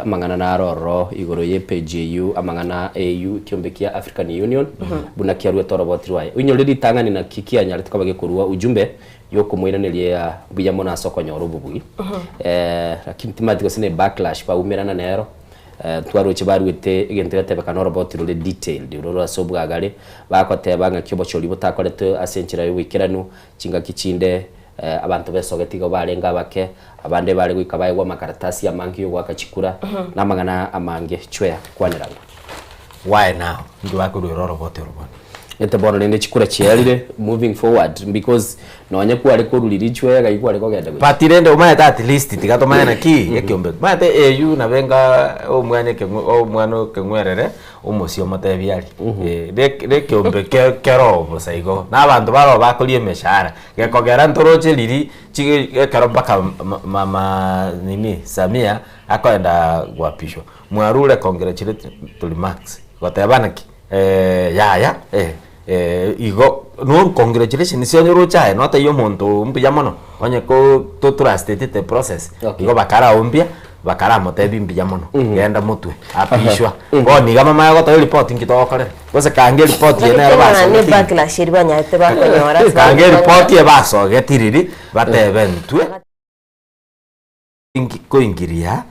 amang'ana naro ororo igoro ye page eyio amang'ana AU ekiombe kia African Union buna kiaruete oroboti rwaye. Oinyore ritang'ani naki kianyarete koba gekorua ujumbe Yokomoiraneria buya mono ase okonyora obobui. Lakini timanyeti gose ne backlash baumerana nero, twaroche baruete egento getebekana oroboti rore detailed rore ase obwagare, bagoteba ng'aki obochori botakoretwe ase enchera y'oboikeranu, chingaki chinde abanto besogeti igo barenge abake, abande bare goika baegwe amakaratasi amange yogoaka chikura, na amang'ana amange. Chwea kwanera ng'o? Why now? Inki bakoruera oroboti oro bono? Gete bono rende chikura chiarire moving forward because nonye kware korwa richwe iga kware kogenda gochia. But rende omanyete at least tiga tomanye naki ekiombe omanyete eywo nabo enga omwana ekeng'we omwana okeng'werere omosie omotebi aria eh ne ekiombe kero bosa igo na abanto baroo bakoria emeshahara gekogera ntoroche riria chige ekero mpaka mama nini Samia akoenda goapishwa Mwarure congratulatory marks goteba naki yaya igo no congratulations onye oroche aye notebie omonto mbuya mono onye ko totrustete the process igo bakaraombia bakaramotebia mbuya mono genda motwe apishwa bono iga bamanye gotoa eripoti nki togokorera gose kange eripoti eye nero Lakini ng'a ne backlash eria banyarete bakonyora ase kange eripoti eye basogeti riria batebe ntwe. Koingiria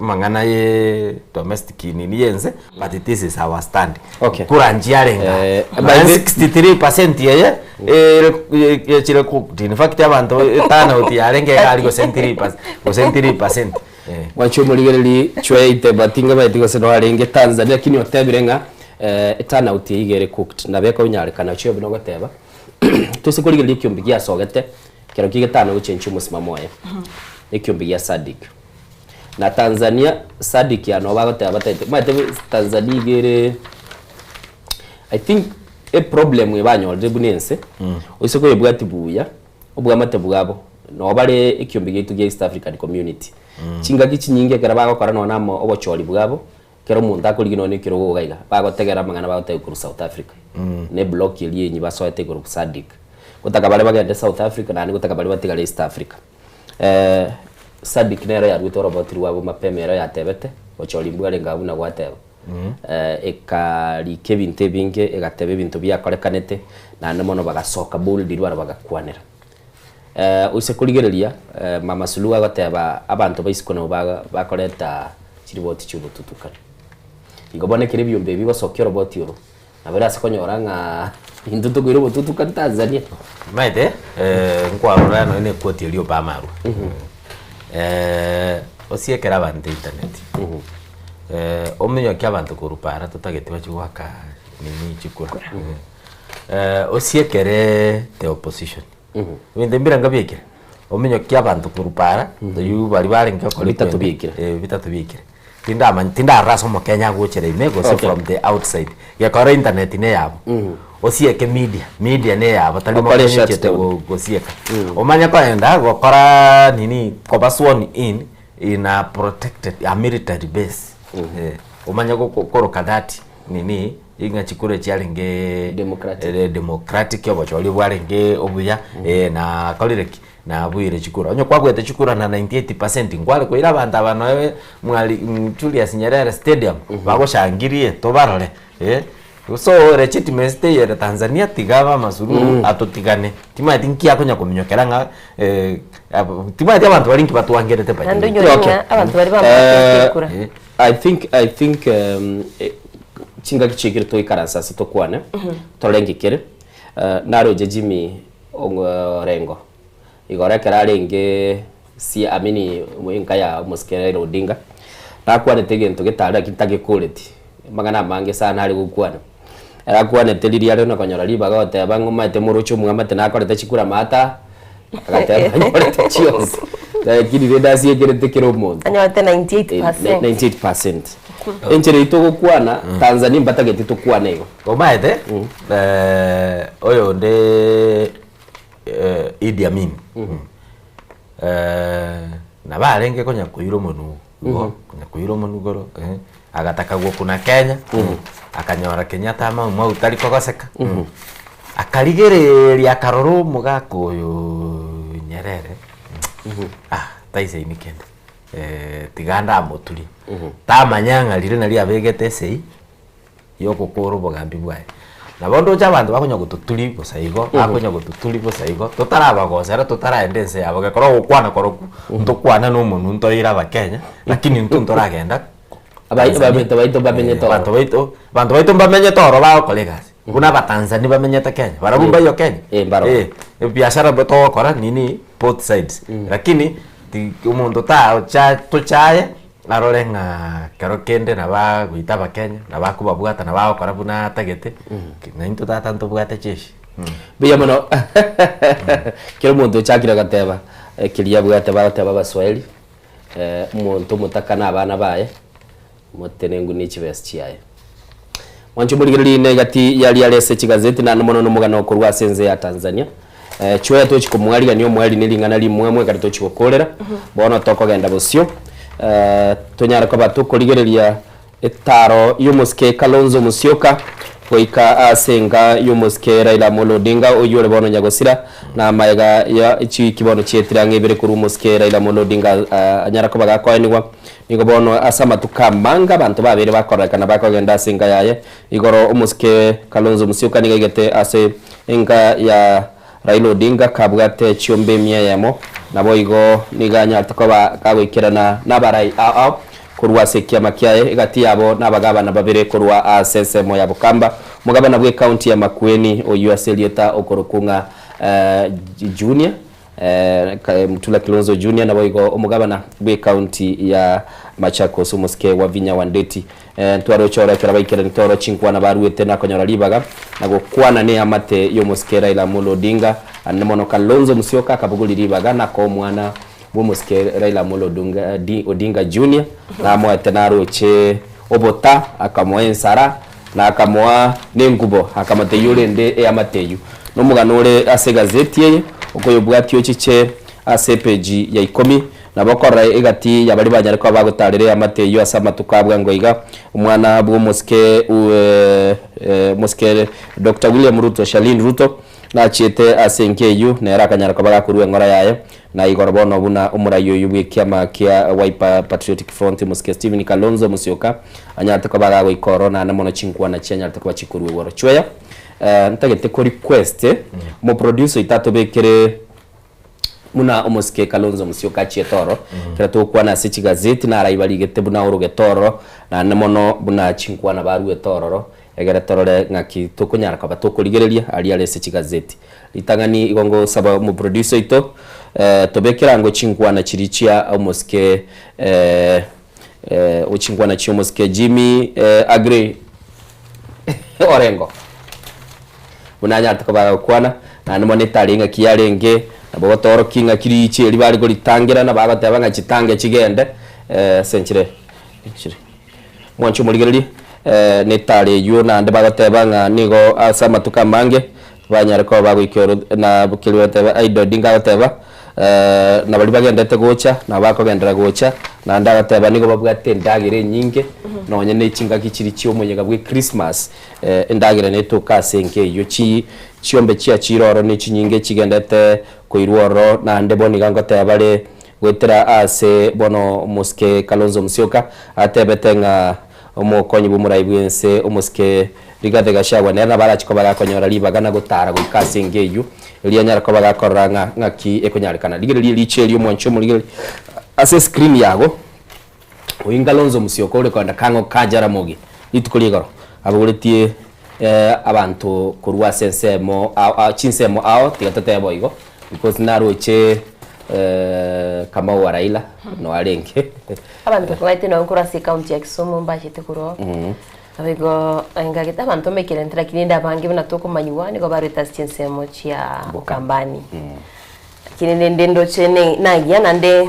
amang'ana ye domestic nini yense but this is our stand. Okay. Kura nchiarenge Eh, aa. by the- 63% eye ere yachire cooked. In fact abanto turnout yarenge iga aria gose 3% gose 3%. Eh. Mwanche omorigereri chweite but ingabaeti gose noarenge Tanzania lakini otebire ng'a eh, turnout eye iga ere cooked nabo ekonyarekana chwe buna ogoteba tose korigereria ekiombe giasogete Ekero kia getano gochenchia omosimamo oye nekiombe gia SADC. Na Tanzania, SADC aya nabo bagoteba batagete omanyete Tanzania iga ere I think eproblem ebanyorire buna ense, oise koyebwati buya, obwamate bwabo. Noo bare ekiombe giaito gia East African Community. Chingaki chinyinge ekero bagokora nonya na amo obochori bwabo, ekero omonto akorigia nonya na ekerogo iga iga, bagotegera amang'ana bagotebia korwa South Africa. Na eblock eria enyia basoete igoro SADC. Gotaka baria bagende South Africa naende gotaka baria batigare East Africa. SADC nero yaruete oroboti rwabo mapema ero yatebete, bochori mbwarenge abwo buna gwateba. Ekarika ebinto ebinge, egateba ebinto biakorekanete, naende mono bagasoka boldly barabwo bagakwanera. Oise korigereria, Mama Suluhu agoteba abanto ba isiko nabo bakoreta chiriboti chi'obotutukani. Igo bono ekero ebiombe ebi bigosokia oroboti oro, nabo erase konyora ng'a intwe tokoira obotutukani Tanzania. Omanyete, nkwarora nonya na ekoti eria Obama arwa, osiekere abanto internet, ominyokie abanto korwa para totageti bachie goaka nini chikura. Osiekere the opposition, ebinto mbire nkabiekire, ominyokie abanto korwa para, oywo baria barenge gokora Bitato biekire. eh, bitato biekire. Tindamanya tindarora ase omokenya agochera ime gose Okay. from the outside, gekora internet na eyabo, osieke media, media na eyabo tari Okore omokenya ochete shutdown. go- gosieka. Omanye koenda gokora nini koba sworn in, in a protected, a military base, eh, omanye goko koroka that nini. Ing'a chikura chiarenge Democratic. democratic obochori bwarenge obuya na akorire ki? Nabuire chikura. Onye kwabuete chikura na 98 percent nkware koira abanto aba noe mwari Julius Nyerere stadium bagoshangirie tobarore eh. So legitimacy teiyo ere Tanzania tiga abe amasuru atotigane. Timanyeti nki akonya kominyokera ng'a timanyeti abanto baria nki batwangerete by the Naende way. onyore ng'a abanto baria bamwakete ekura. I think I think chingaki chiekire toikaranse ase tokwane, torenge kere, naroche Jimmy Orengo, igoro ekero arenge si I mean enka ya omosike Raila Odinga, nakwanete egento getari lakini tagekoreti, amang'ana amange sana are gokwana. Ekero akwanete riria are nakonyora ribaga goteba ng'a omanyete moroche omwamate nakorete chikura maata, agateba anyorete chionsi, lakini rende asiekerete kera omonto. Anyorete 98%. 98%. Enchera eyio togokwana, Tanzania mbatageti tokwane igo. Omaete, oyonde Idi Amin, nabo arenge konya koira omonwe igo, konya koira omonwe igoro, agataka gokuna Kenya, akanyora Kenyatta Mau Mau tari kogoseka, akarigereria akarora omogaka oyo Nyerere, ah taisaini kende. Tiga ndamoturie, tamanya ng'a riria nario abegete esegi yogokora obogambi bwaye. Nabo ndoche abanto bakonya gototuria bosa igo, bakonya gototuria bosa igo, totarabagosera totaraenda ense yabo, gekora ogokwana korokwo, ntokwane na omonwe ntoire abakenya, lakini intwe ntoragenda Abai- Abanto baito bamenyete ororo. Abanto baito, abanto baito mbamenyete ororo bagokora egasi, buna abatanzania bamenyete Kenya, barabwo mbaiyo Kenya? Eh, mbaroo. Eh, ebiashara mbo togokora nini both sides, lakini ti omonto tacha tochaye arore ng'a kero kende nabo agoita abakenya, nabo akobabwata, nabo agokora buna atagete, na intwe tata ntobwate jeshi. Mbuya mono kera omonto ochakire goteba keria abwate bagoteba abaswahili. Omonto omotaka na abana baye, omotenengu ne chibesa chiaye. Mwanche omorigereria ine egati yaria are ase chigazeti naende mono nomogano okorwa ase ense ya Tanzania. Chwaya tochi komwarigania omweri ne ring'ana rimwemwe ekero tochi gokorera, bono tokogenda bosio tonyare koba tokorigereria Etaaro y'omosike Kalonzo Musyoka goika ase enka y'omosike Raila Amolo Odinga oyio ore bono nyagosira na amaega ya chiwiki bono chietire ang'e ibere korwa omosike Raila Amolo Odinga anyara koba gakoenigwa. Nigo bono ase amatuko amange abanto babeire bakororekana bakogenda ase enka yaye. Igoro omosike Kalonzo Musyoka nigo aigete ase enka ya Raila Odinga kabwate chiombe emia eyemo naboigo nigo anyarete koba kagoikerana nabarai ao ao Korwa ase ekiama kiaye, egati yabo nabagabana babere korwa ase ensemo ya Bokamba, omogabana bw'ecounty ya Makueni oyio ase erieta okorokwa ng'a Junior, Mutula Kilonzo Junior, naboigo omogabana bw'ecounty ya Machakos omosike Wavinya Wandeti. Ntwaroche oro ekero baikeranete oro chinkwana baruete nakonyora ribaga na gokwana neamate y'omosike Raila Amolo Odinga, ande mono Kalonzo Musyoka akabogoria ribaga nakoa omwana Bw'omosike Raila Amolo Odunga, Odinga Junior, namoete naroche obota, akamoa ensara, na akamoa nengubo, akamotebia orende eamate eyio. Nomogano ore ase egazeti eye, okoyobwatia ochiche. Ase epeji ya ikomi, nabo okorora egati ya baria banyare koba bagotarera eamate eyio ase amatuko a bwango iga, omwana bw'omosike omosike Doctor William Ruto, Charlene Ruto, nachiete ase enka eyio, nere akanyara koba gakorua eng'ora yaye, na igoro bono buna omorai oyio bw'ekiama kia Wiper Patriotic Front omosike Stephen Kalonzo Musyoka anyarete koba gagoika oro naende mono chinkwana chianyarete koba chikoruegwa oro. Chweya, ntagete ko request omoproducer oito atobekere Buna omosike Kalonzo Musyoka achiete oro, ekero togokwana ase chigazeti naro ayio barigete buna orogete ororo, naende mono buna chinkwana baruete ororo, egere torore ng'aki tokonyara koba tokorigereria aria are ase chigazeti. Ritang'ani igo ngosaba omoproducer oito tobekere ango chinkwana chiria chia omosike chinkwana chia omosike Jimmy Aggrey Orengo. Buna anyarete koba agokwana, naende mono etari engaki yarenge, nabo gotoorokia ing'aki riicho eri bare koritangerana, bagoteba ng'a chitange chigende, ase enchera enchera. Mwanche omorigererie, na etari eywo naende bagoteba ng'a nigo ase amatuko amange, banyare koba bagoika oro na keria bagoteba Aida Odinga agoteba, na baria bagendete gocha, nabo bakogenderera gocha, naende agoteba nigo babwate endagera enyinge, nonye ne chingaki chiria chia omoyega bwa echristmas, Endagera netoke ase enka eyio, chi chiombe chiachiire ororo ne chinyinge chigendete koirwa ororo, naende bono iga ngoteba bare goetera aase bono omosike Kalonzo Musyoka atebete ng'a omokonyi bw'omorai bw'ense omosike Rigathi Gachagua nere nabo arache koba gakonyora ribaga na gotara goika ase enka eyio erio anyare koba gakorora ng'a ng'aki ekonyarekana. Rigereria riicho erio omwanche omorigereria ase escreen yago. Oyio Kalonzo Musyoka ore kogenda Kang'o ka Jaramogi rituko ria igoro abogoretie abanto korwa ase ensemo ao ao chinsemo ao tiga totebe boigo because naroche Kamau wa Raila no arenge. Abanto baete nabo korwa ase ecounty ya Kisumu mbachete korwa oo, nabo igo engagete abanto mbaikerente lakini rende abange buna tokomanyigwa nigo barwete ase chinsemo chia Ukambani. Lakini rende ndoche ne nagia naende.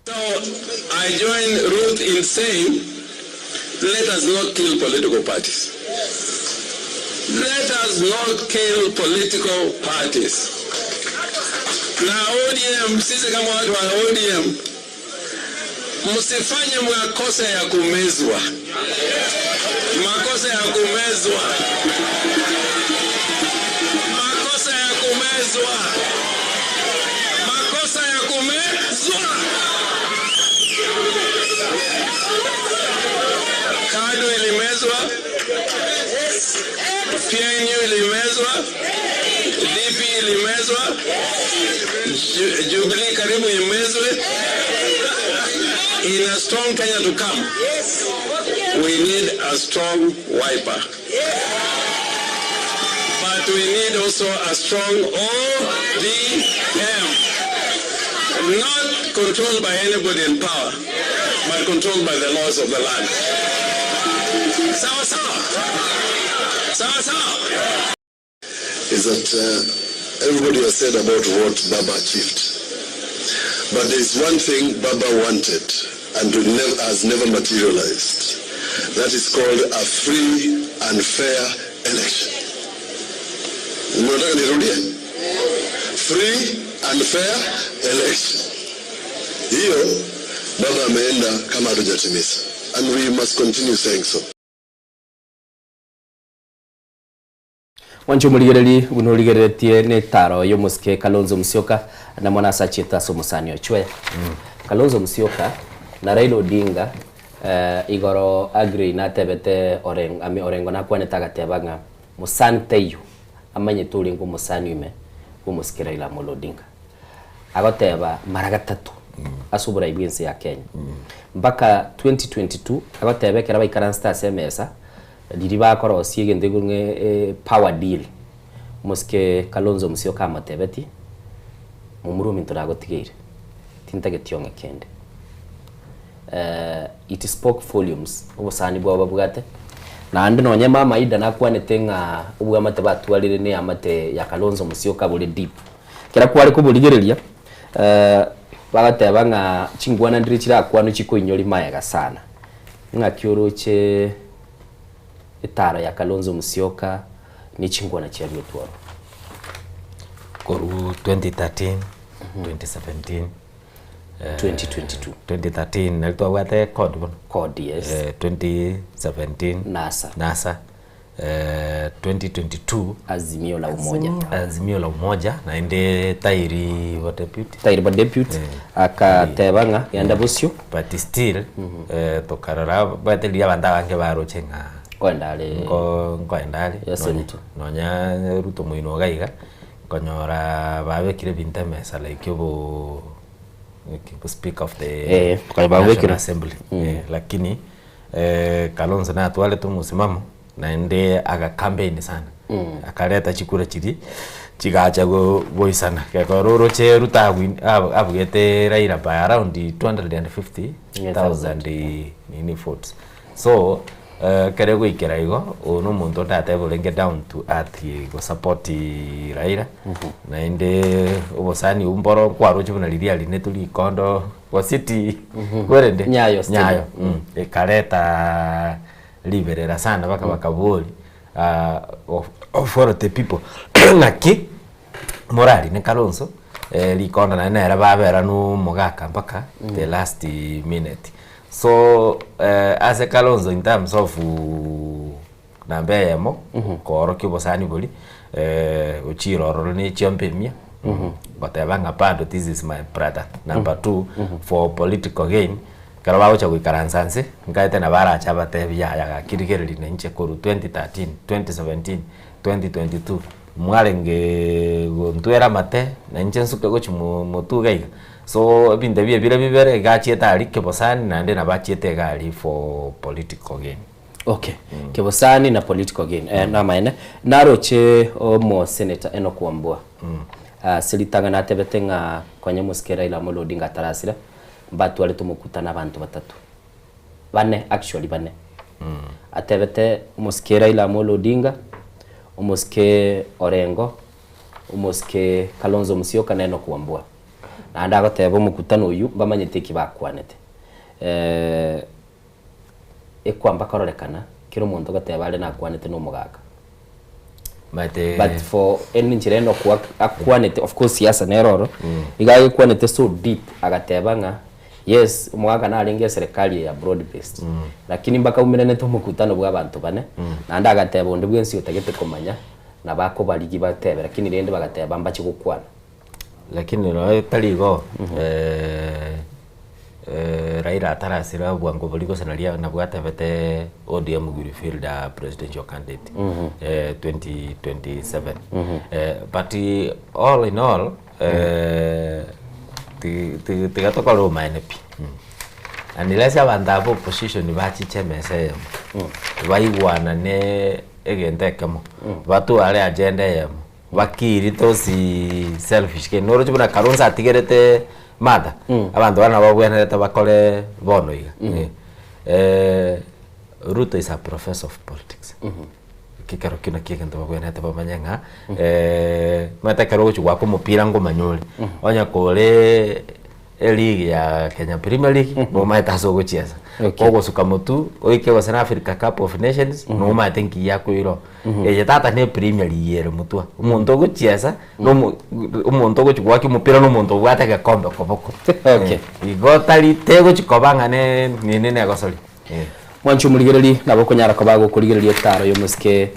So I join Ruth in saying let us not kill political parties. Let us not kill political parties. Na ODM, sisi kama watu wa ODM, msifanye makosa ya kumezwa, makosa ya kumezwa, makosa ya kumezwa, makosa ya kumezwa. KADU ilimezwa, PNU ilimezwa, DP ilimezwa, Jubilee karibu imezwe. In a strong Kenya to come, we need a strong wiper. But we need also a strong ODM. Not controlled by anybody in power, but controlled by the laws of the land. Sawa sawa. Sawa sawa. Is that everybody has said about what Baba achieved. But there is one thing Baba wanted and has never materialized. That is called a free and fair election. Mnataka nirudie? Free and fair election. Hiyo Baba ameenda kama hatujatimiza. And we must continue saying so. Mwanche omorigereri buna origereretie netaro y'omosike Kalonzo Musyoka na mono ase achiete ase omosani o Chweya. Kalonzo Musyoka na Raila Odinga igoro Aggrey natebete Orengo I mean Orengo nakwanete agateba ng'a mosani taiyo amanyete orenge omosani ime bw'omosike Raila Amolo Odinga. Agoteba mara gatato ase oborai bw'ense ya Kenya. Mpaka 2022 agoteba ekero baikaransete ase emesa Riria bakorosia egento ekio ng'a power deal, omosike Kalonzo Musyoka amotebetie, momura ominto nagotigeire, tintageti ong'e kende. It spoke volumes, obosani bwabo babwate, naende nonye mama Ida nakwanete ng'a obwamate batwarire na eamate ya Kalonzo Musyoka bore deep. Ekero kware koborigereria, bagoteba ng'a chingwana ndire chirakwanwe chikoinyori maega sana. Ng'aki oroche etaro ya Kalonzo Musyoka ne chingwana chiaruetwe ororo? Korwa 2013, 2017, 2022. 2013 nari twabwate CORD bono. CORD, yes. 2017 NASA. NASA. 2022 Azimio la Umoja. Azimio la Umoja naende Tairi bo deputy. Tairi bo deputy akateba ng'a genda bosio. But still tokarora bwate riria abanto abange baroche ng'a Nkoenda are nko nkoenda are Yes, nonya Ruto. nonya Ruto moino iga iga nkonyora babekire ebinto emesa like obo speaker of the Eh, National Assembly lakini Kalonzo natwarete omosimamo naende aga campaign sana akareta chikura chiria chigacha goisana gekora oroche Ruto abugete Raila by around 250,000 nini votes so ekero egoikera igo oyo na omonto ondatebe orenge down to earth go support Raila naende obosani obwo mboro nkwaroche buna riria arinetwe rikondo gose ti kwerende Nyayo Stadium. Nyayo ekareta riberera sana mpaka bakaboria of all the people ng'aki morarine Kalonzo rikondo naende nere babera na omogaka mpaka the last minute so ase Kalonzo in terms of namba eyemo koorokia obosani boria ochire ororo ne chiombe emia goteba ng'a bado this is my brother number two for political gain ekero bagocha goikaransa nse nkaete nabo arache abatebie yaya gaki rigereria na inche korwa 2013, 2017, 2022 mwarenge gontwera amate na inche nsuke gochia motwe iga iga so ebinto ebi ebire bibere iga achiete aria kebosani naende nabo achiete iga aria for political gain. Okay, kebosani na political gain eh, namaene naroche omo senator Enock Wambua ase ritang'ani atebete ng'a konya omosike Raila Amolo Odinga atarasira mbatwarete omokutano abanto batato bane actually bane atebete omosike Raila Amolo Odinga, omosike Orengo, omosike Kalonzo Musyoka na Enock Wambua naende agoteba omokutano oywo mbamanyete eki bakwanete Ekwamba kororekana kera omonto goteba are nakwanete nomogaka. But But for enchera Enock akwanete of course siasa nere oro, iga agekwanete so deep agateba ng'a yes omogaka narenge eserekari eye ya broad based lakini mbakaumeranete omokutano bwa abanto bane naende agateba onde bwensi otagete komanya nabo akobarigia batebe lakini rende bagateba mbache gokwana. Lakini nonya tari igo Raila atarasira bwango boria gose naria nabwo atebete ODM will field a presidential candidate 2027 but all in all tiga tokore omaene pi unless abanto aba opposition bachiche emesa eyemo baigwanane egento ekemo batware agenda eyemo Bakiri tosi selfish kende noroche buna Kalonzo atigerete Martha abanto baria nabo babwenerete bakore bono iga eh Ruto is a professor of politics ekero ekio nakio egento babwenerete bamanye ng'a omanyete ekero ogochia goaka omopira ngomanya ore onye kore Eligi ya Kenya Premier League nomaete ase ogochiesa ogosuka motwe oike gose na Africa Cup of Nations nomaete nki yakoira oo eye tata ne Premier League ere motwe aa omonto ogochiesa na omo omonto ogochi goaka omopira na omonto obwate egekombe koboko Okay. Igo tari tegochi koba ng'a ne nini negosori. Mwanche omorigereria nabo okonyara koba gokorigereria etaro y'omosike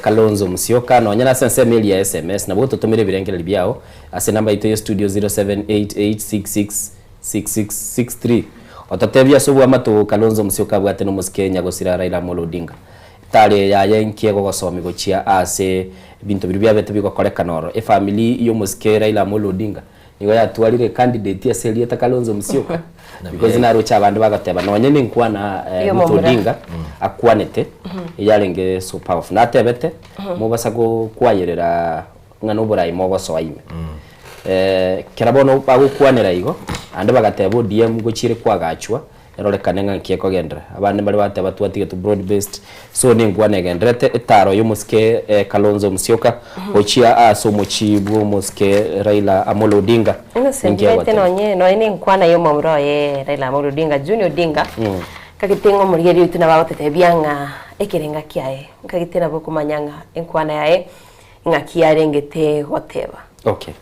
Kalonzo Musyoka nonya nase ensemo eria ya sms nabo ototomere ebirengererio biao ase enamba yaito ye studio 0788666663 ototebie ase obwamato Kalonzo Musyoka abwate nomosike nyagosira Raila Amolo Odinga etaro eye yaye inki egogosomi gochia ase ebinto biria biabete bigokorekana oro efamiri y'omosike Raila Amolo Odinga Nigo yatwarire ecandidate ase erieta Kalonzo Musyoka because naroche abande bagoteba nonye ninkwana eh, Ruto Yomomura. Odinga akwanete eyarenge so powerful natebete mobasa gokwayerera ng'a noborai mogosoa ime eh, kera bono bagokwanera igo naende bagateba ODM gochiire kwagachwa Erorekane ng'a nki ekogenderera. Abande mbare bateba twatigetwe broad based, so nenkwana egendererete etaro y'omosike Kalonzo Musyoka gochia ase omochie bw'omosike Raila Amolo Odinga. Innocent Ninki maete agoteba? nonye nonye nenkwana y'omomura oye Raila Amolo Odinga Junior Odinga nkagete ng'a omorigereria oito nabo agototebia ng'a ekerenga kiaye nkagete nabo okomanya ng'a enkwana yaye ng'aki yarengete goteba. Okay.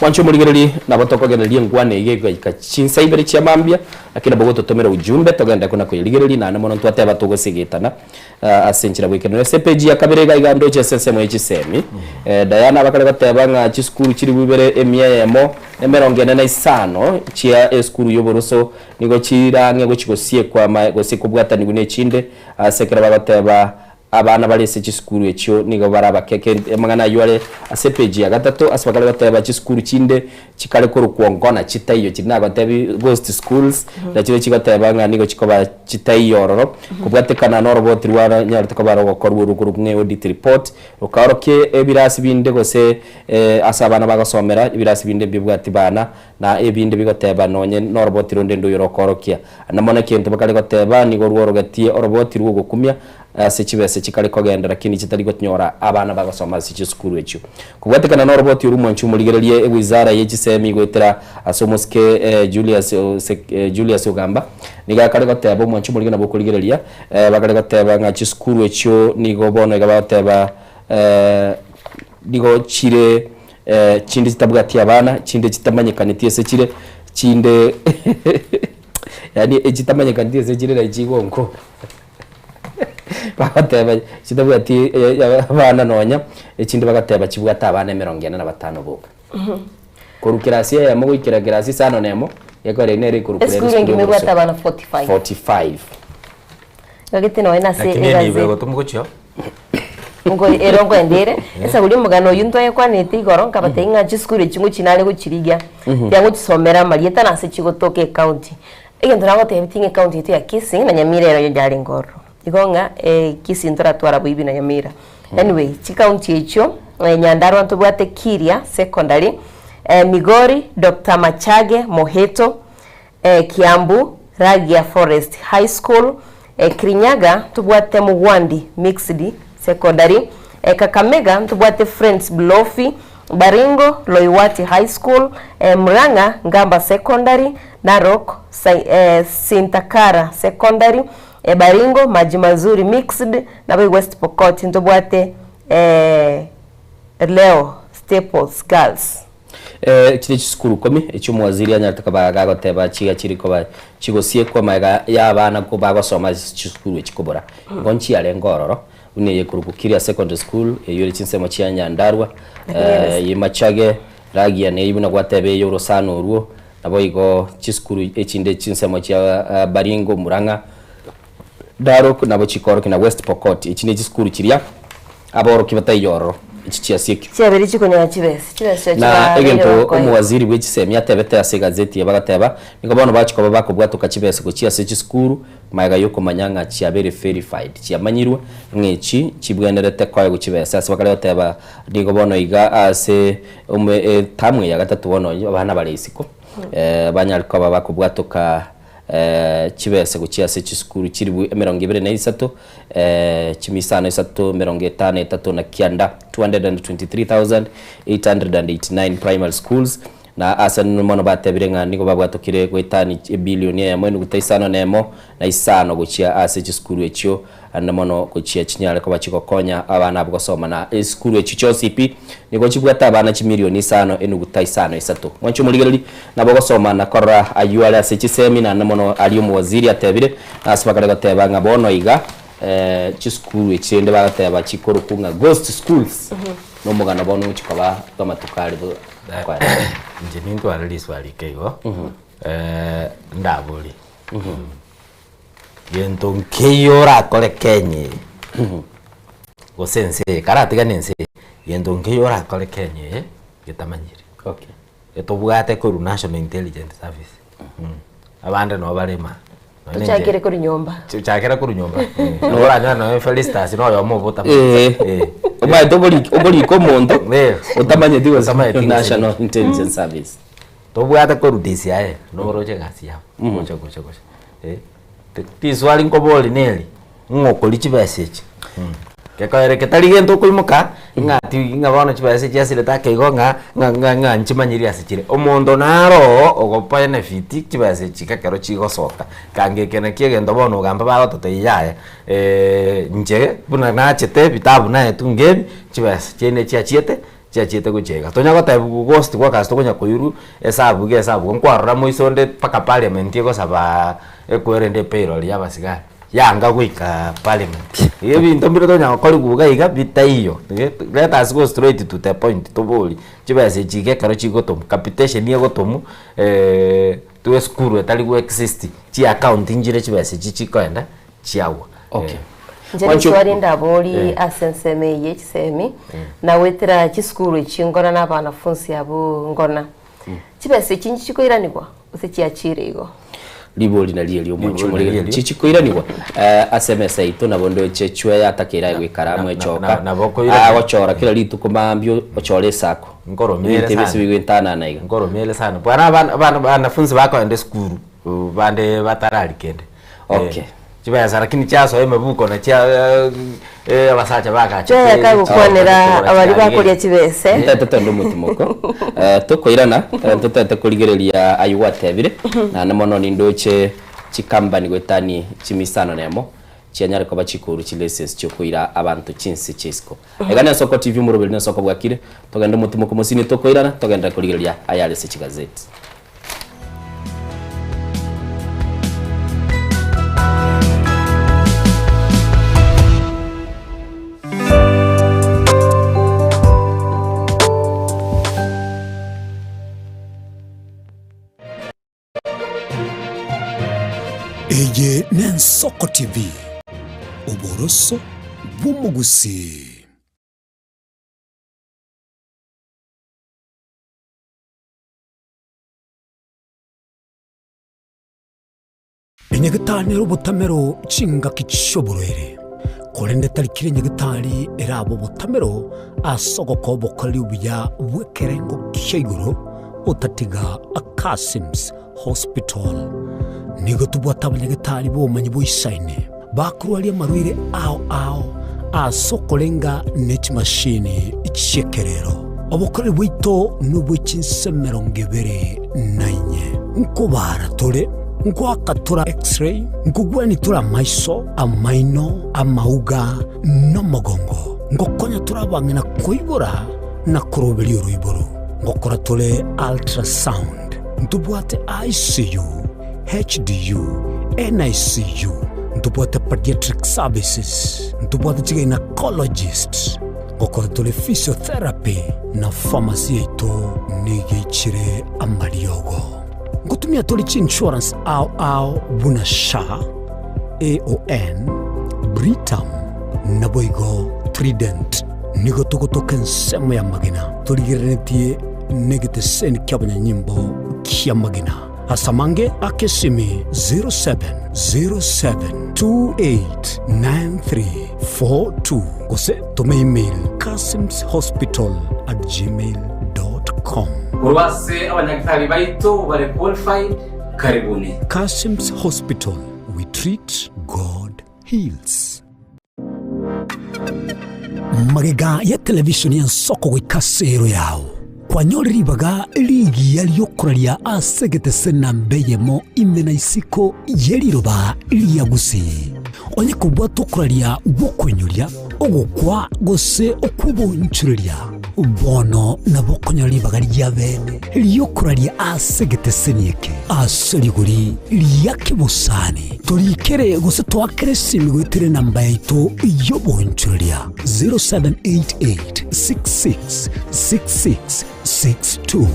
Mwanche omorigereri nabo tokogenereria enkwana eye egoika chinsa ibere chia mambia, lakini nabo ogototomera ujumbe togende kona koyerigereria naende mono ntwateba togosegetana ase enchera bwekenene. Ase epeji ya kabere iga iga ndoche ase ensemo ye chisemi Diana abakare goteba ng'a chisukuru chilifu ibere emia eyemo emerongo ene na isano chia esukuru y'oboroso nigo chirang'e gochi gosiekwa ama gose kobwatanigwa nechinde ase ekero bagoteba Abana bare ase chisukuru echio nigo bare abakeke. Amang'ana ayio are ase epeji ya gatato ase bakare goteba chisukuru chinde chikare korokwa ngona chitaiyo chiri nagotebi ghost schools na chiria chigoteba ng'a nigo chikoba chitaiyo ororo kobwatekana na oroboti rwanyarete koba rogokorwa orwo korokwa ng'a audit report rokaorokia ebirasi binde gose ase abana bagosomera ebirasi binde mbibwati bana na ebinde bigoteba nonye noroboti ronde ndoyo rokoorokia. Na mono egento bakare goteba nigo rworogetie oroboti rw'ogokumia ase chibesa chikare kogenda lakini chitari gotnyora abana bagosoma ase chisukuru echio. Kobwatekana noroboti orwo mwanchi omorigererie ewizara ye chisemi goetera ase omosike Julius Julius Ogamba nigo akare goteba omwanchi omorigereria nabo okorigereria bakare goteba ng'a chisukuru echio nigo bono iga bagoteba nigo chire Chinde chitabwati abana, chinde chitamanyekaneti ase chire, chinde yaani echitamanyekaneti ase chire naye chigonkwa bagoteba chitabwati abana nonya, echinde bagateba chibwate abana emerongo ene na batano boka. Korwa kirasi eyemo goikera kirasi isano na emo, gekogera eri nere ekorokwa rero Esukuru esukuru engima ebwate y'oborosio. abana 45. 45. Gagete nonya nase Lakini enibo egazeti. egotomwa gochia Nko ero nkoenda ere, esaguri omogano oyio ntwayekwanete igoro, nkabatebia ng'a chisukuru echi ngochi nare gochirigia, tiga ngochisomera amarieta na ase chigotoka ecounty. Egento nagotebetie ng'a ecounty yaito ya Kisii na Nyamira ero yarenge ororo. Igo ng'a Kisii ntoratwara boibi na Nyamira. Anyway, chicounty echio, Nyandarua ntobwate Kiria secondary, Migori Doctor Machage Moheto, Kiambu, Ragia Forest High School, Kirinyaga ntobwate Mugwandi Mixed Secondary, Kakamega ntobwate Friends Blofi, Baringo Loiwati High School, Murang'a Ngamba Secondary, Narok Sintakara Secondary, Baringo Maji Mazuri Mixed, naboigo West Pokot ntobwate Leo Staples Girls. Chire chisukuru ikomi echi'omowaziri anyarete koba gagoteba chiga chiri koba chigosiekwa magega y'abana bagosoma ase chisukuru echi kobora. Igo nchiarenge ororo, buna eye korokwa Kiria Secondary School, eyio ere chinsemo chia Nyandarua, eye Machage, Ragia neyio buna gwateba eye orosana orwo, naboigo chisukuru echinde chinsemo chia Baringo, Murang'a, Narok nabo chikorokia na West Pokot. Echi ne chisukuru chiria aborokia bataiyo ororo, echi chiasiekire. Chiabere chikonyora chibesa, chibesa Na chibabeire egento bakoegwa. omowaziri bwe chisemi atebete ase egazeti eye bagateba, nigo bono bachia koba bakobwatoka chibesa gochia ase chisukuru magega yokomanya ng'a chiabeire verified, chiamanyirwe ng'a echi chibwenerete koegwa chibesa. Ase bakare goteba nigo bono iga ase ome etamu eye ya gatato bono abana bare isiko banyare koba bakobwatoka chibesa gochia ase chisukuru chilifu emerongo ebere na isato, chimia isano isato, emerongo etano etato na kianda, 223,889 primary schools, na ase mono batebire ng'a nigo babwatokire goetania ebilioni eyemo enuguta isano na emo na isano gochia ase chisukuru echio Naende mono gochia chinyare koba chigokonya abana abwo gosoma, na esukuru echio chionsi pi nigo chibwate abana chimilioni isano enuguta isano isato. Mwanche omorigereria, nabo ogosoma na korora ayio are ase chisemi, naende mono aria omowaziri atebire, na ase bakare goteba ng'a bono iga chisukuru echi rende bagateba chikorokwa ng'a ghost schools, na omogano bono ogochia koba bw'amatuko aria koera. Inche nintware riswali ike igo, ndaborie. Gento nkeiyo orakore Kenya eye, gose ense eye, karatigane ense eye, gento nkeiyo orakore Kenya eye getamanyiri. Okay. Getobwate korwa National Intelligence Service, abande nabo bare imaa. Nonye inche- Tochakere korwa nyomba. Tochakere korwa nyomba, nabo oranyore nonye Felistus na oyomo obo otamanyeti. Eh. Omanyete okorika okorika omonto otamanyeti gose Otamanyeti gose. National Intelligence Service. Tobwate korwa DCI, noroche egasi yabo, gocha gocha gocha. Eh, Riswali nkobori neri, ng'o okoria chibesa echi? Gekoera ketari gento okoimoka, ng'a ati ng'a bono chibesa chiasirete ake igo ng'a ng'a ng'a ng'a nchimanyiri ase chire. Omonto naro oo ogobenefit chibesa echi ekero chigosoka, kanga eke nakio egento bono ogamba bagototebia yaya inche buna nachete ebitabu naetwe ngebi, chibesa chiaino chiachiete. Chiachiete gochia iga. Tonya gotebiwa ghost workers tokonya koirwa esabu iga esabu iga, nkwarora moiso onde mpaka parliament egosabaa ekwerende epayroll ya abasigari, yanga goika parliament. Iga ebinto mbire tonya gokoriwa iga iga bitaiyo, let us go straight to the point toborie, chibesa echi iga ekero chigotomwa, capitation egotomwa to esukuru etari go exist, chiaccount nchire chibesa echi chikoenda chiagwa. Okay. Inche riswali ndabori ase ensemo eye ye chisemi, nagoetera chisukuru echi ngona na abanafunsi abwo ngona, chibesa echi nchi chikoiranigwa gose chiachire igo? Ribori nario erio omonche Ribori nario omorigeri erio. chichikoiranigwa ase emesa yaito nabo ndoche chwe yatakeire aye goikara amo echoka nabo okoirania. agochora kera rituko mambia ochore esako Nkoromere ebinto ebi sana. ase bigoentanana iga. Nkoromere sana. Bwana abana abana banafunsi bakoenda esukuru bande batarari kende. Okay. Chibesa lakini chiasoa emebuko na chia abasacha bagacha Joy akagokwanera abaria bakoria chibese. Ntete tende omotimoko tokoirana totete korigereria aywo gwatebire naende mono nindoche chicompany goetani chimisano nemo chianyare koba chikoru chilicence chiokoira abanto chinse chia isiko. Iga nensoko TV omoroberi nensoko bwakire togende omotimoko mosini tokoirana togenderere korigereria ayare ase chigazeti. Eye n'Ensoko TV, oboroso bw'omogusii. Enyagetari nere obotamero chingaki chi'oborwaire, korende tari kera enyagetari erabe obotamero ase ogokoa obokoreri obuya bw'ekerengo kia igoro otatiga Akasim's Hospital. Nigo tobwate abanyagetari b'obomanyi boisaine bakorwaria amarwaire ao ao ase okorenga ne chimashini chi'ekerero. Obokoreri bwaito nobwe chinse emerongo ebere na inye. Nkobaara tore, nkoaka tore X-ray, nkogwenia tore amaiso, amaino, amauga, na omogongo. Ngokonya tore abang'ina koibora na koroberia oroiboro. Ngokora tore ultrasound. Ntobwate ICU, HDU, NICU, ntobwate pediatric services, ntobwate chigynecologist, ngokora tore physiotherapy na pharmacy yaito nigo eichire amariogo. Ngotumia tore chiinsurance ao ao buna SHA, AON, Britam naboigo Trident. Nigo togotoka ensemo y'amagena torigereretie negeteseni ki'abanyanyimbo ki'amagena. Ase amange ake esimi 0707289342 gose toma email kasimshospital@gmail.com. Korwa ase abanyagitari baito bare qualified, karibuni. Kasim's Hospital, we treat, God heals. Magega ya televishoni y'ensoko goika ase ero yao, kwanyorire ribaga rigiya ri'okoraria ase egetese namba eyemo ime na isiko ye riroba ria Gusii. Onye kobwate okoraria gw'okoinyoria, ogokwa gose okw'obonchoreria, bono nabo okonyora ribaga ria bene ri'okoraria ase egeteseni eke ase rigori ria kebosani. Torikere gose toakere esimi goetera enamba yaito y'obonchoreria 0788666662.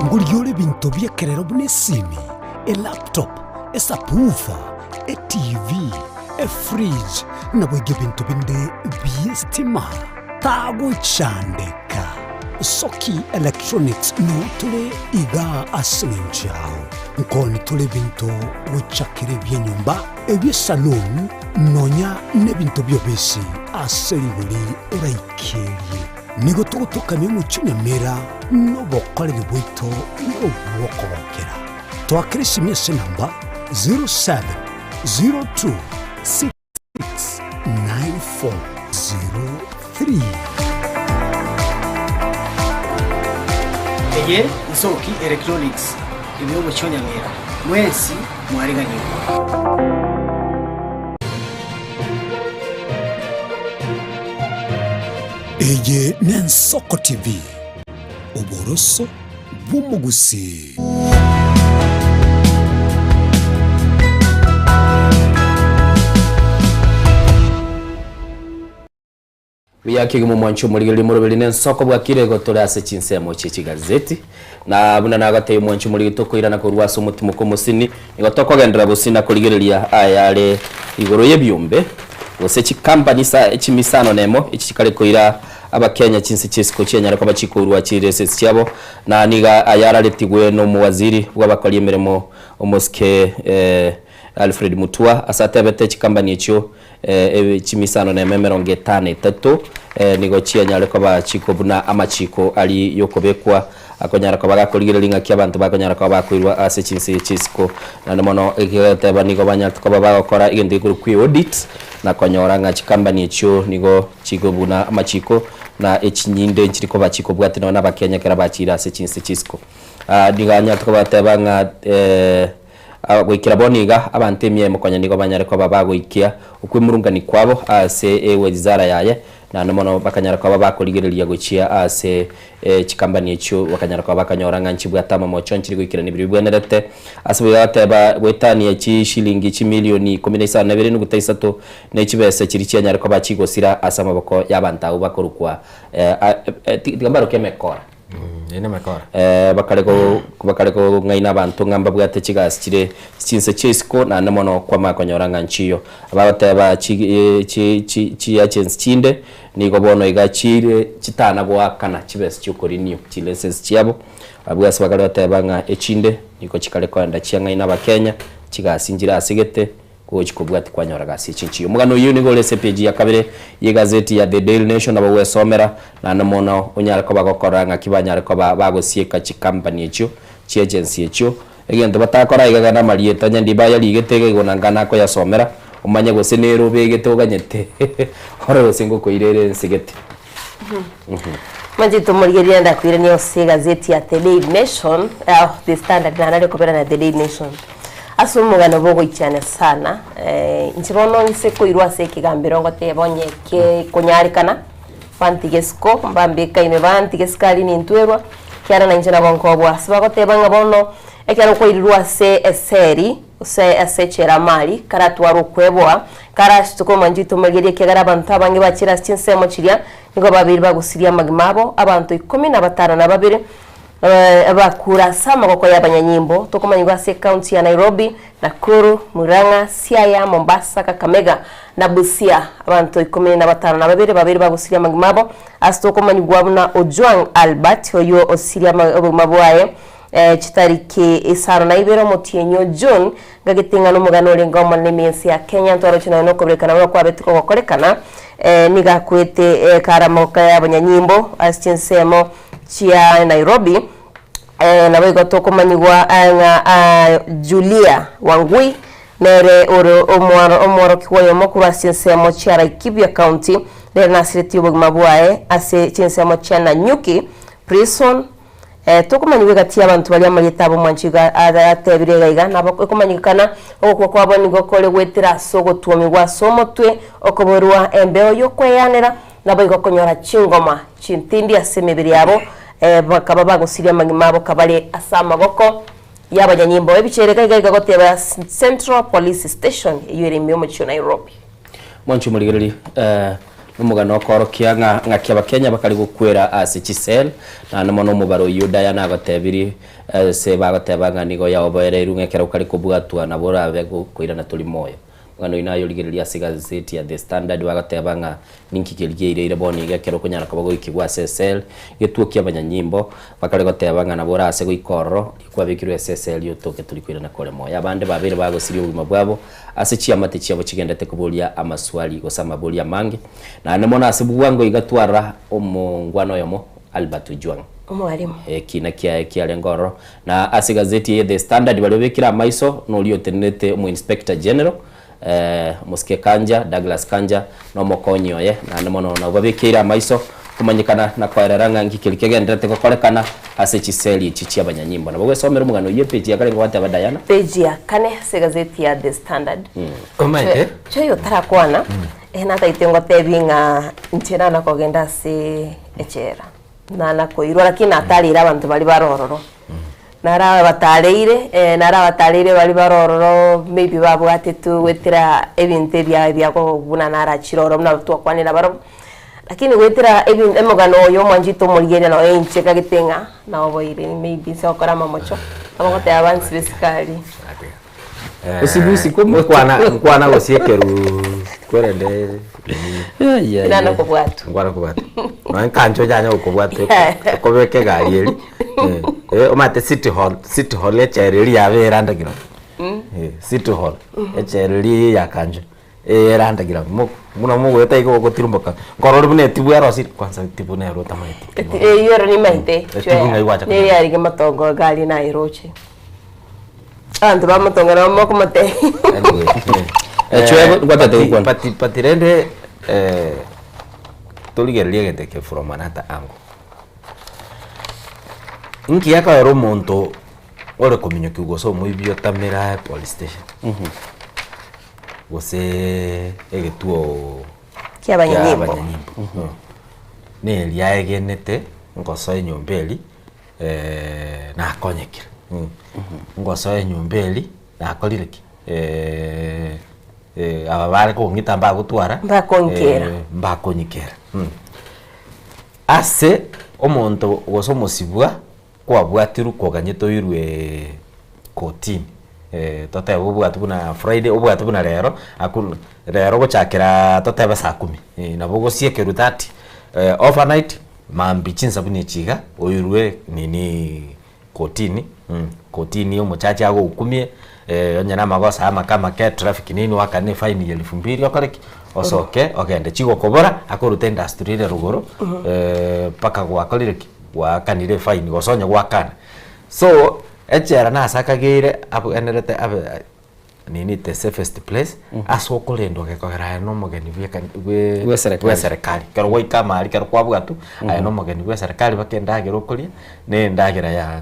Ngorigia ore ebinto bi'ekerero buna esimi, elaptop, esubwoofer, etv, efridge, naboigo ebinto binde bi'estima. Tagochandeka. Soki Electronics noo tore igaa ase eng'encho yao. Nkoni tore ebinto gochakera ebi'enyomba, ebi'esaloon, nonya nebinto bi'obisi ase rigori oraikerie. Nigo togotokania omochie o Nyamira nobokoreri bwaito nobw'okogokera. Toakere esimi ase enamba 0702 69403. Eye Nsoki Electronics ime omochie o Nyamira. Mwensi mwariganirwe. Eye n'Ensoko TV, oboroso bw'omogusii. Buya kegima omwanchi omorigereria omoroberi na ensoko bwakire igo tore ase chinsemo chie chigazeti. Na buna nagatebia omwanchi omorigereria tokoirana korwa ase omotimoko omosini, nigo tokogenderera bosio na korigereria ayare igoro y'ebiombe gose chikampani sa chimisano nemo echi chikare koira Abakenya chinse chi'isiko chianyare koba chikourwa chiresesi chiabo. Na nigo ayararetigwe nomowaziri bw'abakori emeremo omosike Alfred Mutua ase atebete chikampani echio Chimisano nemo emerongo etano etato nigo chianyare koba chikobuna amachiko aria y'okobekwa akonyara koba gakorigereria ng'aki abanto bakonyara koba bakoirwa ase chinse chi'isiko. Naende mono egeteba nigo banyarete koba bagokora egento gekorokwa eaudit na konyora ng'a chikambani echio nigo chikobuna amachiko na echinyinde nchiri koba chikobwatia nonya nabakenya ekero bachiire ase chinse chi'isiko. Nigo anyarete kobateba ng'a Goikera bono iga, abanto emiemo konya nigo banyare koba bagoikia okwemurungania kwabo ase ewizara yaye, naende mono bakanyara koba bakorigereria gochia ase chikambani echio, bakanyara koba bakanyora ng'a nchibwate amamocho nchiri goikerania biria bibwenerete. Ase boigo agateba goetania chishilingi chimilioni ikomi na isano na ibere nuguta isato ne chibesa chiria chianyare koba chigosira ase amaboko y'abanto abwo bakorokwa tiga mbaroke emekora. Bakare bakare kong'aina abanto ng'a mbabwate chigasi chire chinse chia isiko naende mono kwamanya konyora ng'a nchiyo. Bagoteba chi chi chi chiagents chinde nigo bono iga chire chitana goakana chibesa chia okorenew chilicense chiabo, abwo ase bakare goteba ng'a echinde nigo chikare koenda chiang'aina abakenya, chigasi nchire asegete. Gochi kobwatia kwanyora gasi echi nchiyo. Omogano oyio nigo ore ase epeji ya kabere y'egazeti ya The Daily Nation nabo gwesomera naende mono onyare koba gokora ng'aki banyare koba bagosieka chikampani echio, chiagency echio. Egento batakora iga iga namarieta onye ndiba ayarigete iga igo nanga nakoyasomera omanye gose nere obegete oganyete ore gose ngokoira ere ense gete. Manche tomorigereria ndakoirania ase egazeti ya The Daily Nation, ah, The Standard naende are kobera na The Daily Nation. Ase omogano bogoichania sana, eh, inche bono inse koirwa ase ekegambero ngoteba onye kekonyarekana, bantige isiko, mbambeka ime bantige isiko aria nintwerwa, ekiagera nainche nabo nkobua. Ase bagoteba ng'a bono, ekero kwairirwe ase eseri, gose ase echeramari, karatware okweboa, karachituke omwancho oito omorigererie ekiagera abanto abange bachire ase chinsemo chiria, nigo babeire bagosiria amagima abo, abanto ikomi na batano na babere, Abakure ase amaboko y'abanyanyimbo tokomanyigwa ase ekaunti ya Nairobi, Nakuru, Murang'a, Siaya, Mombasa, Kakamega na Busia. Abanto 15 babeire bagosiria amagima abo ase tokomanyigwa buna Ojwang Albert oyio osirie obogima bwaye chitariki isano na ibere omotienyi o June ngagete ng'a nomogano orenge omonene ime y'ense ya Kenya ntwaroche nonya nokoberekana buna kwabete kogokorekana nigo akwete kare amaboko y'abanyanyimbo ase chinsemo chia Nairobi, naboigo tokomanyigwa ng'a Julia Wangui nere ore omworokigwa oyomo korwa ase chinsemo chia Laikipia County, nere nasiretie obogima bwaye ase chinsemo chia Nanyuki Prison. Tokomanyigwa egati y'abanto baria amarieta abo omwanchi iga atebire iga iga, nabo ekomanyekana ogokwa kwabo nigo kore goetera ase ogotwomigwa ase omotwe, okoborwa embeo y'okweyanera, Naboigo konyora chingoma chintindi ase emebere yabo, bakaba bagosiria amagima abo kabare ase amaboko y'abanyanyimbo. Ebicha ere gaiga iga goteba Central Police Station eyio ere ime y'omochie o Nairobi. Mwanche omorigereria, nomogano okoorokia ng'a ng'aki Abakenya bakare gokwera ase chisel, naende mono omobaro oyio Diana agotebirie ase bagoteba ng'a nigo yaoboereirwe ng'a ekero okare kobwatwa nabo orabe gokoirana tori moyo. Omogano oyio nayorigereria ase egazeti ya The Standard bagoteba ng'a ninki keria kiaireire bono iga ekero okonyara koba goikigwa ase esel, getuo ki'abanyanyimbo, bakare goteba ng'a nabo ore ase goika ororo, riria kwabekirwe ase esel otoke tori koirana kore moyo. Abande babeire bagosiria obogima bwabo ase chiamate chiabo chigendete koboria amaswali gose amaborio amange. Naende mono ase bwango iga twarora omongwana oyomo Albert Ojwang. Omwalimu. Ekina kiaye kiarenge ororo. Na ase egazeti eye The Standard baria obekire amaiso noria otenenerete omo Inspector General omosike Kanja, Douglas Kanja na omokonyi oye naende mono nabwo babekeire amaiso komanyekana na koerera ng'a nki keria kegendererete gokorekana ase chiseli echi chi'abanyanyimbo. Nabo gwesomera omogano oyio epeji ya kare ngogoteba Diana. Peji ya kane ase egazeti ya The Standard. Omanyete? Choyo otarakwana. Eh, natagete ngotebi ng'a inche nana kogenda ase echela, nana koirwa lakini natareire abanto baria bare ororo. Narabatareire, narabatareire baria bare ororo maybe babwatetwe goetera ebinto ebiaye bia go buna narachire ororo buna twakwanire nabarobwo, lakini goetera ebi emogano oyo omwanchete omorigereria nonye inche kagete ng'a naoboire maybe nse gokora amamocho, nabo ngoteba bansibe esukari. Osibusi kwa omoto. Nkwana nkwana gosiekerwa korende Nana kobwatwa. Nkwana kobwatwa. Nonya nkancha onyanye gokobwata okobeka egari eri eh, omanyete city hall city hall echela eria yaba erandagera city hall echela eria ya kanjo erandagera mo buna mogoeta igo ogotirimboka nkorora buna etibu erosirie kwanza etibu nero otamanyeti pi bono. Eywo ero nimaete Etibu ng'ai gwacha nere yarenge matongo egari nayeroche. Abanto ba matongo nabo mokomotebia. Anyway, Eh, chwe ngwatete gokwana. But, but rende eh, torigereria egento eke from another angle. Nki ekogera omonto ore kominyokiwa gose omoibi otamera aye police station gose egetuo Kia abanyanyimbo. kia abanyanyimbo. Neria aegenete ngosoa enyomba eria nakonyekire, ngosoa enyomba eria nakorire ki? Aba bare kong'ita mbagotwara Mbakong'ikera. mbakonyikera. Ase omonto gose omosibwa kwabwatirwe koganyete oirwe kotini, totebe obwate buna Friday obwate buna rero akuna rero gochakera totebe saa kumi, nabo ogosiekerwa that overnight. Mambia chinsa buna echi iga, oirwe nini kotini, kotini omochache agokumie, onye na amagoso amake amake traffic nini oakane efaini ya elfu mbili okore ki? Osoke ogende. Chigokobora akorute industry ere rogoro mpaka gwakorire ki? Gwaakanire efaini gose onye gwakana. So, echela nase akageire abwenerete abe nini the safest place ase okorendwa gekogera aye na omogeni bw'ekani bwe Bw'eserekari. bw'eserekari. Ekero gwaika amari ekero kwabwatwa, aye na omogeni bw'eserekari mpaka endagera okoria, na endagera ya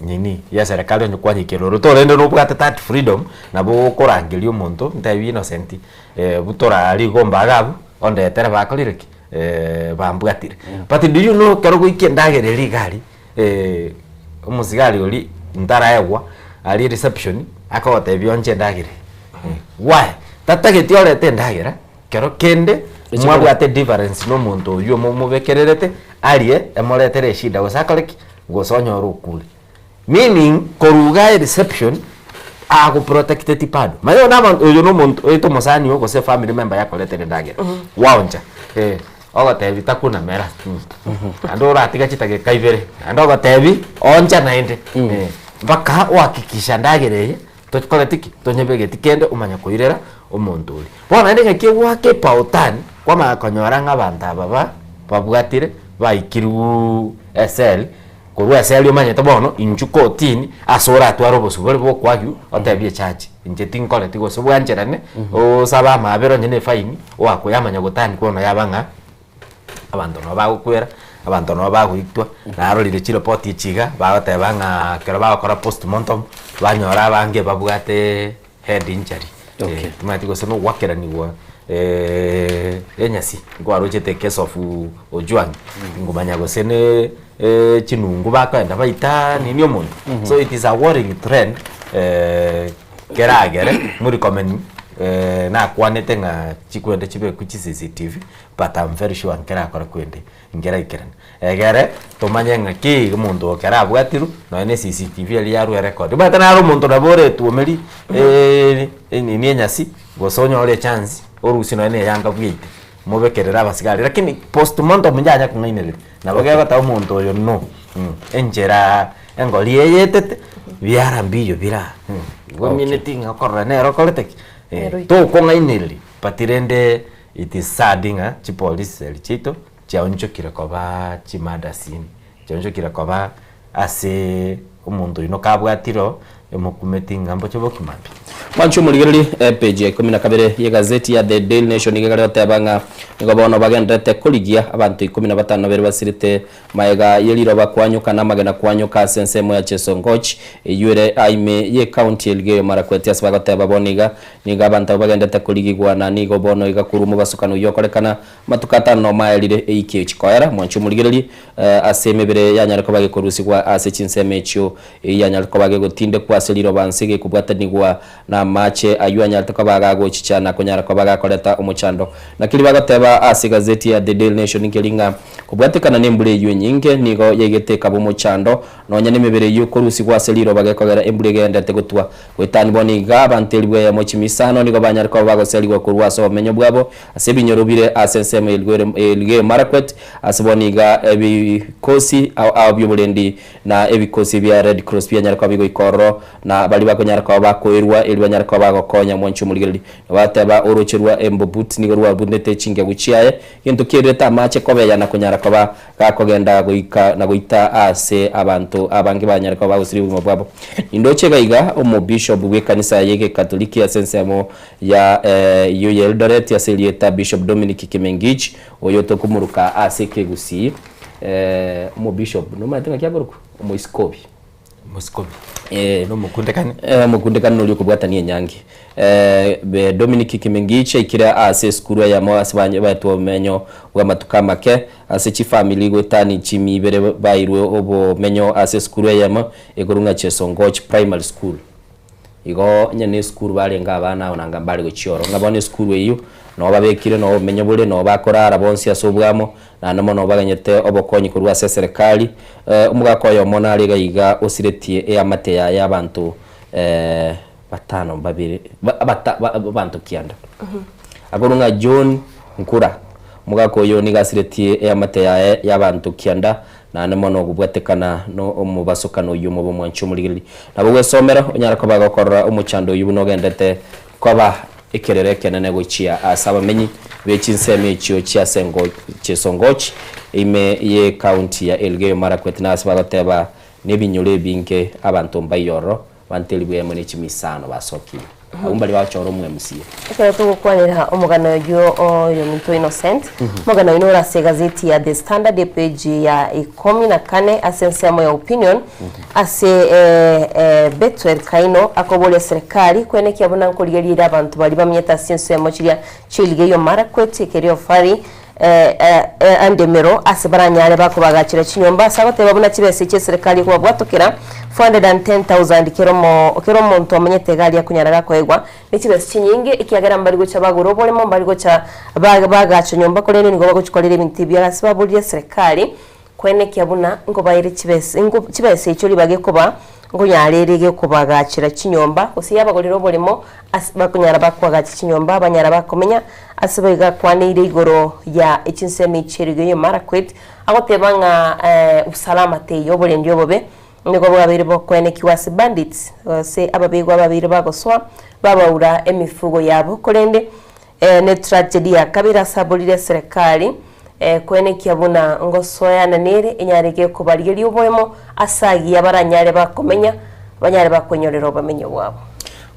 nini ya eserekari onye kwanyekire oro torende nobwate that freedom, nabo okorangeria omonto ntebi Innocent butora rigomba iga abwo, ondetere bakorire ki? Bambwatire. But do you know ekero goika endagera eria iga aria. Omosigari oria ntaraegwa aria reception akogotebia onche endagera eye. Why? Tatageti orete endagera kero kende mwabwate difference na omonto oywo momobekererete arie emoretere eshida gose akore ki? Gose onyore okure. Meaning korwa igaa ereception agoprotecteti bado. Manya oyo nabanto oyo na omonto oete omosani oo gose efamily member yakoretera endagera, gwaoncha. Ogotebi takuna mera naende oratiga chidakika ibere naende ogotebi oncha naende mpaka ohakikisha ndagera eye tokoreti ki? Tonyebegeti kende omanye koirera omonto oria. Bono naende ng'aki egwaka epautani kwamanya konyora ng'a abanto aba ba babwatire baikirwuuu eseli korwa eseli omanyete bono inchuo kotini ase oratware obosubori bwa okoagiwa otebie echachi inche tinkoreti gose bwancherane osabe amaabera onye na efaini oakwe yamanya gotandikwa bono yaba ng'a abanto nabo bagokwera, abanto nabo bagoitwa, narorire chirepoti echi iga bagoteba ng'a ekero bagokora postmortem banyora abange babwate head injury. Okay. Timanyeti gose na ogoakeraniwa enyasi nkwarochete ecase of Ojwang, ngomanya gose ne chinungu bakoenda baita nini omonto. So it is a worrying trend keragere Murkomen nakwanete ng'a chikwende chibekwe chi CCTV but am very sure nkerakore kwende nkeraikerane. Egere tomanye ng'a ki omonto oyo ekero abwatirwe nonya na eCCTV eria yarwa erecord. Omanyete naro omonto nabo oretwomeri enini enyasi gose onyore echance orusie nonya na eyanga bweite mobekerere abasigari lakini postmortem yanya kong'ainereria nabo gegoteba omonto oyo no enchera engori eyetete biara mbiyo bire aa igo emineti ng'a okorora nere okorete ki tokong'ainereria but rende it is sad ng'a chipolice eri chiaito chiaonchokire koba chimadasini, chiaonchokire koba ase omonto oyio kabwatire oo, emokumeti ng'a mboche bokima mbi. Mwanche omorigereria epeji ya ikomi na kabere y'egazeti ya The Daily Nation nigo ekare goteba ng'a nigo bono bagendererete korigia abanto ikomi na batano na babere basirete Magega ye riroba kwanyoka na amagena kwanyoka ase ensemo ya Chesongoch, eyio ere ime y'ecounty ya Elgeyo Marakwet ase bagoteba bono iga nigo abanto abwo bagendete korigigwa na nigo bono iga korwa omobasokano oyio okorekana amatuko atano nomo aerire eiki echi koera mwanche omorigererie ase emebere yanyare koba gekorusigwa ase chinsemo echio eyio yanyare koba gegotindekwa ase riroba nse gekobwatanigwa na amache ayio anyarete koba gagochicha na konyara koba gakoreta omochando. Naki ribagoteba ase egazeti ya The Daily Nation nkeri ng'a kobwatekana nembura eyio enyinge nigo yaigete ekaba omochando, nonya nemebere eyio korusigwa ase riroba gekogera embura egenderete gotwa. Goetania bono iga, abanto elifu eyemo chimisano nigo banyare koba bagoserigwa korwa ase obomenyo bwabo ase ebinyoro bire ase ensemo ya Elgeyo Marakwet, ase bono iga ebikosi ao ao bi'oborendi na ebikosi bia Red Cross bianyare koba bigoika ororo, na baria bakonyara koba bakoirwa, erio banyare koba bagokonya mwanche omorigereria. Na bateba, Orooche rwa Embobut nigo rwabunete chingegu chiaye, gento kiererete amache kobeya na konyara koba gakogenda goika na goita aase abanto abange banyare koba bagosiria obogima bwabo. Nindoche iga iga omobishop bw'ekanisa y'Egekatoliki ase ensemo ya eyio ya Eldoret ase erieta Bishop Dominic Kimengich, oyo tokomoruka ase ekegusii. Omobishop, nomanyete ng'aki akorokwa? Omoiskobi. Omoskobi. Eh. Nomokundekani. Eh, omokundekani noria okobwatania enyangi. Eh, be Dominic Kimingichi aikire ase esukuru eyemo ase banye baetwe obomenyo bw'amatuko amake ase chifamiri goetani chimi ibere bairwe obomenyo ase esukuru eyemo ekorwa ng'a Chesongoch Primary School. Igo onye ne esukuru barenge abana abo nanga mbare gochia ororo, ng'a bono esukuru eyio noo babekire noo obomenyo bore noo bakorara bonsi ase obwamo Naende mono baganyete obokonyi korwa ase eserekari. Omogaka oyomo nare iga iga osiretie eamate yaye abanto batano mbabere abanto kianda. Akorwa ng'a John Nkura. Omogaka oyo nigo asiretie eamate yaye y'abanto kianda naende mono gobwatekana no omobasokano oyio omobe omwanchi omorigereria. Nabo gwesomera onyare koba gokorora omochando oyio buna ogendete Koba ekerero ekenene gochia ase abamenyi be chinsemo echio chia Chesongoch ime ye county ya Elgeyo Marakwet na ase bagoteba nebinyoro ebinge abanto mbaiyo ororo abanto elibu eyemo ne chimisano basokire. Abwo mbaria bagochora omo MCA. Ekero togokwanera omogano oyio oyominto Innocent, omogano oyio nore ase egazeti ya The Standard epage ya ikomi na kane ase ensemo ya opinion, Ase Betuel Kaino akoboria serikali kwenekia buna nkorigereria ere abanto baria bamenyete ase chinsemo chiria chi'Elgeyo Marakwet, Kerio Valley, Andemero ase baranyare bakobagachera chinyomba ase agoteba buna chibesa echi eserikali ekobabwatokera 410,000 kera kera omonto omenyete iga aria akonyara gakoegwa ne chibesa chinyinge ekiagera mbari gocha bagora oboremo mbari gocha bagacha nyomba korende nigo bagochikorera ebinto ebi ase baboririe serikali Kwenekia buna nkobaeire chibesa ingo chibesa echio ribaga ekoba nkonyara gekobagachera chinyomba, gose yabagorera oboremo ase bakonyara bakoagacha chinyomba banyara bakomenya ase boigo akwaneire igoro ya chinsemo echi chi'erigo eye Marakwet, agoteba ng'a usalama teiyo oborendi obobe nigo bwabeire bokoenekigwa ase bandits gose ababegwa ababeire bagosoa babaura emifugo yabo korende Ne tragedy ya kabere ase aborire eserekari koenekia buna ngosoyana nere enyare gekobarigeria oboremo ase agiya baranyare bakomenya banyare bakwenyorera obomenyo bwabo.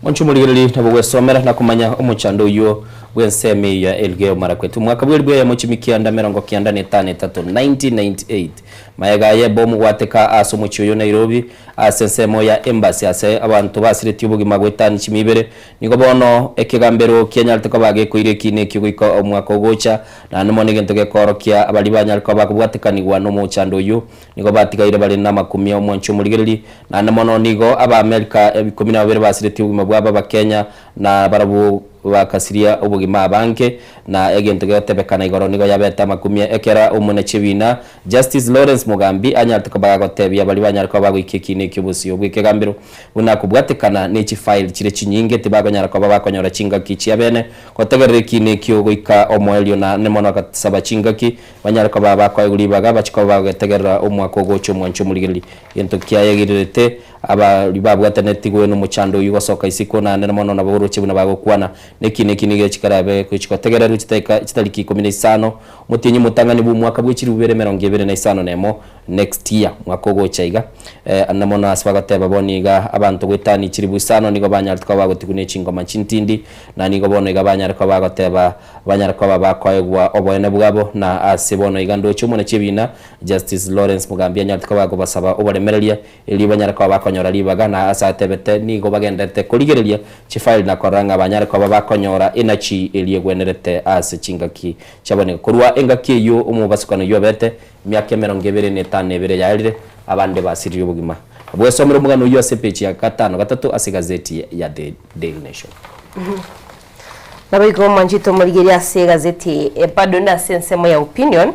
Monche omorigereria nabo gwesomera na komanya omochando oyio bw'ensemo eyio ya Elgeyo Marakwet. Omwaka bw'elibu eyemo chimikianda emerongo kianda na etano etato, 1998, Magega aye ebomu gwateka ase omochie oyo Nairobi ase ensemo ya Embassy ase abanto basiretie obogima goetania chimi ibere Nigo bono ekegambero kianyarete koba gekoira ekiina ekio goika omwaka ogocha, naende mono egento gekoorokia abaria banyare koba bakobwatekanigwa nomochando oyio, nigo batigaire bare namakumia omwanchi omorigereria, naende mono nigo Abaamerika ikomi na babere basiretie obogima bwabo Abakenya na barabwo bakasiria obogima abange, na egento gegotebekana igoro nigo yabete amakumia ekero omonachi ebiina Justice Lawrence Mugambi anyarete koba gagotebia baria banyare koba bagoika ekiina ekio bosio bw'ekegambero Buna kobwatekana ne chifile chire chinyinge tibakonyara koba bakonyora chingaki chiabene gotegerera ekiina ekio goika omoerio na mono agasaba chingaki banyare koba bakoegwa ribaga bachie koba bagogetegerera omwaka ogocha omwancho omorigereria gento kiayegererete abari babwatanetigwe nomochando oyio gosoka isiko naende mono nabo oroche buna bagokwana nekiina ekio nigo chikarabe gochikotegererwa chitaika chitariki ikomi na isano omotienyi omotang'ani bw'omwaka bwe chilifu ibere emerongo ebere na isano nemo. next year mwaka ogocha iga. Ande mono ase bagoteba bono iga abanto goetania chilifu isano nigo banyarete koba bagotigwa ne chingoma chintindi, na nigo bono iga banyare koba bagoteba banyare koba bakoegwa oboene bwabo, na ase bono iga ndoche omwana chi'ebiina Justice Lawrence Mugambi anyarete koba akobasaba oboremereria erio banyare koba bakonyora ribaga, na ase atebete nigo bagendererete korigereria chifaili na korora ng'a banyare koba bakonyora enachi eria egwenerete ase chingaki chiabo. Nigo korwa engaki eyio omobasukano oyio obete Emiaka emerongo ebere na etano na ebere yaerire, abande basiririe obogima. Bwesomere omogano oyio ase epeji ya gatano gatato ase egazeti ya The Daily Nation. Naboigo mwanchete omorigereria ase egazeti eye bado inde ase ensemo ya opinion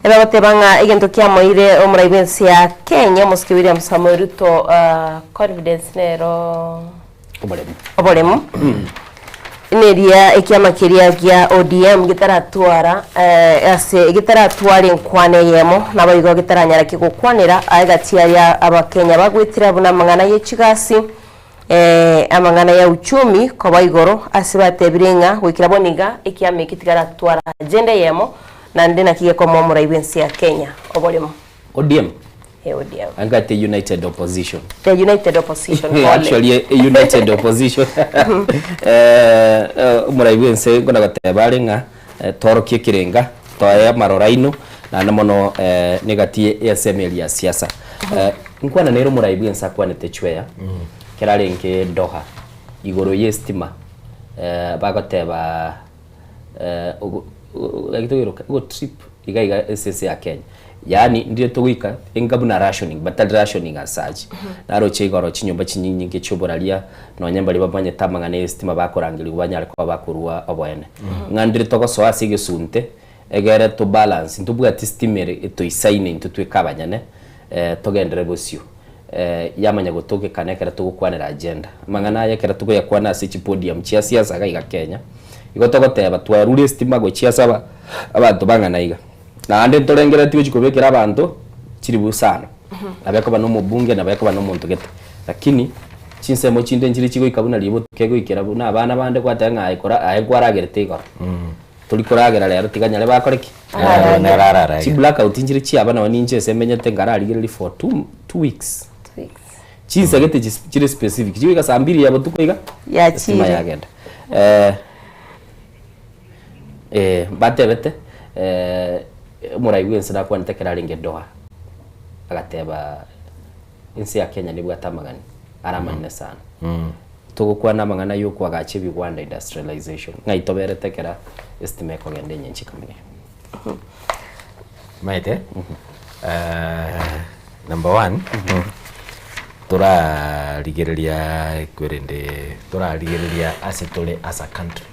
ebagoteba ng'a egento kiamoeire omorai bw'ense ya Kenya omosike William Samoei Ruto ah, confidence nero Oboremu. oboremu neria ekiama keria gia ODM getaratwara eh, ase getaratwara enkwana eyemo naboigo getaranyara ki gokwanera egati aria abakenya bagwetera buna amang'ana ye chigasi eh, amang'ana ya uchumi koba igoro ase batebire ng'a goikera bono iga ekiama eki tigaratwara agenda eyemo naende naki gekomoa omorai bw'ense ya Kenya oboremo. ODM? Eh, ODM. Angate United Opposition. The United Opposition. Pole. Actually, a United Opposition. Eh, eh, omorai bwense nkona goteba are ng'a eh, tworokie ekerenga toe amaroro aino naende mono eh, negati y'ensemo eria ya siasa. Eh, nkwana nere omorai bwense akwanete chweya kera arenge Doha igoro y'estima eh, bagoteba eh, ogo- o- gaki togeroka ogo trip iga iga ase ense ya Kenya. Yaani ndire togoika enga buna rationing batari rationing as such. Naroche igoro chinyomba chinyinge chioboraria nonye mbaria bamanyete amang'ana y'estima bakorangerigwa banyare koba bakorua oboene. Ng'a ndire togosoa ase egesunte egere to balance ntobwati stima ere etoisaine intwe tweka abanyene togenderere bosio. Yamanya gotokekana ekero togokwanera agenda. Amang'ana aya ekero tokoyakwana ase chipodium chia siasa iga iga Kenya, igo togoteba twarure estima gochia ase aba abanto bang'ana iga. Naende ntorengereretie gochia kobekera abanto chilifu isano, nabo ekoba na omobunge, nabo ekoba na omonto gete. Lakini chinsemo chinde nchire chigoika buna ributu kegoikera buna abana bande gwateba ng'a aye kora aye kwaragerete igoro. Tori koragera rero tiga nyare bakore ki? Araragere. Nere araragere. Chi blackout nchire chiaba nonye ninche ase menyete nkararigereria for two, two weeks. Chinsa gete chis- chire specific, chigoika saa mbiri ya botuko iga, Yachire. estima yagenda. Eh, eh, mbatebete eh, omorai bwense nakwanete ekero arenge Doha, agateba ense ya Kenya nebwate amagani are amanene sana. Togokwana amang'ana ya okoagacha ebigwanda industrialization, ng'ai toberete ekero estima ekogenda enyenche ekamenya iga. Omanyete, number one, torarigereria kwerende torarigereria ase tore as a country.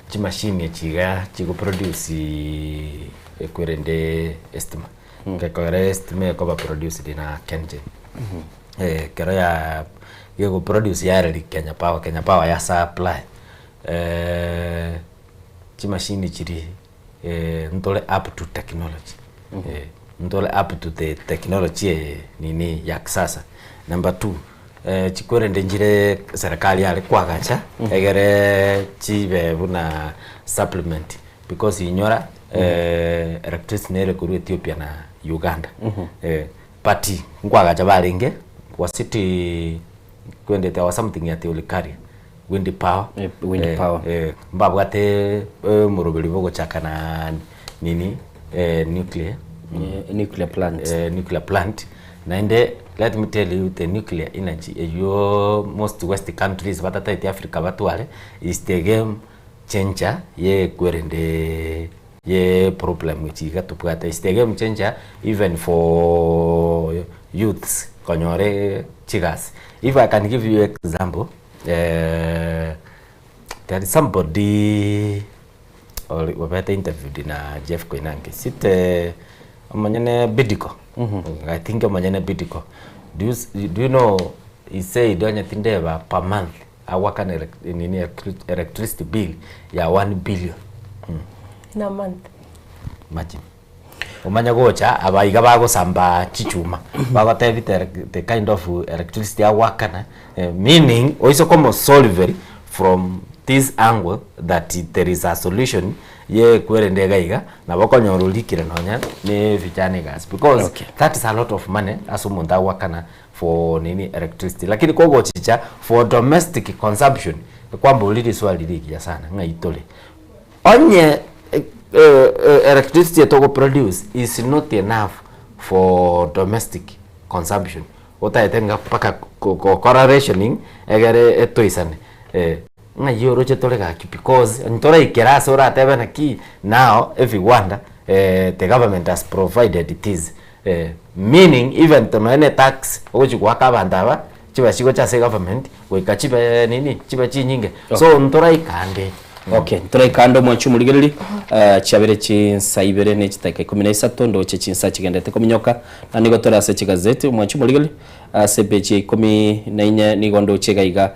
Chimashini echi iga chigoproduce ekwerende estima, gekogera estima ekoba produced na kengen. Ekero ya gegoproduce yareri Kenya Power, Kenya Power ya supply chimashini chiria ntore up to technology, ntore up to the technology eye nini ya kisasa. Number two, chikwerende nchire serikali yare koagacha egere chibe buna supplement because inyora electricity nere korwa Ethiopia na Uganda. But nkoagacha barenge was it kwende there was something ya Teolikaria wind power wind eh, power. eh, mbabwate eh, omoroberi bogochaka na nini eh, nuclear nuclear plant eh, nuclear plant naende let me tell you the nuclear energy eywo most west countries batataeti Africa batware is the game changer ye kwerende ye problem echi iga tobwate is the game changer even for youths konyora chigasi. If I can give you example, there is somebody ori obete interviewed na Jeff Koinange, is it omonyene Bidco? I think omonyene Bidco. Do you do you know he said onye tindeba per month agwakana elec nini electricity bill ya one billion. In a month. Imagine. Omanye gocha aba iga bagosamba chichuma bagotebia the the kind of electricity agwakana meaning oise komosolveri from this angle that there is a solution. Ye kwerende iga iga, nabo okonyora orikire nonya ne vijana egasi because that is a lot of money ase omonto agoakana for nini electricity. Lakini kogochicha for domestic consumption, kwambori riswali rigiya sana ng'ai tore. Onye electricity eye togoproduce is not enough for domestic consumption, otagete ng'a mpaka gokora rationing egere etoisane. Ng'ai oroche tore gaki because ntoraikera ase oratebe naki now eviwanda the government has provided this meaning even nonya ne tax ogochi goaka abanto aba chibe chigocha ase egovernment goika chibe nini chibe chinyinge so ntoraika ande. Okay, ntoraika ande omwanchi omorigereria, chiabere chinsa ibere ne chidakika ikomi na isato ndoche chinsa chigendete kominyoka, na nigo tore ase chigazeti omwanchi omorigereria. Ase epeji ya ikomi na inye nigo ndoche iga iga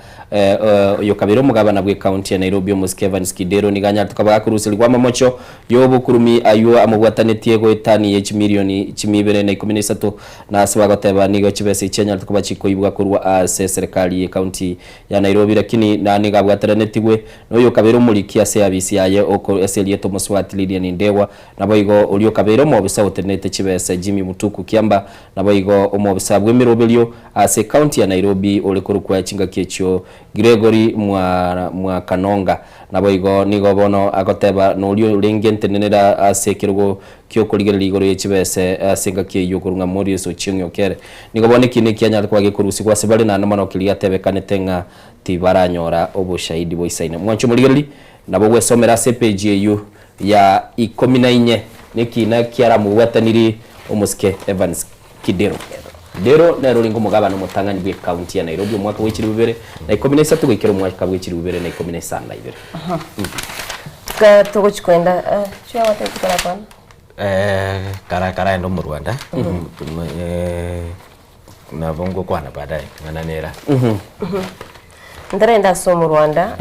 oyo kabere omogabana bw'ecounty ya Nairobi omosike Evans Kidero nigo anyarete koba gakoruserigwa amamocho y'obokurumi aywo amobwatanetie goetani ye chimilioni chimia ibere na ikomi na isato na ase bagoteba nigo chibesa echi chianyarete koba chikoibwa korwa ase eserekari y'ecounty ya Nairobi lakini na nigo abwateranetigwe noyo kabere omoriki ase eabisi yaye oko ase erieta omosubati Lilian Ndegwa Naboigo oria okabeire omobisa otenenete chibesa Jimmy Mutuku Kiamba, naboigo omobisa bw'emeroberio ase ekaunti ya Nairobi ore korokwa chingaki echio Gregory Mwakanonga. Naboigo nigo bono agoteba noria orenge ntenenera ase ekerogo gi'okorigereria igoro ye chibese ase engaki eyio okorwa ng'a Maurice Ochieng Okere. Nigo bono ekiina ekianyare koba gekorusigwa ase bare naende mono keria geatebekanete ng'a tibaranyora oboshahidi boisaine. Mwanche omorigereria, nabo gwesomera ase epeji eyio ya ikomi na inye nekiina kiaramobwataniri omosike Evans Kidero. Kidero nere orenge omogabana omotang'ani bw'ecounty ya Nairobi omwaka bwe chilifu bibere na ikomi na isato goikera omwaka bwe chilifu bibere na ikomi na isano na ibere. Ka togochi koenda chwe gwatebeti korakwana. Kara karaenda omorwanda nabo ngokwana baadaye ng'ana nera. Ntarenda ase omorwanda,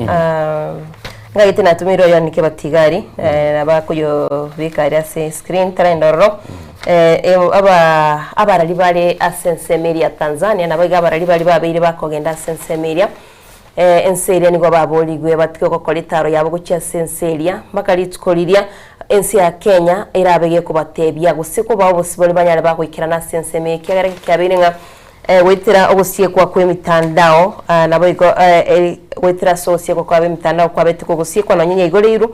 ngagete natumeirwe oyo Nike Batigari, nabo akoyobeka aria ase screen tarenda ororo. Aba abarari bare ase ensemo eria ya Tanzania nabo iga abarari baria babeire bakogenda ase ensemo eria, ense eria nigo baborigwe batige gokora etaro yabo gochia ase ense eria, mpaka rituko riria ense ya Kenya erabe gekobatebia gose kobaa obosibore banyare bagoikerana ase ensemo eye ekiagera eke kiabeire ng'a Goetera ogosiekwa kw'emitandao, naboigo goetera ase ogosiekwa kwa b'emitandao kwabete kogosiekwa nonya yaigoreirwe,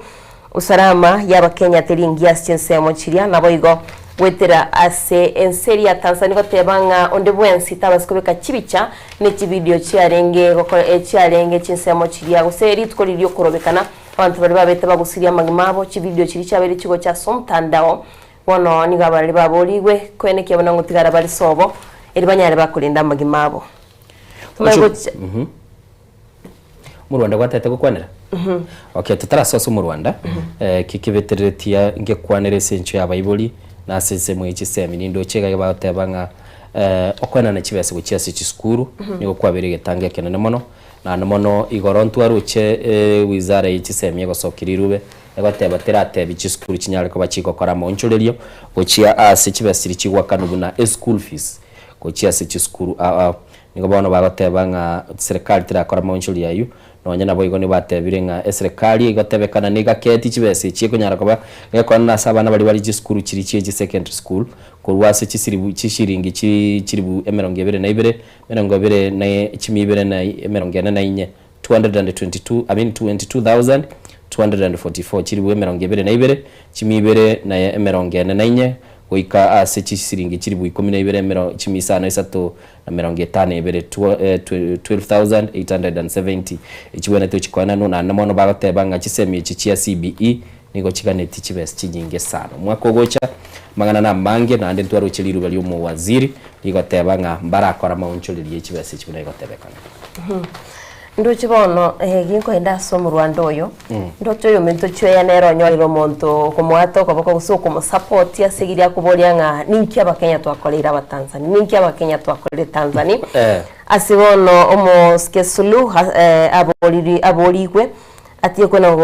usalama y'Abakenya teri engiya ase chinsemo chiria, naboigo goetera ase ense eria ya Tanzania goteba ng'a onde bwensi tabasi kobeka chibicha ne chividio chiarenge gokora chiarenge chinsemo chiria gose rituko riria okorobekana abanto baria babete bagosiria amagima abo, chividio chiria chiabeire chigocha ase omotandao Bono nigo abareri baborigwe koenekia buna ngotigara bare sobo, erio banyare bakorenda amagima abo. Tumanye gocha. Omorwanda gwatete gokwanera? Okay, totarasoa ase omorwanda, eki kebetereretie ngekwanere ase enchwa y'abaibori na ase ensemo ye chisemi nindoche iga bagoteba ng'a okoenana chibesa gochia ase chisukuru nigo kwabeire egetango ekenene mono, naende mono igoro ntwaroche wizara ye chisemi egosokia rirube Egoteba teratebi chisukuru chinyare koba chigokora amaonchorerio gochia ase chibesiri chigwakanwa buna eschool fees gochia ase chisukuru ao ao. Nigo bono bagoteba ng'a serikali terakora amaonchorerio ayio, nonya naboigo nigo batebire ng'a eserekari egotebekana negaketi chibesa echi ekonyara koba gekoenana ase abana baria bare chisukuru chiria chie chisecondary school korwa ase chisiribu chishiringi chi chiribu emerongo ebere na ibere, emerongo ebere na chimia ibere na emerongo ene na inye. 222, I mean 22,244 chilifu emerongo ebere na ibere, chimia ibere na emerongo ene na inye, goika ase chisiringi chilifu ikomi na ibere emero chimia isano isato na merongo etano ebere, 12,870. Echibwenerete gochikoenanwa, naende mono bagoteba ng'a chisemi echi chia CBE nigo chiganetie chibesa chinyinge sana. Omwaka ogocha, amang'ana namange, naende ntwaroche riruba ri'omowaziri rigoteba ng'a mbarakore amaonchorerio ye chibesa echi buna egotebekana. Ndoche bono ginkoenda ase omorwanda oyo, ndoche oyominto chweya nere onyorire omonto okomoata okoboko gose okomosupport ase riria akoboria ng'a ninki abakenya twakoreire abatanzania, ninki abakenya twakoreire Tanzania. Ase bono omosike Suluhu aboriri aborigwe atige kwenda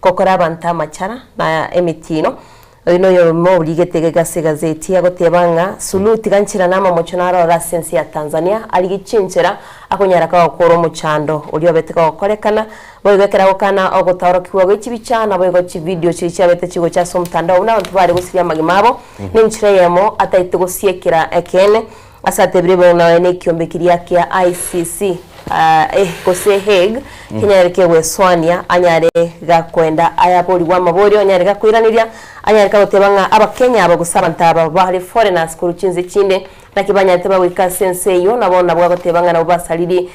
gokora abanto amachara na emetino. Oyo noyomo origete egega ase egazeti agoteba ng'a Suluhu tiga nchera namamocho narore ase ense ya Tanzania arigie chinchera akonyara kogokora omochando oria obete kogokorekana boigo ekero agokana ogotaorokigwa gwe chibicha naboigo chividio chiria chiabete chigocha ase omotandao buna abanto bare gosiria amagima abo nenchera eyemo ataete gosiekera ekeene Ase atebire bono nonya nekiombe keria kia ICC gose Hague kenyare kegwesoania anyare gakoenda ayaborigwe amaborio anyare gakoiraneria anyare kagoteba ng'a abakenya aba gose abanto aba bare foreigners korwa chinse chinde naki banyarete bagoika ase ense eyio nabo nabwo agoteba ng'a nabo basariri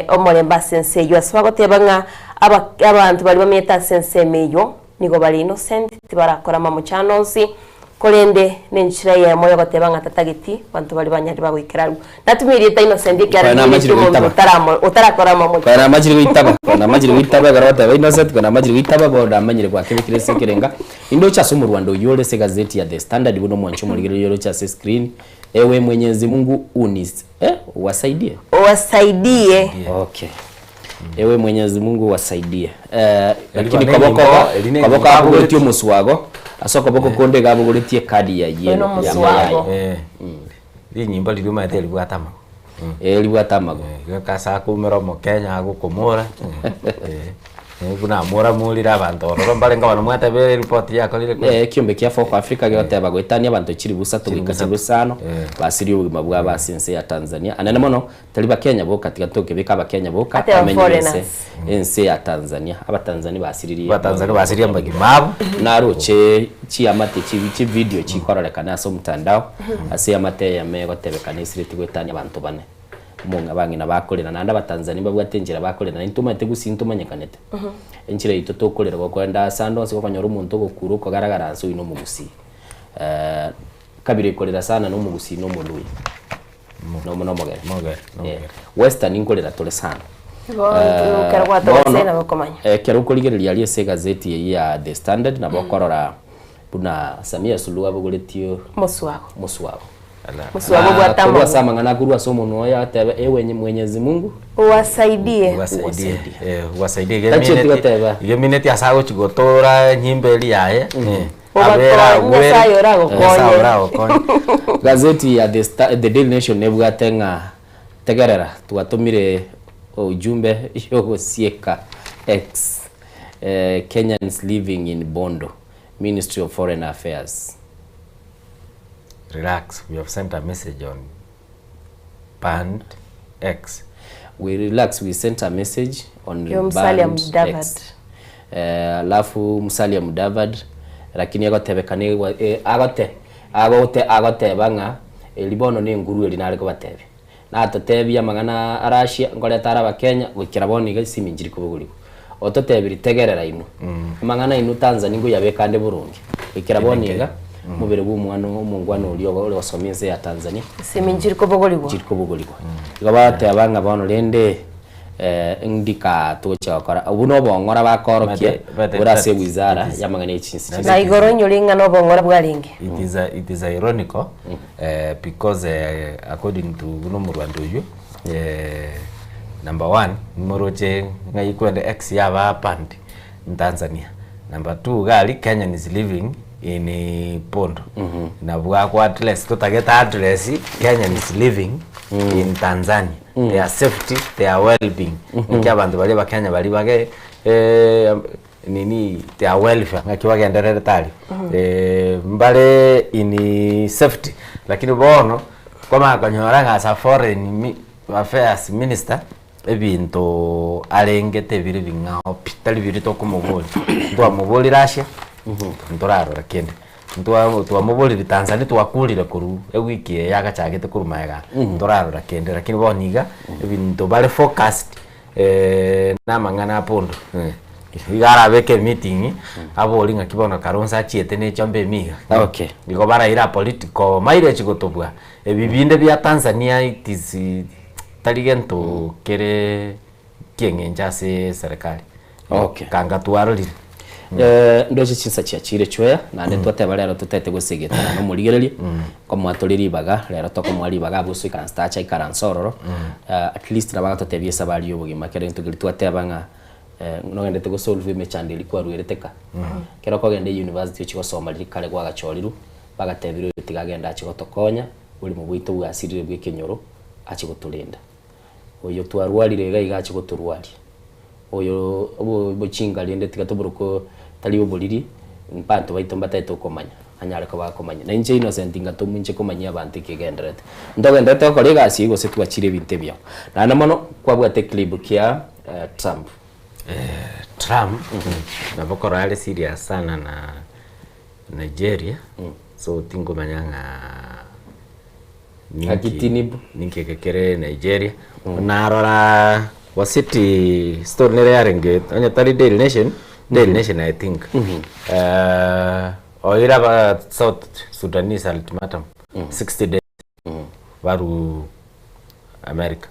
omorembe ase ense eyio ase bagoteba ng'a abanto baria bamenyete ase ensemo eyio Nigo bare innocent, tibarakora amamochano onsi, korende nenchera eyemo yogoteba ng'a tatageti banto baria banyarire bagoikera arwo. Natumia erieta innocent ekiagera Kwena nimanyeti amachire omonto goitaba. otaramo otarakora amamocho. Kwena amachire goitaba, kwena amachire goitaba ekero ogoteba innocent, kwena amachire goitaba bono namanyire gwakebekire ase ekerenga. Nindoche ase omorwando oyio ore ase egazeti ya The Standard buna omwanchi omorigereria oroche ase escreen, Ewe Mwenyezi Mungu unis eh uwasaidie? Uwasaidie. Okay. Ewe Mwenyezi Mungu uwasaidie. Eh, lakini Eri koboko ne eri ne koboko enyimbo abogoretie omoswago ase okoboko konde iga abogoretie ekadi ya Oyo yellow ya nomosuago. mayai. Eh, rinyimbo riria omanyete ribwate amago. Eh, ribwate amago. Goika ase akoumera omokenya agokomora, eh, eh, buna amoramorire abanto ororo mbarenge bono mwatebire eripoti yakorire Eh, ekiombe kia Folk Africa gegoteba goetania abanto chilifu isato goika chilifu isano basirie obogima bwabo ase ense ya Tanzania. Anene mono Tari bakenya boka tiga tokebeka abakenya boka Ate aba bamenye ense foreigners. ense ya Tanzania abatanzania basiririe Abatanzania basiririe amagima abo. Naroche chiamate chi chividio chikororekana ase omotandao ase eamate eyemo egotebekana esireti goetania abanto bane omong'a abang'ina bakorera naende abatanzania mbabwate enchera bakorera naintwe omanyete gusii ntomanyekanete enchera yaito tokorera gokoenda ase ande onsi gokonyora omonto ogokura okogaragara nse oyio na omogusii kabira ekorera sana na omogusii na omoluya. Nomo nomogere. Mogere, Eh, Western nkorera tore sana. Igo Eh, ekero gwatogosire bono, nabo okomanya. Ekero okorigereria aria ase egazeti eyio ya The Standard nabo okorora buna Samia Suluhu abogoretie Moswago. moswago. Moswago obwate Korwa ase amagoro. amang'ana akorwa ase omonwa oye atebe ewe Mwenyezi Mungu Uwasaidie. Uwasaidie. Eh, uwasaidie Tachieti goteba. Igemineti ase agochi gotora enyimba eria yaye. Eh. Obakonye, Nyasaye oragokonye. Nyasaye oragokonye. Gazeti ya The Star, The Daily Nation nebwate ng'a tegerera twatomire ujumbe yogosieka ex eh, Kenyans living in Bondo, Ministry of Foreign Affairs. Relax, we have sent a message on band X. We relax, we sent a message on Yo Musalia band Mudavadi. X. Eh, alafu Musalia Mudavadi lakini agotebekana egwa eh, agote agote agoteba ng'a eri bono na enguru eri nare kobatebia. Natotebia amang'ana arashia nkoreta are abakenya goikera bono iga chisimi nchiri kobogorigwa. Ototebirie tegerera inwe, amang'ana aino Tanzania nkoyabeka ande boronge. Goikera bono iga, omobere bwa omwana omongwana oria ore gosomia ense ya Tanzania, Chisemi nchiri kobogorigwa. nchiri kobogorigwa. Igo bagoteba ng'a bono rende ndika togochia gokora, obwo na obong'ora bakorokia bore ase ewizara y'amang'ana ya chinse Na igoro inyore ng'a nobong'ora bwarenge. It is, a, it is ironical eh, because eh, according to buna omorwanda oyio eh, number one nimoroche ng'ai kwende ex yaba banned in Tanzania number two iga aria Kenyan is living in Bondo nabwo ako address totagete address Kenyan is living in Tanzania their safety their well being naki abanto baria abakenya baria bage nini their welfare ng'aki bagendererete aria mbare in safety lakini bono kwamanya konyora ng'a as a foreign mi affairs minister ebinto arengete ebire bing'ao pi, tari biria tokomoboria. Ntwamoboria Russia, ntorarora kende, ntwa twamoborire Tanzania twakurire korwa ewiki eye agachagete korwa magega ntorarora kende lakini bono iga, ebinto bare focused na amang'ana a pondo iga arabeke emeeting, aborie ng'aki bono Kalonzo achiete na echombe emiga. Okay. Igo baraire a political mileage gotobua, ebi binde bia Tanzania it is Tari gento kere ki'eng'encho ase eserekari. Okay. Kanga twarorire. Eh, ndoche chinsa chiachire chweya naende twateba rero totete gosegetana na omorigereria nkomoa tore ribaga rero tokomoa ribaga abwo ase oikaranse tacha ikaranse ororo at least nabo agatotebia esabari ya obogima ekero egento keria twateba ng'a Nogendete gosolve emechando eria kwarwerete ka. Ekero okogenda euniversity ochie gosoma riria kare gwagachorirwe, bagatebire oyo tiga agende achie gotokonya, oborimo bwaito bwasirire bwa ekenyoro, achie gotorenda. Oyo twarwarire iga iga achie gotorwaria. Oyo obo obochinga rende tiga toborokwo tari oboriri, mbanto baito mbatagete okomanya, anyare koba akomanya. Na inche Innocent ngatomwa inche komanyia abanto ekegendererete. Ntogendererete gokora egasi eye gose twachire ebinto ebiao. Naende mono, kwabwate eclip kia Trump. Trump nabo korwa are serious sana na Nigeria, so tinkomanya ng'a Ng'aki Tinubu. Ninki eke kere Nigeria. Narora was it story nere yarenge onye tari Daily Nation, Daily Nation I think. Oire aba South Sudanese ultimatum 60 days barwe America.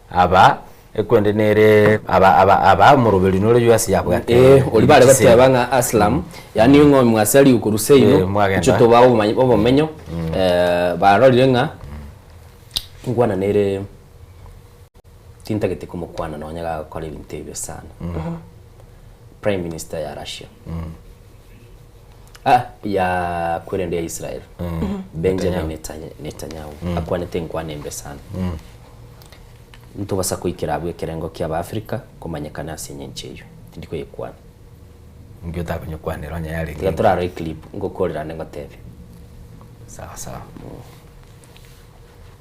Aba ekwende nere aba aba aba omoroberi nore US yabwate. Eh, oria bare goteba ng'a Aslam, yaani ng'a mwasariwe korwa seino, Eh, mwagenda. inche toba obomanyi obomenyo, eh, barorire ng'a ingwana nere tintagete komokwana nonya gagokora ebinto ebio sana. Prime Minister ya Russia. Ah, ya kwerende ya Israel. Benjamin Netanya- Netanyahu akwanete enkwana embe sana. Ntobasa koikera abwo ekerengo kia Abaafrika komanyekana ase engencho eyio. Tindi koyekwana. Inki otakonyekwanera onye yarenge Tiga torarore eclip ngokorera ande ngotebie. Sawa sawa.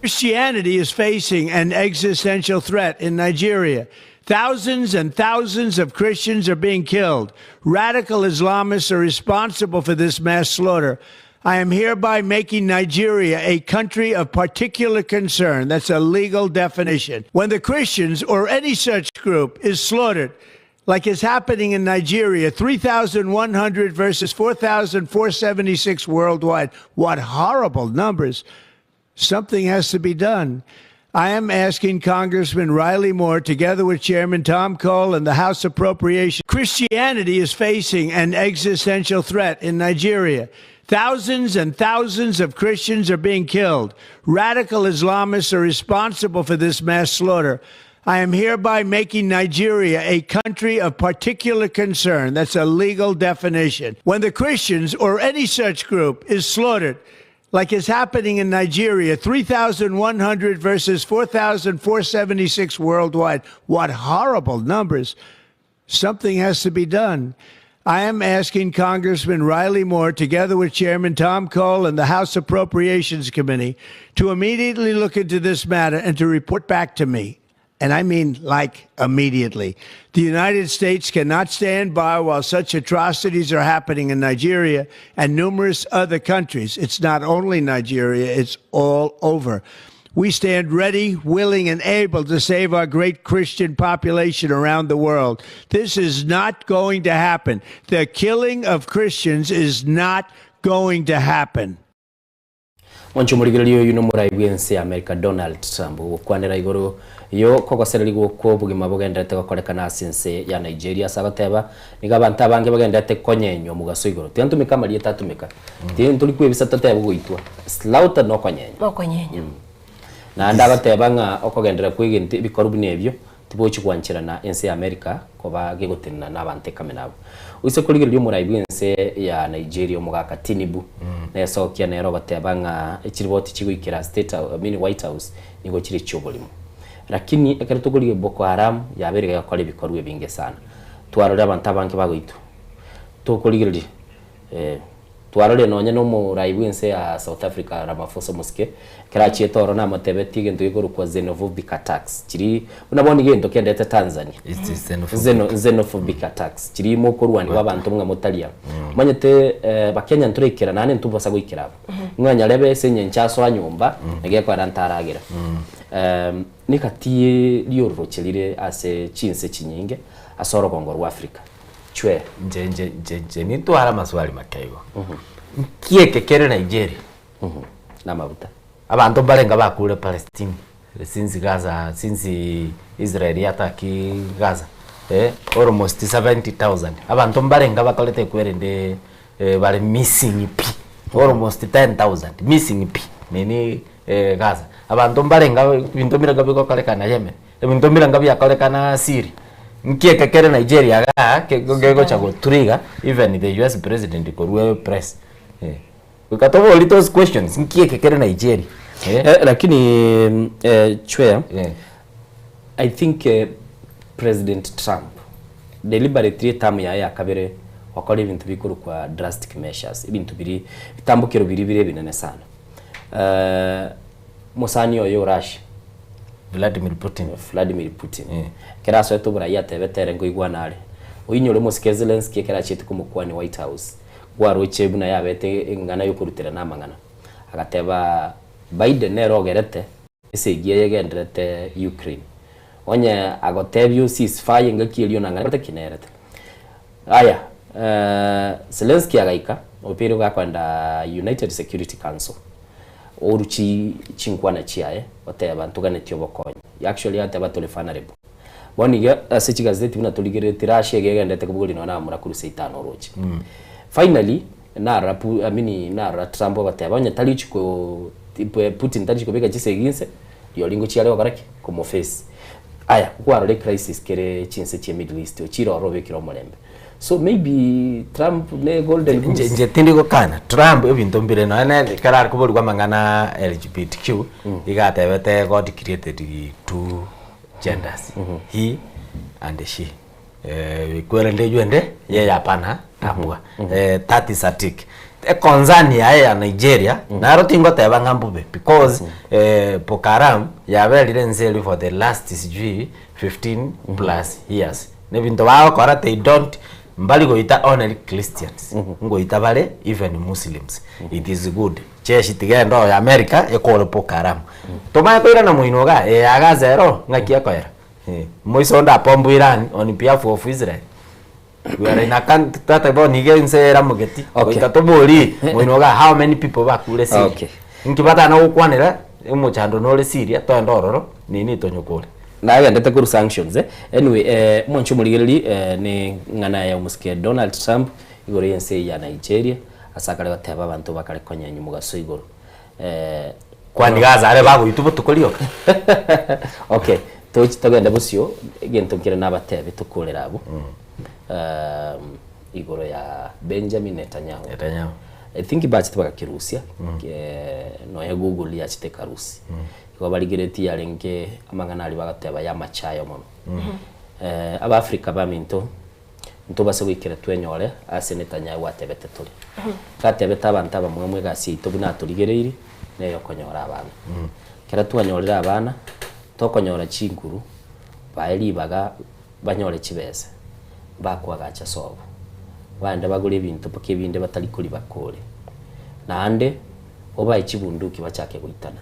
Christianity is facing an existential threat in Nigeria. Thousands and thousands of Christians are being killed. Radical Islamists are responsible for this mass slaughter. I am hereby making Nigeria a country of particular concern. That's a legal definition. When the Christians or any such group is slaughtered, like is happening in Nigeria, 3,100 versus 4,476 worldwide. What horrible numbers. Something has to be done. I am asking Congressman Riley Moore, together with Chairman Tom Cole and the House Appropriations, Christianity is facing an existential threat in Nigeria. Thousands and thousands of Christians are being killed. Radical Islamists are responsible for this mass slaughter. I am hereby making Nigeria a country of particular concern. That's a legal definition. When the Christians or any such group is slaughtered, like is happening in Nigeria, 3,100 versus 4,476 worldwide. What horrible numbers. Something has to be done. I am asking Congressman Riley Moore, together with Chairman Tom Cole and the House Appropriations Committee, to immediately look into this matter and to report back to me. And I mean like immediately. The United States cannot stand by while such atrocities are happening in Nigeria and numerous other countries. It's not only Nigeria, it's all over. We stand ready, willing, and able to save our great Christian population around the world. This is not going to happen. The killing of Christians is not going to happen. Mwanche omorigereria oyio nomorai bw'ense ya America Donald Trump ogokwanera igoro y'okogosererigwa kw'obogima bogendererete gokorekana ase ense ya Nigeria ase agoteba nigo abanto abange bagendererete konyenywa mogaso igoro. Tiga ntumeke amarieta atumeka. Tintori kwebisa totebe goitwa. Slaughter nokonyenya. Nokonyenya. Naende agoteba ng'a okogenderera kw'egento ebikoru buna ebio tibochi gwancherana ense ya America koba gegotenena nabanto ekame nabo. Oise korigereria omorai bw'ense ya Nigeria omogaka Tinubu nesokia nere ogoteba ng'a echiriboti chigoikera State House, I mean White House nigo chire chioborimo. Lakini ekero tokorigia Boko Haram yabeire gegokora ebikorwa ebinge sana. Twarorire abanto abange bagoitwa. Tokorigereria eh. Twarorire nonye nomorai bw'ense ya South Africa Ramaphosa omosike, ekero achiete ororo namotebetie egento gekorokwa xenophobic attacks chiria buna bono egento kendete Tanzania. Xeno xenophobic attacks chiria mokorwanigwa abanto ng'a motari amo. Omanyete bakenya ntoraikera naende ntobasa goikera abwo. Ng'a nyarebe ase eng'encho asoa nyomba naki gekoera ntaragera. Negati ye riororoche rire ase chinse chinyinge ase orogongo rwa Africa. Chwe. Inche inche inche inche nintware amaswali make igo. Nki eke kere Nigeria? Namabuta. Abanto mbarenge bakure Palestine since Gaza since Israel yataki Gaza eh, almost 70,000 abanto mbarenge bakorete ekwerende bare missing pi almost 10,000 missing pi nini Gaza. Abanto mbarenge ebinto mbirenga bigokorekana Yemen, ebinto mbirenga biakorekana Syria. Nki eke kere Nigeria igaa kegocha go trigger even the US president korwa press. Goika toborie those questions, nki eke kere Nigeria? Eh, lakini eh, Chweya, I think eh, President Trump deliberately eterm yaye ya kabere okora ebinto bikorokwa drastic measures, ebinto biria bitambokero biria bire ebinene sana. Eh, mosani oye o Russia Vladimir Putin. Vladimir Putin. Ekero asoete oborai atebete ere nkoigwana are. Oinyore omosike Zelensky ekero achiete komokwania White House, Kwaroche buna yabete eng'ana y'okoruterana amang'ana. Agateba, Biden nere ogerete esegi eye egenderete Ukraine. Onye agotebia o cease fire engaki eria onang'anete ki nerete. Aya, Zelensky agaika, obeire gakoenda United Security Council, oru chi chinkwana chiaye, oteba ntoganetie obokonyi. Actually agateba tore vulnerable. Bono iga ase chigazeti buna torigereretie Russia iga egenderete kobogoria nonya na abamura korwa seitano oroche. Finally, narora Pu I mean narora Trump ogoteba onye tari ko Putin tari kobeka chisegi inse, rirorio ngochia are gokora ki? Komoface. Aya, nkwarora ecrisis kere chinse chia Middle East, ochire ororo obekire omorembe. So maybe Trump ne golden Inche goose. inche tindi gokana, Trump ebinto mbire nonya nere ekero are koborigwa amang'ana LGBTQ, iga atebete God created two genders, he and she. Kwerende eywo ende yeye hapana tambua. That is a tick. Econcern yaye ya Nigeria, naro tingoteba ng'a mbobe because Boko Haram yaberire ense eria for the last sijui 15 plus years. Na ebinto bagokora they don't mbari goita only Christians, ngoita bare even Muslims. It is good. Cheshi tiga ende oyo America ekore Boko Haram. Tomanye koirana moino igaa, eye ya Gaza ero ng'aki ekoera? Moiso onde apombe Iran on behalf of Israel. We are in a country tata bono iga ense eramogeti. Okay. Goika tobori moino igaa how many people bakure Syria. Okay. Inki batana gokwanera omochando nore Syria toende ororo nini tonyokore. Nagendete korwa sanctions eh. Anyway eh, mwanche omorigereria eh, ne ng'ana ya omosike Donald Trump igoro y'ense eye ya Nigeria ase akare goteba abanto bakare konyenya omogaso igoro eh, Kwani Gaza are bagoitwa botuko rioka? Okay, tochi togende bosio egento nkere nabatebie tokorere abwo um, igoro ya Benjamin Netanyahu. Netanyahu. I think bachete bagakerusia eh, nonya Google yachete ekarusia. Igo barigeretie yarenge amang'ana aria bagateba ya amachayo mono. Eh, Abaafrika baminto ntobase goikera twenyore ase Netanyahu atebete tore. Gatebete abanto abamwamu egasi yaito buna atorigereirie neyokonyora abana. Ekero twanyorire abana, tokonyora chinguru, bae ribaga banyore chibesa, bakoagacha sobo, baende bagore ebinto mpaka ebinde batari koria bakore. Naende obae chibunduki bachake goitana,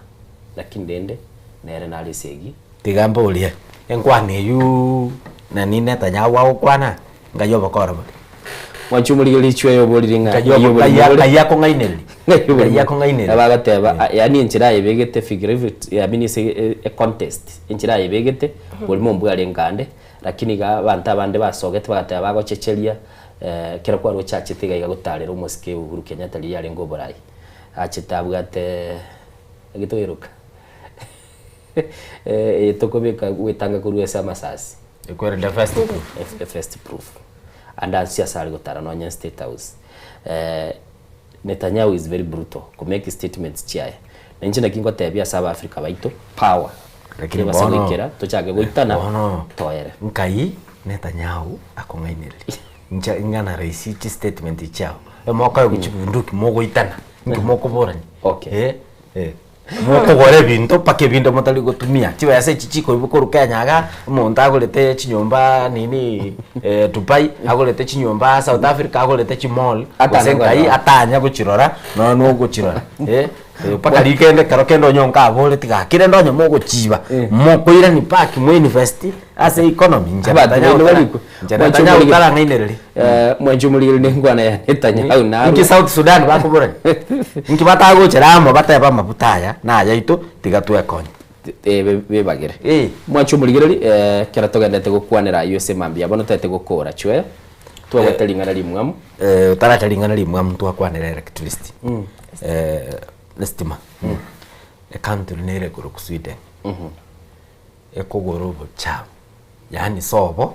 lakini rende nere nare esegi. Tiga mborie, enkwana eyio nani Netanyahu agokwana, ngai obokora bore? Mwanche omorigereria echwe oborire ng'a Ngai obo- ngai ngai obori- ngai akong'ainereria. Ngai obori- Ngai akong'ainereria. Abagateba ah, yaani enchera ayebegete figure eight, I mean ase e- e contest, enchera ayebegete, borimo mbwarenge ande, lakini iga abanto abande basogete bagateba bagochecheria ekero kwaroche achete iga iga gotarera omosike Uhuru Kenyatta riria arenge oborai, achete abwate egetoeroka eye tokobeka gwetanga korwa ase amasasi. Ekwerende first proof. First proof. Ande ase ase are gotara nonya State House. Netanyahu is very brutal ko make statements chiaye. Na inche naki ngotebia ase Abaafrika baito, power. Lakini Tebasa bono- goikera tochake goitana bono toere. Nkai Netanyahu akong'ainereria. Inche ing'ana rahisi chistatement chiao. Emokoegwa chibunduki mogoitana, inki mokoborania? Okay. Eh, eh. Mokogora ebinto mpaka ebinde motari gotumia, chibesa echi chikoibwa korwa Kenya igaa, omonto agorete chinyomba nini Dubai, agorete chinyomba South Africa, agorete chimall, Atanya gose nkai korora. atanya gochirora, nonya na ogochirora eh, mpaka rikende ekero kende onye nkaboreti gaki rende onye mogochiba, mokoirani back moinvest ase economy, inche Abanto Netanyahu baino tara barikwe. inche Mwanche Netanyahu omorige- tarang'ainereria. Eh, mwanche omorigeri nenkwana ya Netanyahu narwe. Inki South Sudan bakoborania? Inki batagochera amo batebe amabuta aya nayaito tiga twekonye. Eh, bebagere. Mwanche omorigereri eh, ekero togendete gokwanera aywo ase mambia bono totagete gokora chwee twagwete ring'ana rimwamu. Eh, otaracha ring'ana rimwamu twakwanera electricity. Eh, estima. Ecountry nere korwa Sweden. Ekogora obochafu, yaani sobo.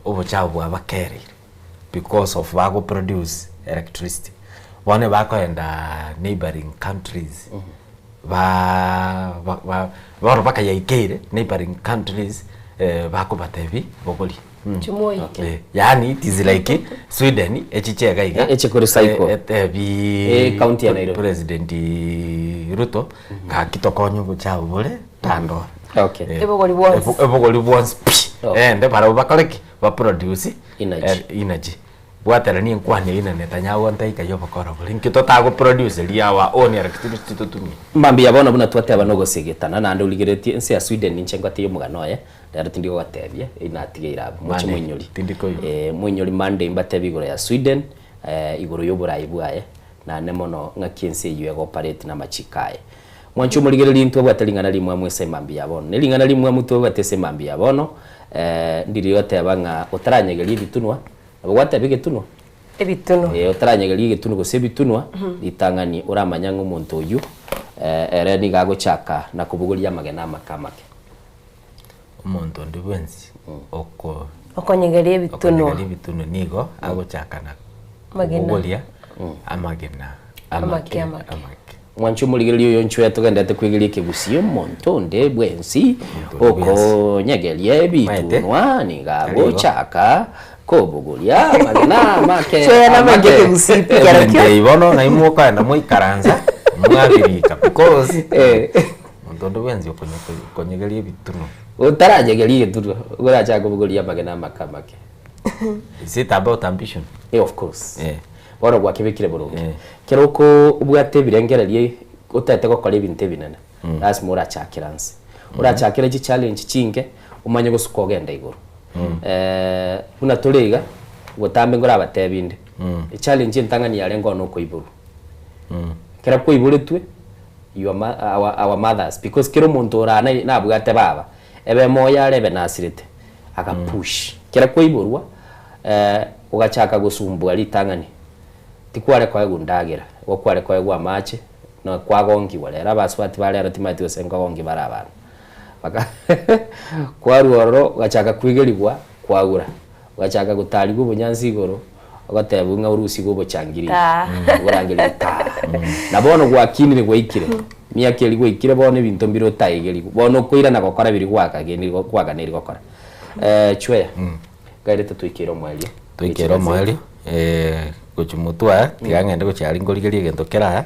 Obochafu bwabakereire because of bago produce electricity. Bono ebakoenda neighbouring countries ba ba bono mpaka yaikeire neighbouring countries bakobatebia bogorie. Chimoike. Yaani it is like Sweden echiche iga iga Eche korecycle. etebi Eh, county ya Nairobi. President Ruto gaki tokonye obochafu bore tandora. Okay. Ebogori bwonsi. Ebogori bwonsi pi. Ende barabwo bakore ki? Ba produce Energy. energy. Bwaterania enkwana eyio na Netanyahu ntaika obokora boria. Inki totago produce ria our own electricity totumie. Mambia bono buna twateba nogosegetana naende origeretie ense ya Sweden inche ngotebi omogano oye rero tindi gogotebia eyio natigeire abwo moche Monday, moinyori tindi koigwa. Eh moinyori Monday mbatebi igoro ya Sweden igoro ya oborai bwaye naende mono ng'aki ense eyio ego operate na amachiko aye. Mwanche omorigererie ntwabwate ring'ana rimwamu ase emambia ya bono. Ne ring'ana rimwamu twabwate ase emambia ya bono, ndiri goteba ng'a otaranyegeria ebitunwa, nabo gwateba egetunwa? Ebitunwa. Eh, otaranyegeria egetunwa gose ebitunwa, ritang'ani oramanya ng'a omonto oyio ere nigo agochaka na kobogoria amagena amake amake. Omonto onde bwensi oko Okonyegeria ebitunwa. okonyegeria ebitunwa nigo agochaka na Amagena. kobogoria amagena Amake amake. amake. Mwanche omorigereria oyo nchwe togenderete kwegeria ekegusii omonto onde bwensi okonyegeria ebitunwa nigo agochaka kobogoria amagena amake amake. Ebinto bono ng'ai mokoenda moikaransa mwabirika because omonto onde bwensi okonyegeria ebitunwa. Otaranyegeria egetunwa orachake kobogoria amagena amake amake. Is it about ambition? Eh, of course. Bono gwakebekire boronge. Kero oko obwate ebirengererio otagete gokora ebinto ebinene, lasima orachakere anse. Orachakere chichallenge chinke, omanye gosuka ogende igoro. Buna tore iga, botambe nkorabatebi inde, echallenge entang'ani yarenge one okoiborwa. Ekero kwaiboretwe, your ma our our mothers, because kera omonto ore aa nabwate baba, ebe moyo are ebe nasirete. Aga push. Kera kwaiborwa, ogachaka gosumbua ritang'ani, tikware koegwa ndagera, igo kware koegwa amache, na kwagongiwa. Rero abasubati ba rero timanyeti gose nkogongi bare abana. Baka kwarwa ororo ogachaka kwegerigwa kwagura, ogachaka gotarigwa obonyansi igoro, ogotebiwa ng'a orusigwe obochangiri Taa. oborangerigwe taa. Na bono gwakinire gwaikire, miaka eria gwaikire bono ebinto mbire otaegerigwe, bono okoirana gokora biria gwakageniri kwaganeiri gokora. Chweya, nkairete toikeire omoerio. Toikeire omoerio, gochia motwe aya, tiga ng'ende gochia aria nkorigereria egento kere aya,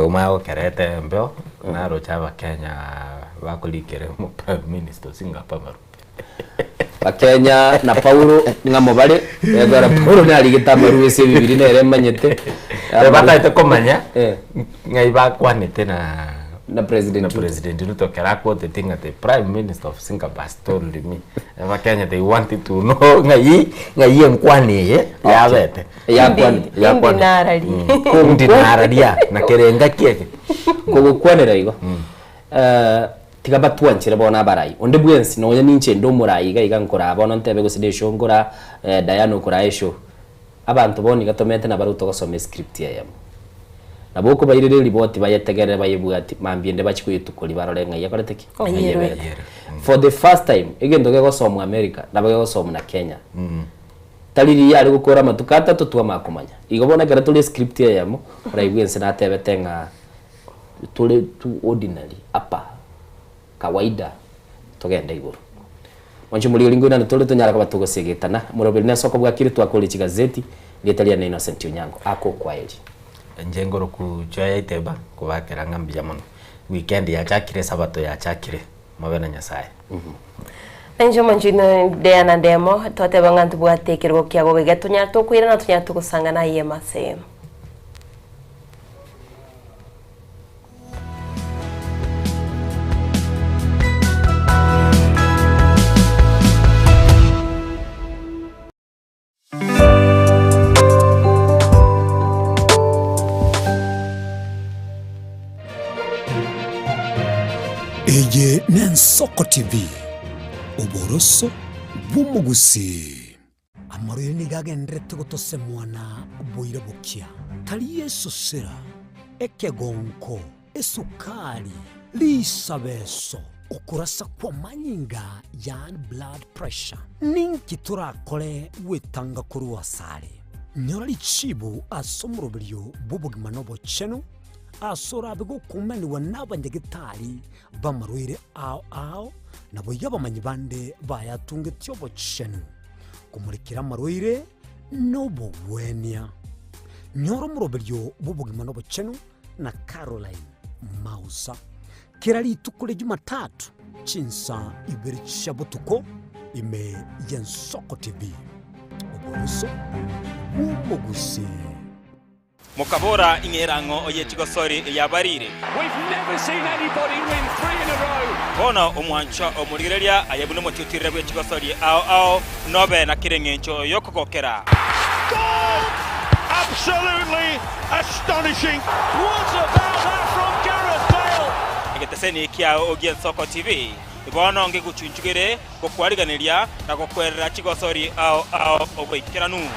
omanye gokereta embeo, naroche abakenya bakorikera omo prime minister o Singapore amarube. Bakenya na Paulo ng'amo bare, ekero Paulo narigete amarube ase Ebibilia nere emanyete. Batagete komanya ng'ai bakwanete na na President na President Ruto ekero akwoteti ng'a the Prime Minister of Singapore has told me, Abakenya they wanted to know ng'ai ng'ai enkwana eye yabete. Yakwanete. Yakwanete. Indi nararia. Indi nararia na kerenga ki eke. Kogokwanera igo, tiga batwanchere bono abarai. Onde bwensi nonya ninche inde omorai iga iga nkoraa bono ntebe gose ne eshow nkoraa, Diana okoraa eshow. Abanto bono iga tomete nabarabwo togosoma escript eyemo. Nabo okobairera eriboti bayetegerere bayebwati mambia ende bachie koyetukoria barore ng'ai ekorete ki? Ng'ai Ng'ai erwete. eberete. For the first time, egento gegosomwa America nabo gegosomwa na Kenya. Tari riria are gokora amatuko atato twamanya komanya. Igo bono ekero tore escript eyemo, oraigwe ense natebete ng'a tore too ordinary apa kawaida togende igoro. Mwanche omorigeri nkoirane tore tonyare koba togosegetana. Moroberi nase okobwakire twakore chigazeti, rieta riane Innocent Onyango. Aka okwaeri. Inche nkoroku Joy Aiteba, nkobakera ng'a mbuya mono. Weekend yachakire, esabato yachakire, mobe na Nyasaye. Nainche omonche oino Diana Ndemo, twateba ng'a ntobwate ekerogo kiago iga tonyare tokoirana tonyare togosangana aye mase. Eye n'Ensoko TV, oboroso bw'omogusii. Amarwaire nigo agendererete gotosemwa na boira bokia, tari esosera, ekegonko, esukari, risabeso. Okorasa kw'amanyinga yaani blood pressure. Ninki torakore gwetanga korwa asare? Nyora richibu ase omoroberio bw'obogima na obochenu, ase orabe gokumanigwa n'abanyagetari b'amarwaire ao ao, naboigo abamanyi bande bayatungetie obochenu, komorekera amarwaire nobogwenia. Nyora omoroberio bw'obogima na obochenu na Caroline Mausa. Kera rituko ria Jumatatu chinsa ibere chia botuko ime y'Ensoko TV. Oboruso bw'omogusii. Mokabora, Ing'era ng'o ye chigosori yabarire? Bono omwanchwa omorigereria aye buna omotiotirere bwe chigosori ao ao, nobe na kera engencho y'okogokera. Egeteseni kiao gi'Ensoko TV bono ngegochunchugere gokwariganeria na gokwerera chigosori ao ao oboikeranu.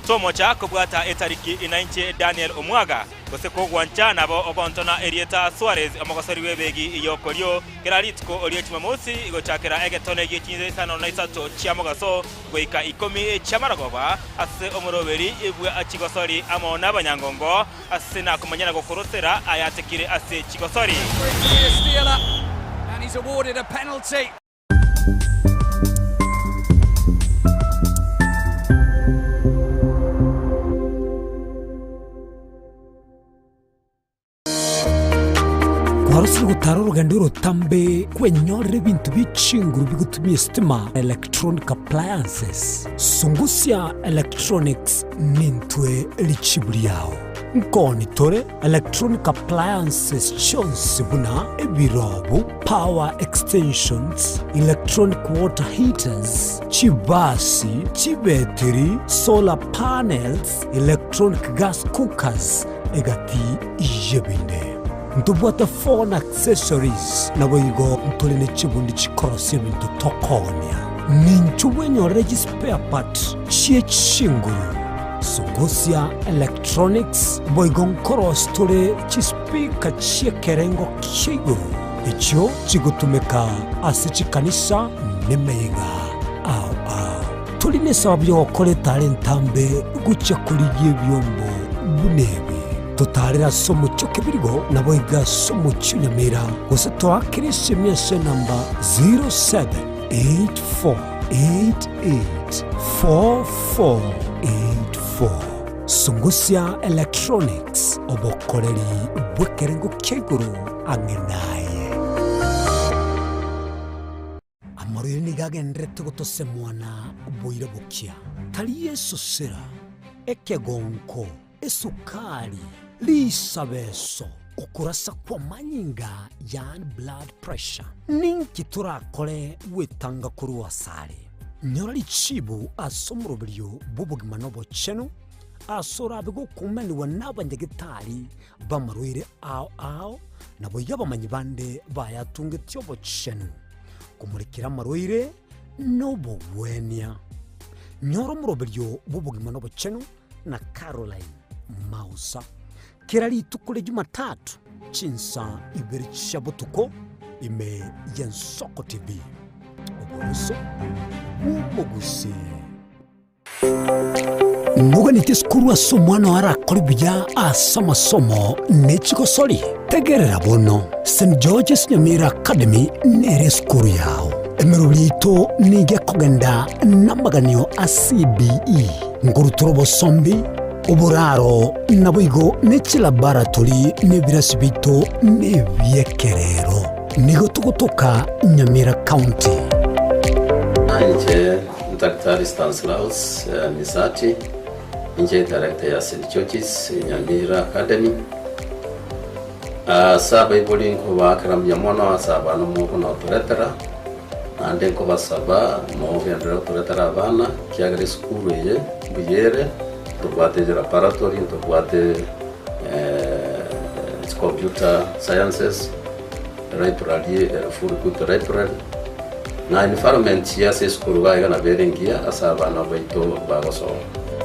Tomocha kobwata etariki inainche Daniel Omwaga, gose kogwancha nabo ogontona erieta Suarez omogosori bw'ebegi y'okorio kera rituko rie Jumamosi gochakera egetone gie chinsa isano na isato chia mogaso goika ikomi chi'amarogoba ase omoroberi bwa chigosori amo nabanyangongo ase nakomanya na gokorosera ayatekire ase chigosori. Kwarosire gotara orogendo orotambe kwenyorera ebinto bie chinguru bigotumia esitima, electronic appliances. Sungusia Electronics nintwe richibu riao. Nkoni tore electronic appliances chionsi buna ebirobu, power extensions, electronic water heaters, chibasi, chibetiri, solar panels, electronic gas cookers, egati y'ebinde. Ntobwate phone accessories, naboigo ntore ne chibundi chikorosia ebinto tokoonia. Ninchwo bwenyorere chispare part chie chinguru, Sungusia Electronics, boigo nkorosia tore chispeaker chi'ekerengo kia igoro echio chigotumeka ase chikanisa nemeyega ao ao. Tori nesababu y'ogokora etara entambe gochia korigia ebiombo buna ebi. Totaarere ase omochie o Kebirigo, naboigo ase omochie o Nyamira, gose toakere esemi ase enamba 0784884484. Sungusia Electronics, obokoreri bw'ekerengo kia igoro ang'e naye. Amarwaire nigo agendererete gotosemwa na boira bokia. Tari esosera, ekegonko, esukari, risabeso, okorasa kw'amanyinga yaani blood pressure. Ninki torakore gwetanga korwa asare? Nyora richibu ase omoroberio bw'obogima na obochenu, ase orabe gokumanigwa n'abanyagetari b'amarwaire ao ao, naboigo abamanyi bande bayatungetie obochenu, komorekera amarwaire nobogwenia. Nyora omoroberio bw'obogima na obochenu na Caroline Mausa. Kera rituko ria Jumatatu chinsa ibere chia botuko ime y'Ensoko TV. Oboruso bw'omogusii. Noganeti esukuru ase omwana oo arakore buya ase amasomo ne chigosori? Tegerera bono, St George's Nyamira Academy nere esukuru yao. Emeroberi yaito nigo ekogenda namaganio a CBE, nkorutora obosombi, oboraro, naboigo ne chilaboratory na ebirasi biaito nebiekerero. Nigo togotoka Nyamira County. Inche Daktari Stanislaus Misati, inche director ya St George's Nyamira Academy. Ase abaibori nkobaakera mbuya mono ase abana mokonotoretera, naende nkobasaba mogenderere gotoretera abana, ekiagera esukuru eye mbuya ere, ntobwate laboratory, ntobwate computer sciences, library ere full good library, na environment ase esukuru iga iga nabo ere engiya ase abana baito bagosoma.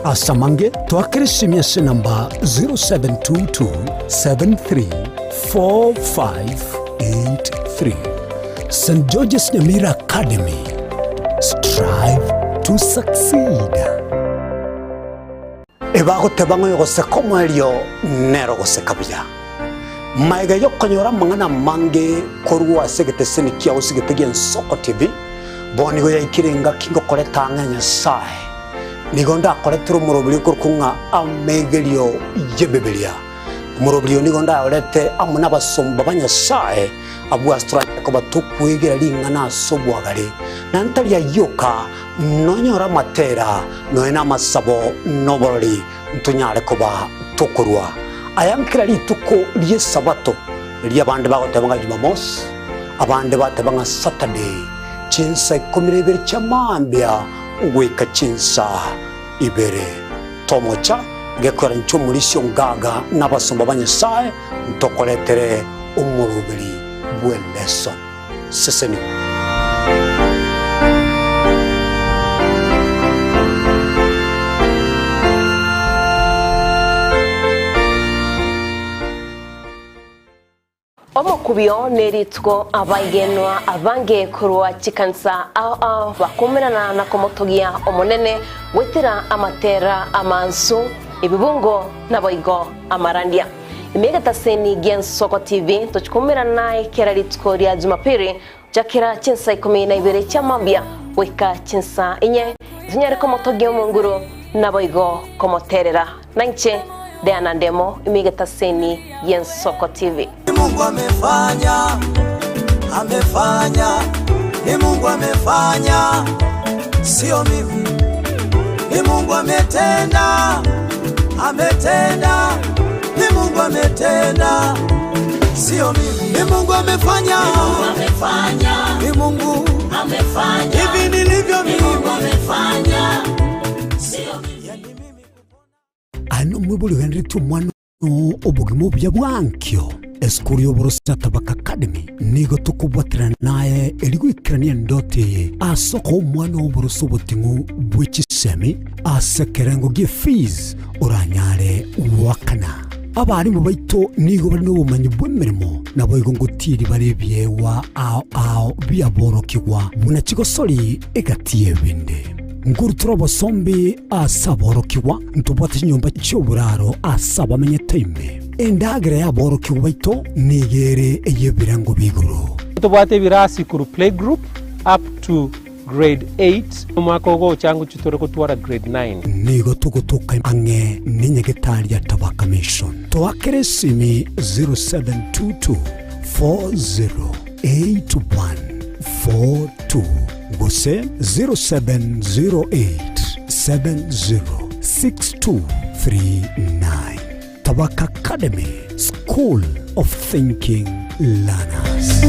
Ase amange, toakere esimi ase enamba 0722 73. 4583. St George's Nyamira Academy, strive to succeed. Ebagoteba ng'a oyogoseka omoerio nere ogoseka buya. Magega y'okonyora amang'ana amange korwa ase egeteseni kiao ase egete gi'Ensoko TV, bono nigo yaikire engaki ngokoreta ang'e Nyasae. Nigo ndakoretere omoroberi okorokwa ng'a Amegerio y'Ebibilia. Omoroberi oyo nigo ndayorete amo nabasomba ba Nyasae, abwo ase toranyare koba tokwegera ring'ana ase obwagare, na ntari ayio oka, nonyore amatera, nonya namasabo, na oborori, ntonyare koba tokorua aya nkera rituko ri'Esabato, riria abande bagoteba ng'a Jumamosi, abande bateba ng'a Saturday, chinsa ikomi na ibere chia mambia goika chinsa ibere. Tomocha gekwera inche omorisia ongaga na abasomba ba Nyasae ntokoretere omoroberi bw'eleso. Sesenigwa. Omokubio nerituko abaigenwa abange korwa chikanisa ao ao bakomerana na komotogia Omonene goetera amatera amansu, ebibungo naboigo amarandia. Ime egetaseni gi'Ensoko TV tochikomerana naye kera rituko ria Jumapili gochakera chinsa ikomi na ibere chia mambia goika chinsa inye, tonyare komotogia Omonguru naboigo komoterera. Nainche Diana Ndemo ime egetaseni gi'Ensoko TV. Ni Mungu amefanya, amefanya, ni Mungu amefanya, sio mimi. Ni Mungu ametenda, ametenda, ni Mungu ametenda, sio mimi. Ni Mungu amefanya, ni Mungu amefanya, hivi nilivyo mimi, Mungu amefanya, sio mimi. Aye nomoibori ogendererete omwana oo obogima obuya bwankio. Esukuru y'oboroso ya Tabaka Academy nigo tokobwaterana naye eri goikerania endoto eye ase okoa omwana oo oboroso oboting'u bwe chisemi ase ekerengo gie fees oranyare goakana. Abarimu baito nigo bare nobomanyi bw'emeremo naboigo ngotiiri bare ebiegwa ao ao biaborokigwa buna chigosori egati y'ebinde. Nkorutora obosombi ase aborokigwa, ntobwate chinyomba chi'oboraro ase abamenyete ime. Endagera y'aborokigwa baito nigo ere ey'ebirengo bi'igoro. Tobwate ebirasi korwa playgroup up to grade 8, omwaka ogocha ngochia tore gotwara grade 9. Nigo togotoka ang'e nenyagetari ya Tabaka Mission. Toakere esimi 0722 40 8142 gose 0708 706239. Tabaka Academy, School of Thinking Learners.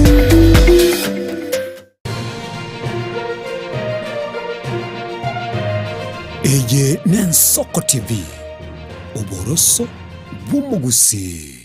Eye n'Ensoko TV, oboroso bw'omogusii.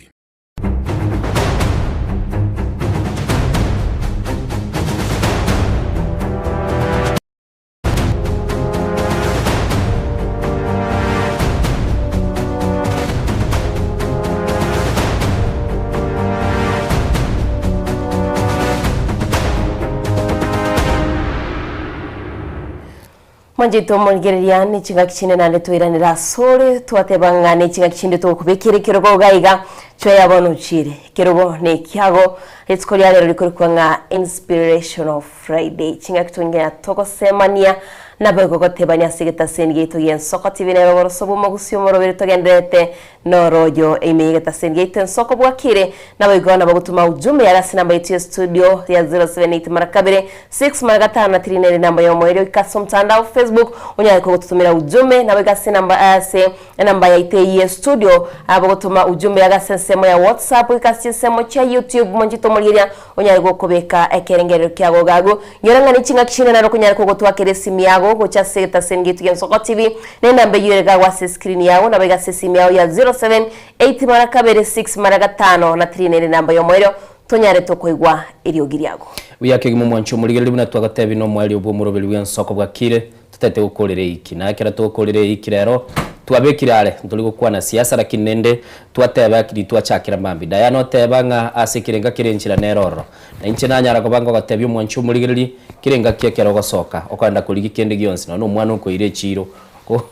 Mwanchete omorigereria ne chingaki chinde naende twairanera asore twateba ng'a ne chingaki chinde togokobekera ekerogo iga iga chweya bono ochire ekerogo ne ekiago rituko ria rero rikorokwa ng'a inspirational Friday chingaki twongera togosemania naboigo gotebania ase egetaseni giaito gi'ensoko TV nero oboroso bw'omogusi omorobere togendererete Noro oyo ime y'egetaseni giaito ensoko bwakire, naboigo nabo gotuma ujumbe yare ase namba yaito ya studio ya 078 mara kabere 6 mara gatano na 3 nere namba y'omoerio ika ase omotandao Facebook onyare kogototomera ujumbe naboigo ase namba ase enamba yaito eyio ya studio abo gotoma ujumbe yaga ase ensemo ya WhatsApp goika ase chinsemo chia YouTube monchete omorigeria onyare gokobeka ekerengerero kiago gago Nyora ng'a neching'aki chinde naro okonyara kogotwakera esimi yago gocha ase egetaseni giaito gia Nsoko TV, na enamba eyio ere gago ase escreen yago, nabo iga ase esimi yao ya 078 mara kabere 6 mara gatano na 3 nere enamba y'omoerio tonyare tokoigwa eriogi riago. Buya kegima omwanchi omorigereria buna twagatebi nomoerio bw'omoroberi bw'ensoko bwakire, totete gokorera eiki. Na ekero togokorera eiki rero, Twabekire are, ntori gokwana siasa lakini rende twateba riria twachakera mambia. Diana oteba ng'a ase ekerenga kere enchera nere ororo. Na inche nanyara koba ngogotebia omwanchi omorigereria, kera engaki ekero ogosoka, okogenda korigia kende gionsi, nonya na omwana okoira echiiro,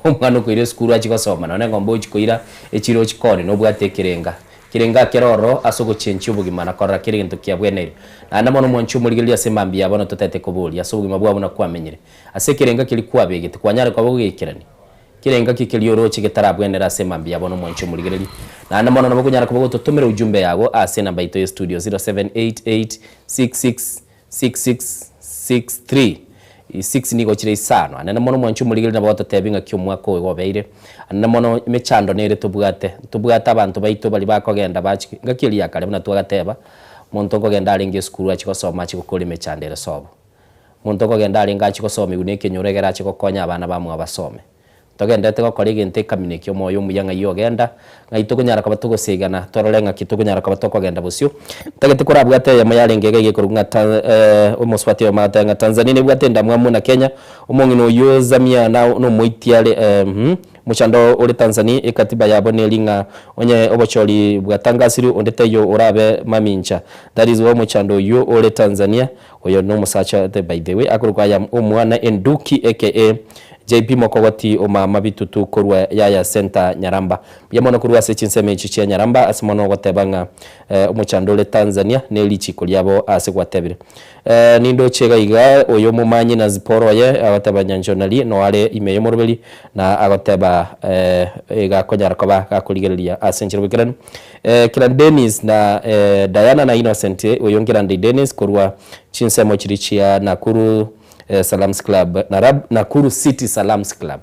omwana okoira esukuru achie gosoma, nonya na eng'ombe ochia koira echiiro ochie koonia, nobwate ekerenga. Kerenga kere ororo ase ogochenchia obogima na korora kera egento kiabweneire. Naende mono omwanchi omorigereria ase mambia ya bono totete koboria ase obogima bwao buna kwamenyire. Ase ekerenga keria kwabegete, kwanyare koba ogeikerania? Kera engaki keria oroche getarabwenere ase mambia ya bono omwanchi omorigereria. Naende mono nabo okonyara koba ogototomera ujumbe yago ase enamba yaito ye studio 0788666663. 6 nigo chire isano. Anene mono mwanche omorigereria nabo ototebi ng'aki omwaka oyo obeire. Anene mono emechando nere tobwate. Ntobwate abanto baito baria bakogenda bachi ngaki eria ya kare buna twagateba, omonto nkogenda arenge esukuru achie gosoma achie gokora emechando ere sobo. Omonto nkogenda arenge achie gosomiwa na ekenyoro egere achie gokonya abana bamwabo basome. Togenderete gokora egento ekamina ekio omoyo omuya ng'ai ogenda, ng'ai tokonyara koba togoseigana, torore ng'aki tokonyara koba tokogenda bosio. Ntagete korabwate eyemo yarenge iga iga ekorokwa ng'a ta omosubati oyomo agateba ng'a Tanzania nebwate endamwamu buna Kenya, omong'ina oyio Samia na nomoiti are mochando ore Tanzania, ekatiba yabo neri ng'a onye obochori bwatangasirwe onde taiyo orabe mamincha. That is why omochando oyio ore Tanzania, oyo nomosacha by the way akorokwa I am Omwana Enduki aka JP Mokogoti omama bitutu korwa Yaya Centre Nyaramba. Mbuya mono korwa ase chinsemo echi chia Nyaramba ase mono ogoteba ng'a omochando ore Tanzania ne richiko riabo ase gwatebire. Nindoche iga iga oyo omomanyi na Zipporah oye agoteba Nyanchonari no are ime y'omoroberi na agoteba iga akonyara koba gakorigereria ase enchera oboikeranu. Kira Dennis na Diana na Innocent oyo Nkirandi Dennis korwa chinsemo chiria chia Nakuru Salams Club, Nakuru City Salams Club.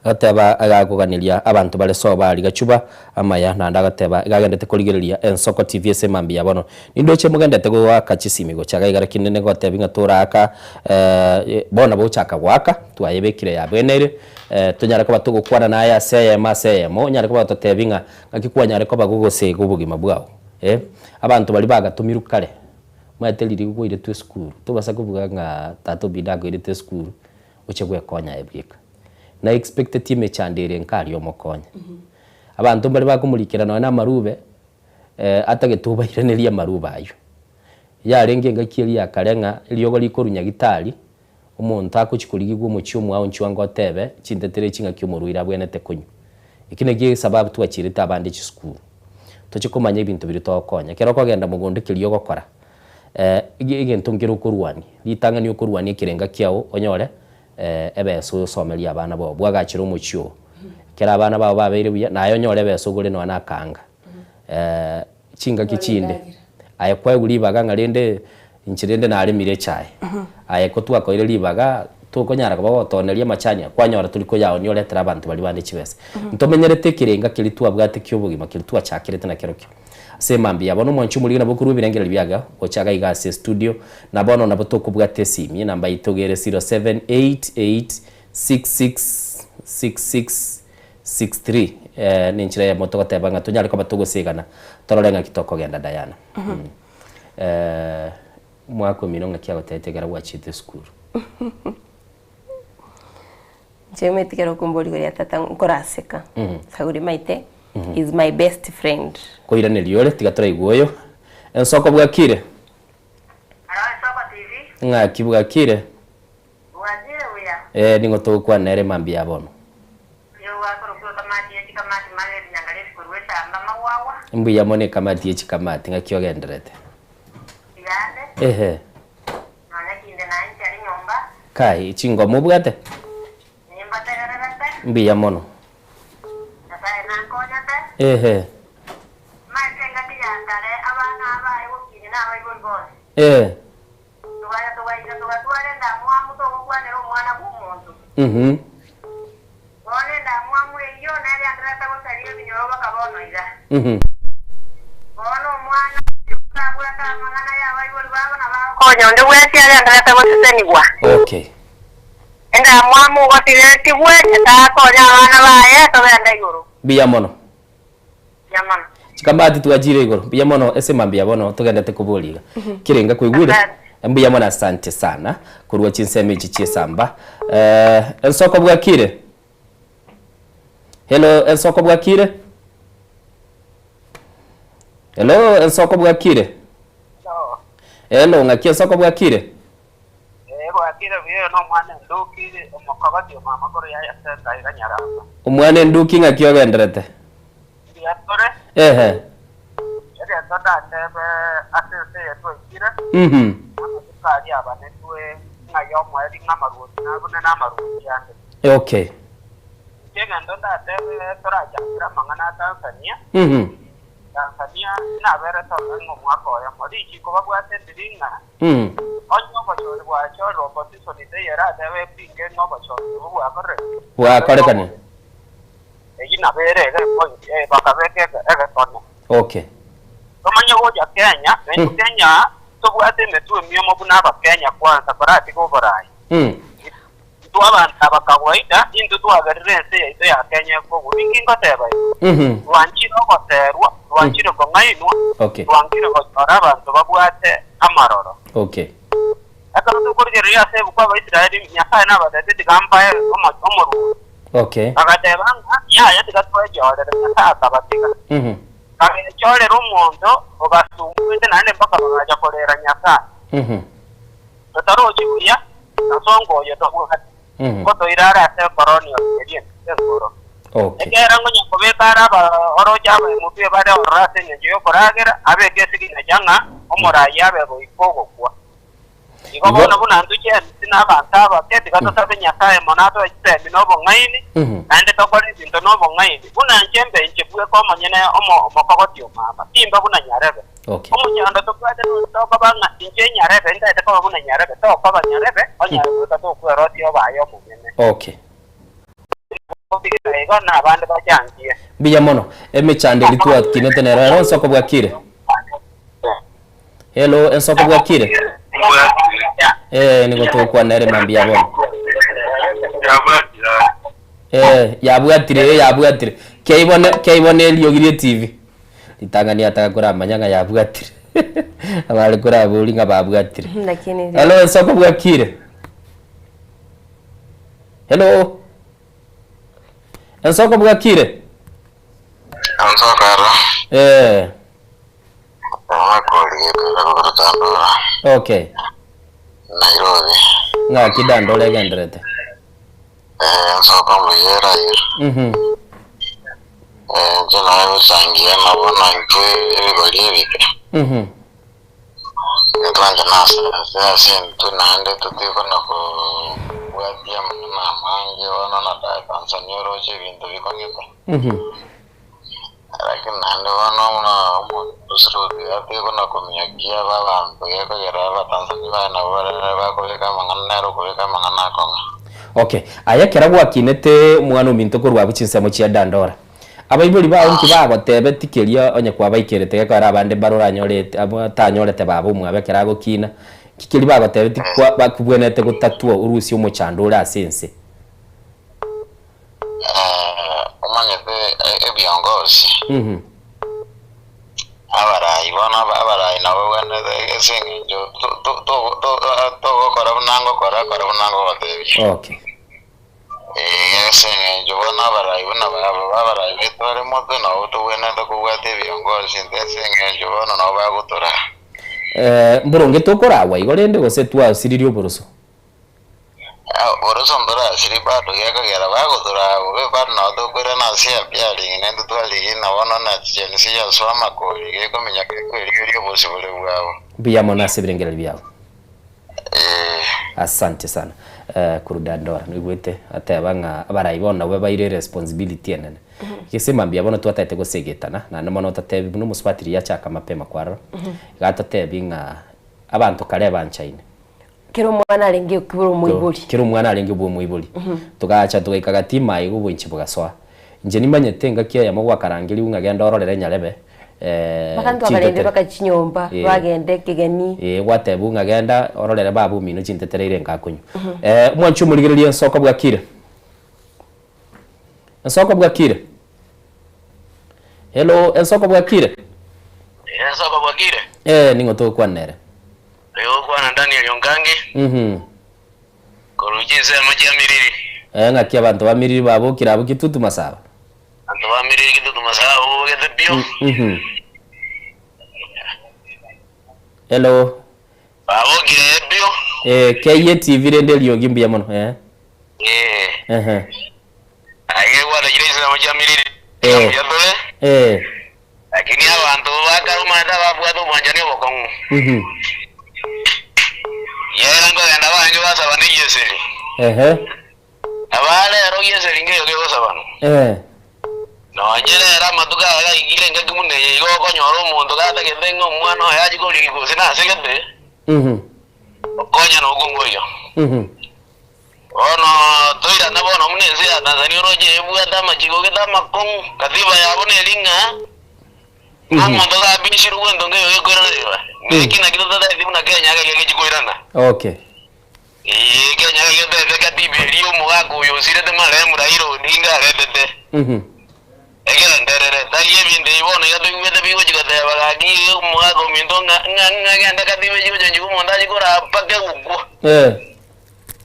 Agateba agakoganeria abanto bare sobo aria gachuba amaya naende agateba iga agendete korigereria Ensoko TV ase emambia ya bono. Nindoche mogendete goaka chisimi gocha iga iga lakini nigotebi ng'a toraaka bono nabo gochaka goaka twayebekire yabweneire tonyare koba togokwana naye ase eyemo ase eyemo onyare koba gototebi ng'a ng'aki kwanyare koba gogosega obogima bwao. Abanto baria bagatomirwe kare. Omanyete riria kwairetwe esukuru, tobasa kobuga ng'a tata omino akoirete esukuru, oche gwekonya aye bweka. Na expecteti emechando ere nka aria omokonye. Abanto mbare bakomorikera nonya na amarube, atagete obairanerie amarube aywo. Yarenge engaki eria ya kare ng'a eriogo rikorwa nyagitari, omonto agochia korigigwa omochie omwao inchuo ango otebe, chintetere echi ng'aki omorwaire abwenerete konywa. Eki nakio esababu twachirete abande chisukuru. Toche komanya ebinto biria togokonya. Ekero okogenda mogondo keria ogokora, egento nkere okorwania, ritang'ani okorwania ekerenga kiago onyore ebesa osomerie abana bao, bwagachere omochie oo. Ekero abana bao babeire buya, naye onyore ebesa ogore nonya na akaanga. Chingaki chinde, aye kwaegwa ribaga ng'a rende inche rende naremire echae, aye ko twakoire ribaga tokonyara koba gotoneria amachani aya, kwanyora tori koyaonia oretere abanto baria bande chibesa. Ntomenyerete ekerenga keria twabwate kia obogima keria twachakerete nakerokio. Ase emambia ya bono omwanchi omorige nabo okorua ebirengererio biaga gocha iga iga ase estudio, na bono nabo tokobwata esimi, enamba yaito iga ere 07886666 63 nenchera eyemo togoteba ng'a tonyare koba togosegana torore ng'aki tokogenda Diana. Omwaka omino ng'aki agotebete ekero gwachiete esukuru? Inche omanyete ekero okombori igoro ya tata nkoraseka sauri maite is my best friend. Koiraneria ore tiga toraigwe oyo. Ensoko bwakire? Ng'aki bwakire? Ee, nigo togokwana nere mambia ya bono. Mbuya mono ekamati ye chikamati, ng'aki ogendererete? Ehe. Kai, chingoma obwate? Mbuya mono. Ehe. Ee. Togaya togaika togatwara endamwamu togokwanera Omwana bw'omonto. Bono endamwamu eyio nere yanderete gosaria ebinyoro baka bono iga. Bono omwana oyo tabwate amang'ana y'abaibori babo na bagokonya onde bwensi agenderete gosesenigwa. Endamwamu gosiretigwe, Nyasae akonye abana baye togende igoro. Mbuya mono. Mbuya mono. Chikambati twachire igoro. Mbuya mono ase mambia bono togendete koboria iga. Kirenga kwaigure? Mbuya mono asante sana korwa chinsemo echi chiesamba. Ensoko bwakire? Hello ensoko bwakire? Hello ensoko bwakire? Hello ng'aki ensoko bwakire? Eh, bwakire buya oyo nomwana enduki omokogoti omama korwa yaya senta iga nyaramba. Omwana enduki ng'aki ogenderete? Mbuya tore, Ehe. egento ndatebe ase ense eye twaikire, Mhm. amatuko aria abanetwe ng'a yomoerio ng'a amaruoti nabune na amaruoti ande. Okay. Inche egento ndatebe torachakere amang'ana a Tanzania, Mhm. Tanzania naberete ororo ng'a omwaka oyomo, richiko babwate ndiri ng'a Mhm. onye obochori bwachorire opposition teiyo eratebe epinge ng'a obochori obwo bwakorire Bwakorekanire. Eyio nabo ere ere epoint eh, bakabeka ege- egetone. Okay. Tomanye gocha Kenya, na intwe Kenya tobwate emetwe emiomo buna abakenya kwanza koratiga oborai. Intwe abanto aba kawaida, intwe twagerire ense yaito ya Kenya ekogwa. Ninki ngoteba igo? Twanchire ogoserwa, twanchire kong'ainwa, Okay. twankire gochora abanto babwate amaroro. Okay. Ekero tokorigereria ase ebuku Abaisraeli, Nyasae nabatebetie tiga mbae omo- omoruoti. Okay. Bagateba ng'a, Yaya, tiga twechorere. Nyasae akabatiga. Mhm. Bagechorera omonto obasumbuete naende mpaka bagacha korera Nyasae. Mhm. Totarochi buya, nasongo oyo tobwate, Mhm. ngotoire are ase ekoroni eria enkoro. Okay. Ekiagera ngonya kobeka are aba oroche abaemutu bare ororo ase engencho y'okoragera, abeke esiginacha ng'a omoraai abe goika ogokwa. Igo Igo- bono buna intwe chiensi na abanto abake, tiga tosabe Nyasae mono atoe chisemi na obong'aini, Mhm. naende tokore ebinto na obong'aini, buna inche mbe inche bweka omonyene omo- omokogoti o mama, timba buna nyarebe. Okay. Omochando tobwate nori tokoba ng'a inche nyarebe, ntaete koba buna nyarebe, tokoba nyarebe, onyare goika tokwerosia obaye omonyene. Okay. Otigera igo, na abande bachangie. Mbuya mono. Emechando eria twakinete nero ero ensoko bwakire. Hello, ensoko bwakire? Eh, nigo togokwana ere mambia bono. Eh, yabwatire, eh, yabwatire. Keibone, keibone eriogi rie TV. Ritang'ani ataka koramanya ng'a yabwatire. Abare korabori ng'a babwatire. Lakini Hello, ensoko bwakire? Hello. Ensoko bwakire? Ensoko ero. Eh. Dandora. Okay. Nairobi. Ng'aki Dandora egenderete? Eh, ensoko mbuya eraye. Mhm. Eh, inche naye gochangia nabo na intwe ebigori ebike. Mhm. Intwanche nase ase ase intwe naende totikona kobwatia amang'ana amange bono na Tanzania oroche ebinto bikong'ete. Mhm. Lakini naende bono buna omosuruti atekona kominyokia aba abanto gekogera abatanzania baye nabo bare bakobeka amang'ana nere okobeka amang'ana akong'a. Okay, aye ekero gwakinete omwana ominto korwa abwo chinsemo chia Dandora, abaibori bao nki bagotebeti keria onye kwabaikerete gekogera abande mbare oranyore abatanyorete baba omwabo ekero agokina, nki keria bagotebeti kwa bakobwenerete gotatua orusie omochando ore ase ense? Omanyete ebiongozi, abarai bono abarai nabo babwenerete ase eng'encho togokora buna ngokora, kora buna ngogotebia. Okay. Ee, ase eng'encho bono abarai buna abarai baito bare motwe nabo tobwenerete kobwata ebiongozi intwe ase eng'encho bono nabo bagotoraa. Mboronge tokoragwa igo rende gose twasiririe oboroso? Oroso ntorasiri bado gekogera bagotoraa bobe bado nabo tokoirana ase abiaring naintwe twarigia na bono na chigenisi chiasoa amakori gekominyoka ekwerigeria obosibore bwabo. Mbuya mono ase ebirengererio biao. Asante sana. Eh, korwa Dandora noigwete ateba ng'a abarai bono nabwo baire responsibility enene. Gese mambia bono twataete gosegetana naende mono otatebi buna omosubati riria achaka mapema kwarora. Iga atotebi ng'a abanto kare banchaine. Kera omwana arenge bwa omoibori. Kera omwana arenge bwa omoibori. Togacha togaika gati ime aiga obwanchi bogasoa. Inche nimanyete engaki eyemo gwakarangerigwe ng'a genda ororere nyarebe, Mpaka ntwabarende chintetere. mpaka chinyomba, Eh. bagenda ekegeni. Eh, gwatebwa ng'a genda ororere baba omino chintetere ire nkakonywa. Omwanchi omorigereria ensoko bwakire? Ensoko bwakire? Hello, ensoko bwakire? Ensoko bwakire? Eh, ning'o togokwana nere? Oyo ogokwana Daniel Onkangi, Mhm. korwa chinsemo chia Miriri. Eh, ng'aki abanto ba Miriri babokire abwo Kitutu Masaba? Abanto bamirire egitutu masaha bobogete pio. Mhm. Hello. Babokire pio. Eh, keyie TV rende eriogi mbuya mono. Eh. Eh. Ehe. Aye gwatachire chisemo chia miriri. Eh. Mbuya tore. Eh. Lakini abanto bakaromana tababwate obwanchani obokong'u. Mhm. Yera nkogenda barenge basabana egieseri. Ehe. Aba rero gieseri nkeiyo kegosabana. Eh. Nonye rero amatuko aya gaikire engaki buna eye igo okonyora omonto gatagete ng'a omwana oye achie koria gose nasegete, Mhm. okonya nokong'u oyio. Mhm. Bono toirane bono buna ense ya Tanzania oroche ebwate amachiko gete amakong'u, katiba yabo neri ng'a ng'a omonto gabisirwe gento nkeiyo gekoirana rirorio. Neki naki totatageti buna Kenya iga gechi koirana. Okay. Ee, Kenya iga getete katiba eria omogaka oyo osirete marehemu Raila Odinga aretete. Mhm. Egenderere, tari ebinto ebi bono iga toigwete bigochi goteba gaki omogaka ominto ng'a ng'a ng'a genda katiba echi gochenchigwa omonto achi koraa mpaka egokwa. Eh.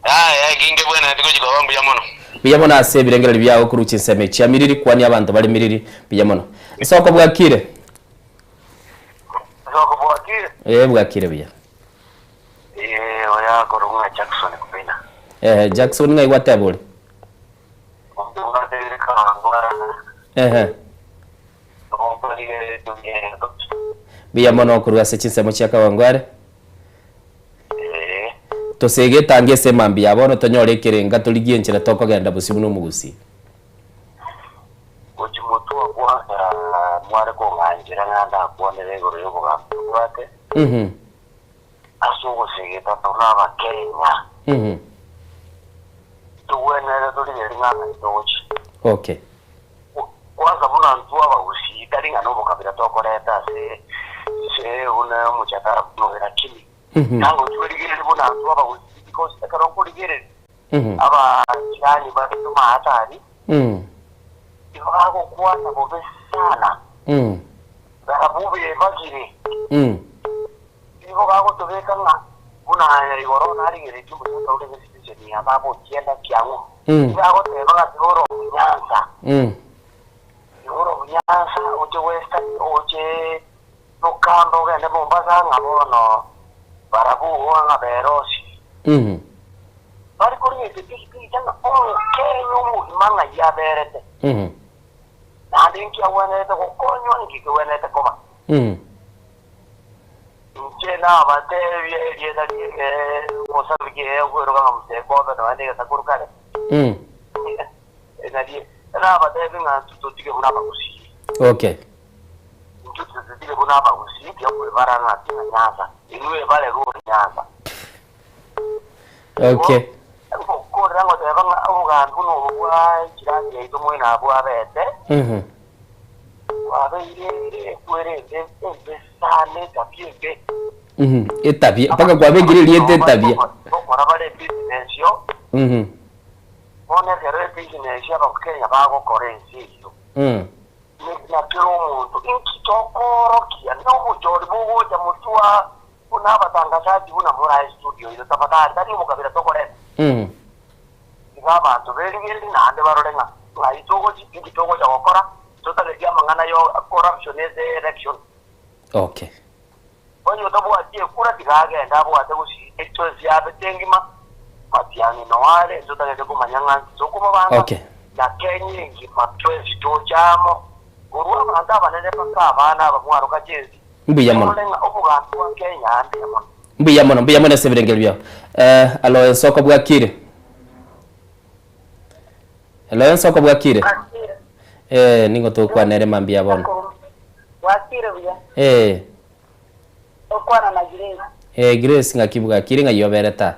Yaya eki nkebwenereti gochi koba mbuya mono. Mbuya mono ase ebirengererio biao korwa chinsemo echi chia miriri, kwania abanto bare miriri. Mbuya mono. Nsoko bwakire? Nsoko bwakire? Ee bwakire buya. Ee, oyo akorokwa ng'a Jackson Kupina. Ehe, Jackson ng'ai gwateba ore? Obwate kangwana. Ehe. Mbuya mono korwa ase chinsemo chia Kawangware. Tosege etangi ase emambia ya bono tonyore ekerenga torigie enchera tokogenda bosio buna omogusii. Gochia motwe okwa mware kong'anchera ng'a ndakwanere igoro y'obogambi tobwate ase ogosegeta tore Abakenya, togwenerete torigererie ng'a ng'ai togochia. Okay. Kwanza buna intwe abagusii tari ng'a nobokabira tokoreta ase ase buna omochakara buna oyo lakini ntango twerigererie buna intwe abagusii because ekero nkorigereria abajirani baito mahatari igo bagokwana bobe sana barabwo bebagire igo bagotobeka ng'a buna igoro narigeretie omochakara ore gesitation ya baba ochienda kiang'o Bagoteba ng'a igoro obonyansa, igoro obonyansa oche Western, oche Lukanda ogende Mombasa ng'a bono barabwo ng'a berosie. Bari korigereria epikipiki ng'a Omokenya omogima ng'ai aberete, naende inki agwenerete gokonywa, inki kegwenerete koba. Inche nabateebie erieta ri'omosabiki okweroka ng'a Musekobe nonya negesaku kare. Nario nabateebie ng'a intwe totige buna abagusii. Okay. Intwe totige buna abagusii, tiga kwebara ng'a ting'a nyansa. Inwe ebare rore nyansa. Okay. Ngokorera ngoteba ng'a obogambi buna obo bwa echirani yaito moino abwo abete, bwabeire ekwere embe embe sana etabia embe. Etabia mpaka kwabekire erieta etabia. Gokora bare ebusiness yo, bono ekero ebusiness abakenya bagokora ense eyio, na kera omonto inki tokoorokia na obochori bogocha motwe Buna abatangasaji buna morae studio iro tafadhali tari obokabira tokoreta. Iga abanto berigererie naende barore ng'a ng'ai togochi inki togocha gokora totagetie amang'ana yo corruption ase election. Okay. Onye otabwati ekura tiga agende abwate gose echo ense yabete engima matiang'i noo are ntotagete komanya ng'a nki tokobabanga Okay. na Kenya engima twensi toche amo korwa abanto abanene mpaka abana aba mwaroka chensi Mbuya mono. Torore ng'a obogambi bwa Kenya mbuya mono. Mbuya mono, mbuya mono ase ebirengererio biao. Eh, alo ensoko bwakire? Alo ensoko bwakire? Eh, nigo togokwana ere mambia ya bono. Bwakire buya. Eh. Okwana na Grace. Eh, Grace ng'aki bwakire ng'ai oberete aa?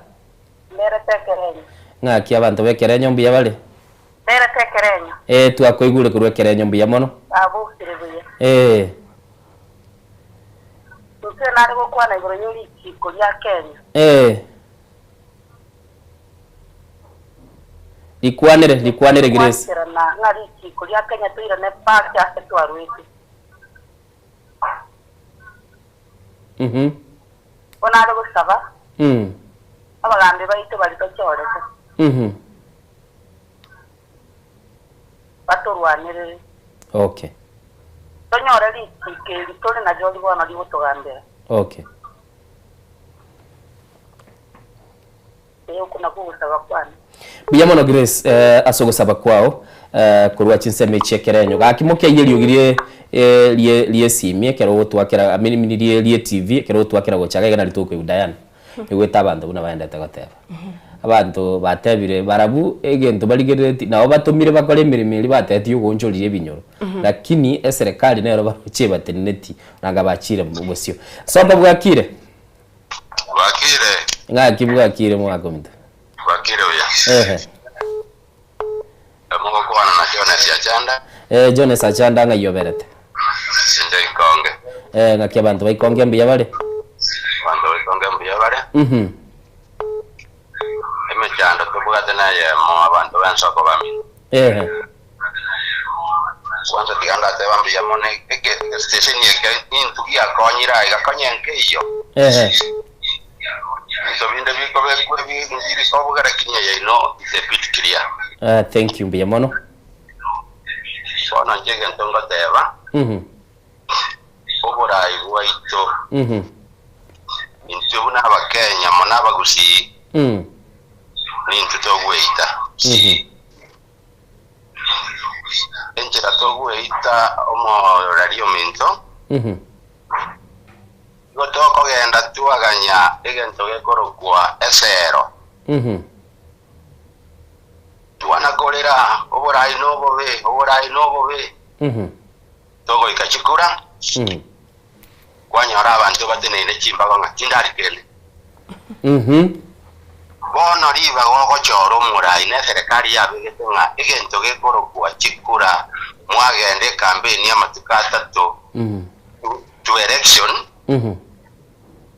Mberete ekerenyo. Ng'aki abanto b'ekerenyo mbuya bare? Mberete ekerenyo. Eh, twakoigure korwa ekerenyo mbuya mono. Babokire buya. Eh. Inche nare gokwana igoro ye richiiko ria Kenya. Eh. Rikwanere, rikwanere Grace. Gwancherana ng'a richiiko ria Kenya toirane back ase twarwete. Mhm. Bono nare gosaba abagambi baito baria tochorete Mhm. batorwanerere. Okay. Tonyore richiko eri tore nario bono rigotogambera. Okay. Ee, oko nakwo ogosaba kwane. Mbuya mono Grace eh, ase ogosaba kwao eh, korwa chinsemo echi ekero enyo. Gaki mokeiyie eriogi rie eh, rie riesimi ekero ogotwakera I mean mean rie rie TV ekero ogotwakera gocha iga iga nari tokoigwa Diana. Igwete abanto buna baendete goteba. Abanto batebire barabwo egento barigerereti nabo batomire bakore emeremo eria batebetie ogoonchoreria ebinyoro. Lakini eserekari nero baroche ebateneneti nanga bachire bosio. Soko bwakire? Bwakire. Ng'aki bwakire mwakomito? Bwakire buya. Ehe. Mogokwana na Jones Achanda. Eh, Jones Achanda ng'ai oberete? Inche Ikonge. Eh, ng'aki abanto ba Ikonge mbuya bare? Abanto ba Ikonge mbuya bare. Mhm. Emechando tobwate neyemo abanto b'ensoko bamino. Ehe. Kwanza tiga ndateba mbuya mono eke station eke nintu giakonyire aiga konya nkeiyo. Ehe. Ebinto binde bikobekwa ebingi bikobugera lakini eye ino is a bit clear. Ah, thank you mbuya mono. Bono inche egento ngoteba, Mhm. oborai bwaito Mhm. intwe buna abakenya mono abagusii Mm. nintwe togweita. Mhm. Enchera togweita omorari ominto, Mhm. Igo tokogenda twaganya egento gekorokwa esero. Mhm. Twana korera, Oborai nobobe, oborai nobobe. Mhm. Togoika chikura, Mhm. kwanyora abanto bateneine chimbago ng'a tindari kende. Mhm. Bono ribaga ogochora omorai na eserekari yabegete ng'a egento gekorokwa chikura mwagenda ekampeni amatuko atato Mhm. to election Mhm.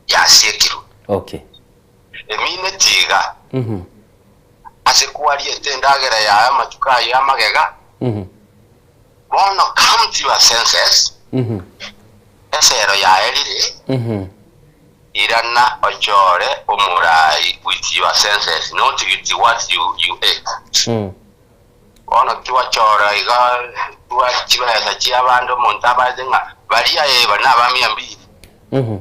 yasiekirwe. Okay. Emine tiga Mhm. ase kwariete endagera yaye amatuko ayio amagega, Mhm. bono come to your senses, Mhm. esero yaerire, Mhm. irana ochore omorai with your senses, not with what you, you ate. Mm. Bono twachora iga twa chibesa chi'abande omonto abaete ng'a baria ee bari naba mia mbili, Mhm.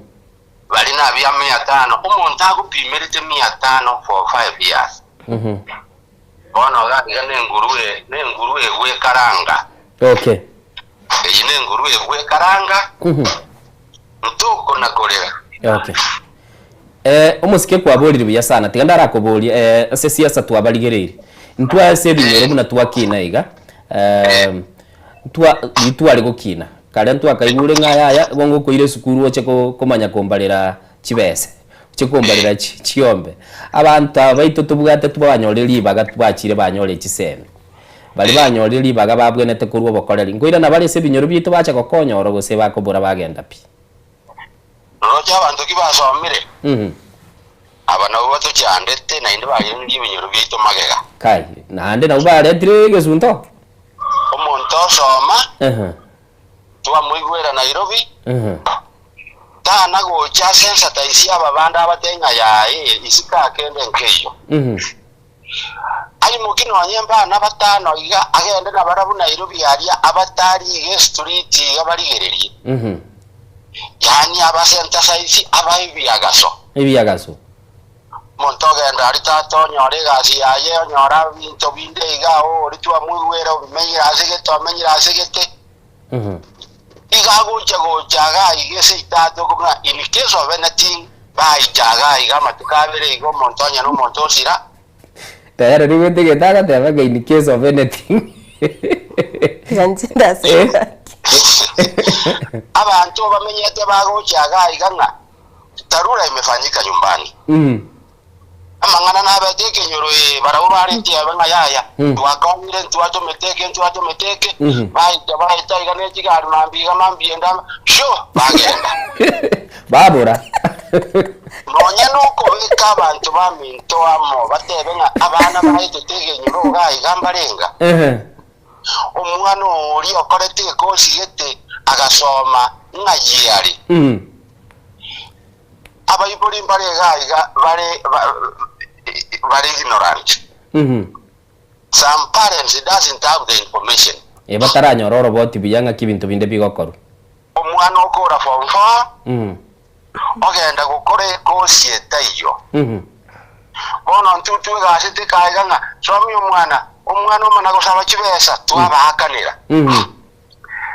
bari nabia mia tano, omonto agopimerete mia tano for five years. Mhm. Bono iga iga nengurue nengurue egwekaranga, Okay. eyio nengurue egwekaranga, Mhm. ntokona korera. Okay. Eh, omosike kwaborire buya sana tiga ndarakoborie eh, ase siasa twabarigereirie ntwa ase ebinyoro buna twakina iga eh, ntwa ritware gokina kare ntwakaigure ng'a yaya igo ngokoira esukuru oche ko komanya kombarera chibese oche kombarera chi chiombe abanto aba baito tobwate twabanyorire ribaga bachire banyore chisemi baria banyorire ribaga babwenerete korwa obokoreri nkoirana bare ase ebinyoro biaito bacha gokonya oro gose bakobora bagenda pi. Roche abanto ki basomire? Mhm. Aba nabwo batochandete, naende bairanirie ebinyoro biaito magega. Kai, naende nabwo baretire egesunto? Omonto osoma, Ehe. twamoigwera Nairobi, Ehe. tana gocha ase ensataisi aba bande abatebie ng'a yaye, isiko akende nkeiyo. Mhm. Aimokie nonya embana batano iga, agende nabarabwo Nairobi aria, abatari iga estriti iga barigererie. Mhm. Yaani abasentasaisi aba ebiagaso. Ebiagaso. Omonto ogenda aria tata onyora egasi yaye, onyora ebinto binde iga oo twamwigwera obimenyire ase gete omenyire ase gete. Mhm. Iga agocha gocha iga iga ase itato buna in case of anything baicha iga iga amatuko abere iga omonto onye na omonto osira. Tayari nigo egento agateba ng'a in case of anything. Inche ndaseka. Abanto bamenyete bagocha iga iga ng'a dharura imefanyika nyumbani. Mhm. Amang'ana nabete ekenyoro ee, barabwo baretie abe ng'a yaya, Mm. twakonyire, ntwatomete eke, ntwatomete eke, Mhm. baeta baeta iga ne chigari mambia iga mambia ende ama, sho! Bagenda. Babora. Nonya nokobeka abanto baminto amo, batebe ng'a abana baetete egenyoro iga iga mbarenga. Ehe. Omwana oria okorete ekosi gete agasoma ng'ai are. Mm. Abaibori mbare iga iga bare bare ignorant. Mhm. Some parents doesn't have the information. Eh, bataranyora oroboti buya ng'aki ebinto binde bigokorwa. Omwana okora form four, ogenda gokora ekosi etaiyo. Bono intwe twegasete kaiga ng'a somia omwana, omwana omana gosaba chibesa, twabaakanera.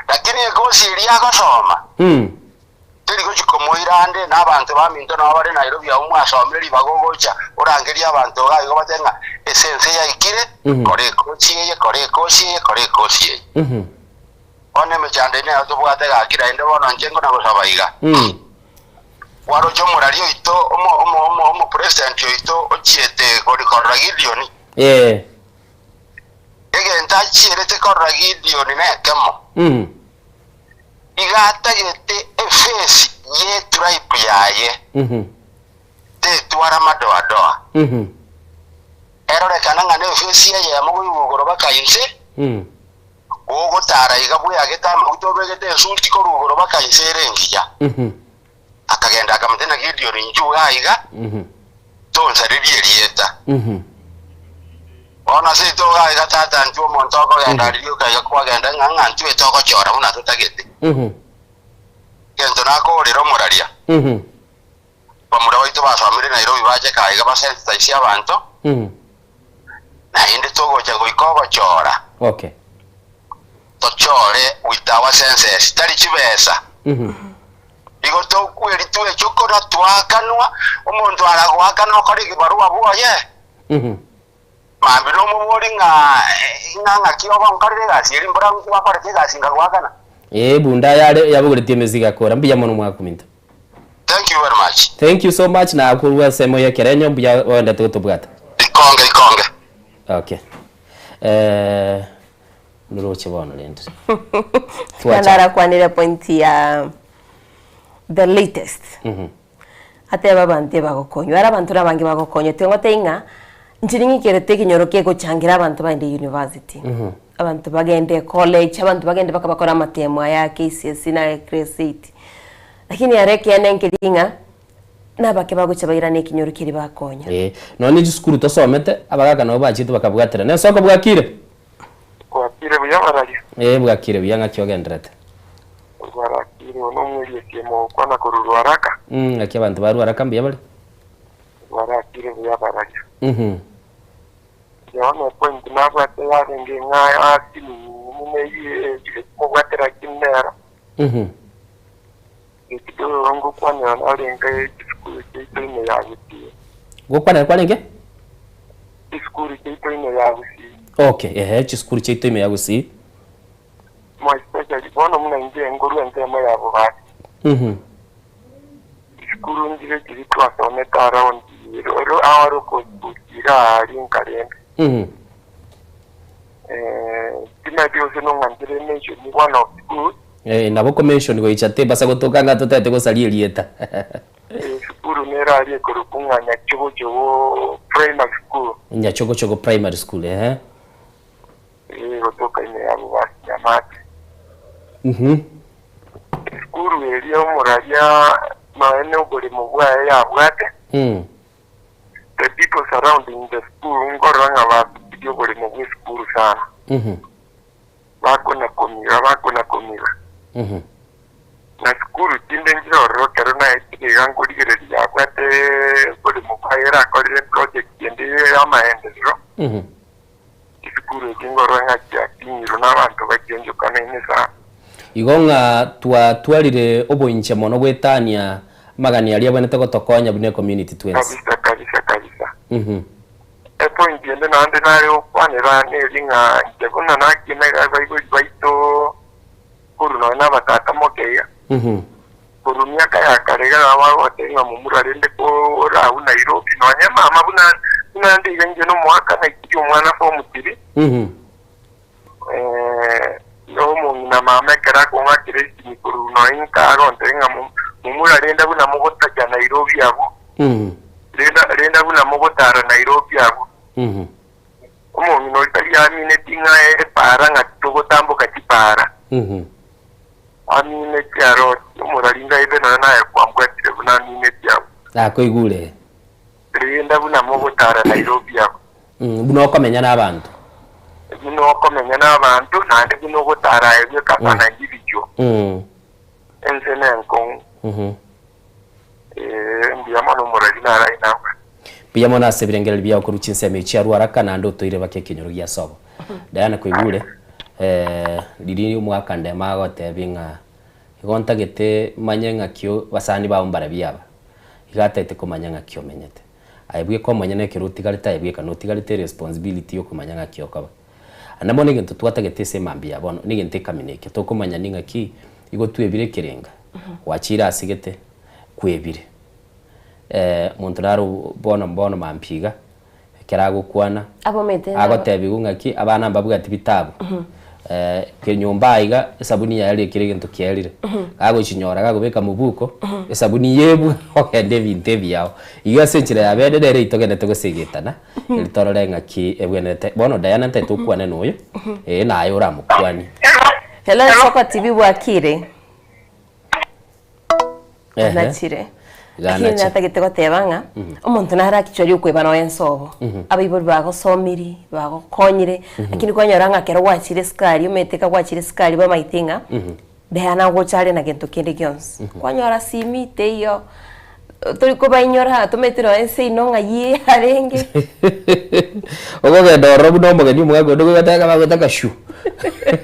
Lakini ekosi eria agosoma, teri gochia komoira ande, na abanto baminto nabo bare Nairobi abwo mwasomire ribaga ogocha orangerie abanto iga igo batebe ng'a ase ense yaikire, kora ekosi eye, kora ekosi eye, kora ekosi eye. Bono emechando eye nero tobwate gaki, naende bono inche nkona gosaba iga. Kwaroche omorari oito, omo, omo, omo, omopresident oito ochiete kori korora Gideon. Ee. Egento achierete korora Gideon nekemo. Iga atagete efesi ye tribe yaye tetwara madoadoa. Erorekana ng'a nefesi eyemo goigwa igoro baka inse. Gogotara iga bweagete amaguta obegete ensuti korwa igoro baka inse ere engiya. Akagenda akamotebia, Gideoni, inchuo aiga, tonsarerie erieta. Bono ase intwe iga iga tata, intwe omonto okogenda aria rioka iga kwagenda ng'a ng'a intwe togochora buna totagete. Egento nakoorera omoraria, bamura baito basomire Nairobi bache kaa iga basensitize abanto, naende togocha goika ogochora, tochore with our senses, tari chibesa. Igo tokweri twechokora twaakanwa, omonto aragoakana okore egebarua bwoye, mambia nomobori ng'a ng'a ng'aki ogonkorera egasi eri mbora nkwakorete egasi nkagoakana. Ee bunda yare yabogoretie emesigo akora mbuya mono mwakuminto. Thank you very much. Thank you so much na korwa ensemo ya ekerenyo mbuya oendete gotobwata. Ikonge ikonge. Okay. Eh, noroche bono rende. Tiga narakwanire point ya the latest. Atebe abanto ebagokonywa, are abanto nabange bagokonywa tiga ngotebie ng'a inche ning'ikerete ekenyoro kegochangira abanto bagende university, abanto bagende college, abanto bagende mpaka bakore amatemo aya ya KCSE na grade eight. Lakini ere ekeene nkeri ng'a nabake bagocha bairane ekenyoro keria bakonya. Eh, nonya ne chisukuru tosomete, abagaka nabo bachiete bakabwatera. Nensoko bwakire? Bwakire buya bararia. Eh, bwakire buya ng'aki ogenderete? Bwarakire one omweri esiemo gokwana korwa Ruaraka. Mm, ng'aki abanto ba Ruaraka mbuya bare? Bwarakire buya bararia. Mhm. Inche bono epoint nabwate yarenge ng'a asini nini neyie mobwate lakini nero. Mhm. Ekio ngokwanera narenge chisukuru chiaito ime ya Gusii. Gokwanera kwarenge? Chisukuru chiaito ime ya Gusii. Okay, ehe, chisukuru chiaito ime ya Gusii. More especially bono buna inche nkorwa ensemo ya Bobasi. Mhm. Chisukuru nchire chiria twasomete around ero our local schools iga aria nkarende. Mhm. Eh, timanyeti gose nong'anchire mention one of schools. Eh, nabo komention goicha tebasa gotoka ng'a totaete gosaria erieta. Esukuru nere aria ekorokwa ng'a Nyachogochogo Primary School. Nyachogochogo Primary School, ehe. Egotoka ime ya Bobasi Nyamache. Mhm. Esukuru eria omoraria nonya na oboremo bwaye yabwate. The people surrounding the school nkorora ng'a basukirie oboremo bwa esukuru sana. Bakona komiga, bakona komiga. Na sukuru chinde nchire ororo ekero naetire iga nkorigereria yabwate oboremo bwaye erakorire project ende y'amaenderero. Chisukuru echi nkorora ng'a chiakinyirwe na abanto bachionchokanaine sana. Igo ng'a twatwarire oboinche mono goetania amagani aria abwenerete gotokonya buna ecommunity twensi. Kabisa kabisa kabisa. Epoint ende naende nare gokwanera neri ng'a inche buna nakina iga abaibori baito korwa nonya na abatata moke iga, korwa miaka ya kare iga nabo bagoteba ng'a momura rende korau Nairobi nonya mama buna buna nde iga inche nomoaka naikirie omwana form three, na omong'ina mama ekero akong'akera esimi korwa nonya inka agontebia ng'a momura rende buna mogotacha Nairobi abwo, renda renda buna mogotara Nairobi abwo. Omong'ina oria tari amineti ng'a epaara ng'a togotamboka chipaara. Amineti aro omorari ngaibe nonya naye kwambwatire buna amineti abwo. Nakoigure. Renda buna mogotara Nairobi abwo. Buna okomenya na abanto. Buna Buna okomenya nabanto, naende buna ogotara aye bweka sana individual. Ense nenkong'u. Ee, mbuya mono omorwari naro aye nabwate. Mbuya mono ase ebirengererio biao korwa chinsemo echi arwe araka naende otoire baka ekenyoro gia sobo. Diana kwaigure eh, riria omwaka ndema agotebi ng'a igo ntagete manye ng'aki basani bao mbarabio aba, iga atagete komanya ng'aki omenyete. Aye bweka omonyene ekero otigarete aye bweka notigarete eresponsibility yokomanya ng'aki okoba. Naende bono egento twatagete ase emambia ya bono, negento ekamina eke, tokomanya ning'aki igo twebire ekerenga, gwachire ase gete, kwebire. Monto naro bono bono mambia iga, ekero agokwana, Abomete nabo. agotebiwa ng'aki abana mbabwati bitabu, kenyomba aiga esabuni yaye kera egento kiaerire, gagochinyora gakobeka mobuko, esabuni yebwa ogenda ebinto ebiao. Igo ase enchera ya bene nere itogenderete gosegetana, eri torore ng'aki ebwenerete. Bono Diana ntaete okwane na oyo, ee naye oramokwanie. Hello Nsoko TV bwakire? Ehe. Nachire. Iga Lakini nache. natagete goteba ng'a omonto nare akichwaria okweba nonya ensobo. Abaibori bagosomiri, bagokonyire, lakini kwanyora ng'a ekero gwachire esukari omanyete ekero gwachire esukari bamaete ng'a Diana ngocha are na gento kende gionsi. Kwanyora simi teiyo, tori kobainyora tomanyete nonya ense ino ng'ai yarenge. Okogenda ororo buna omogeni omogaka onde goetanga bagwetaka shuu.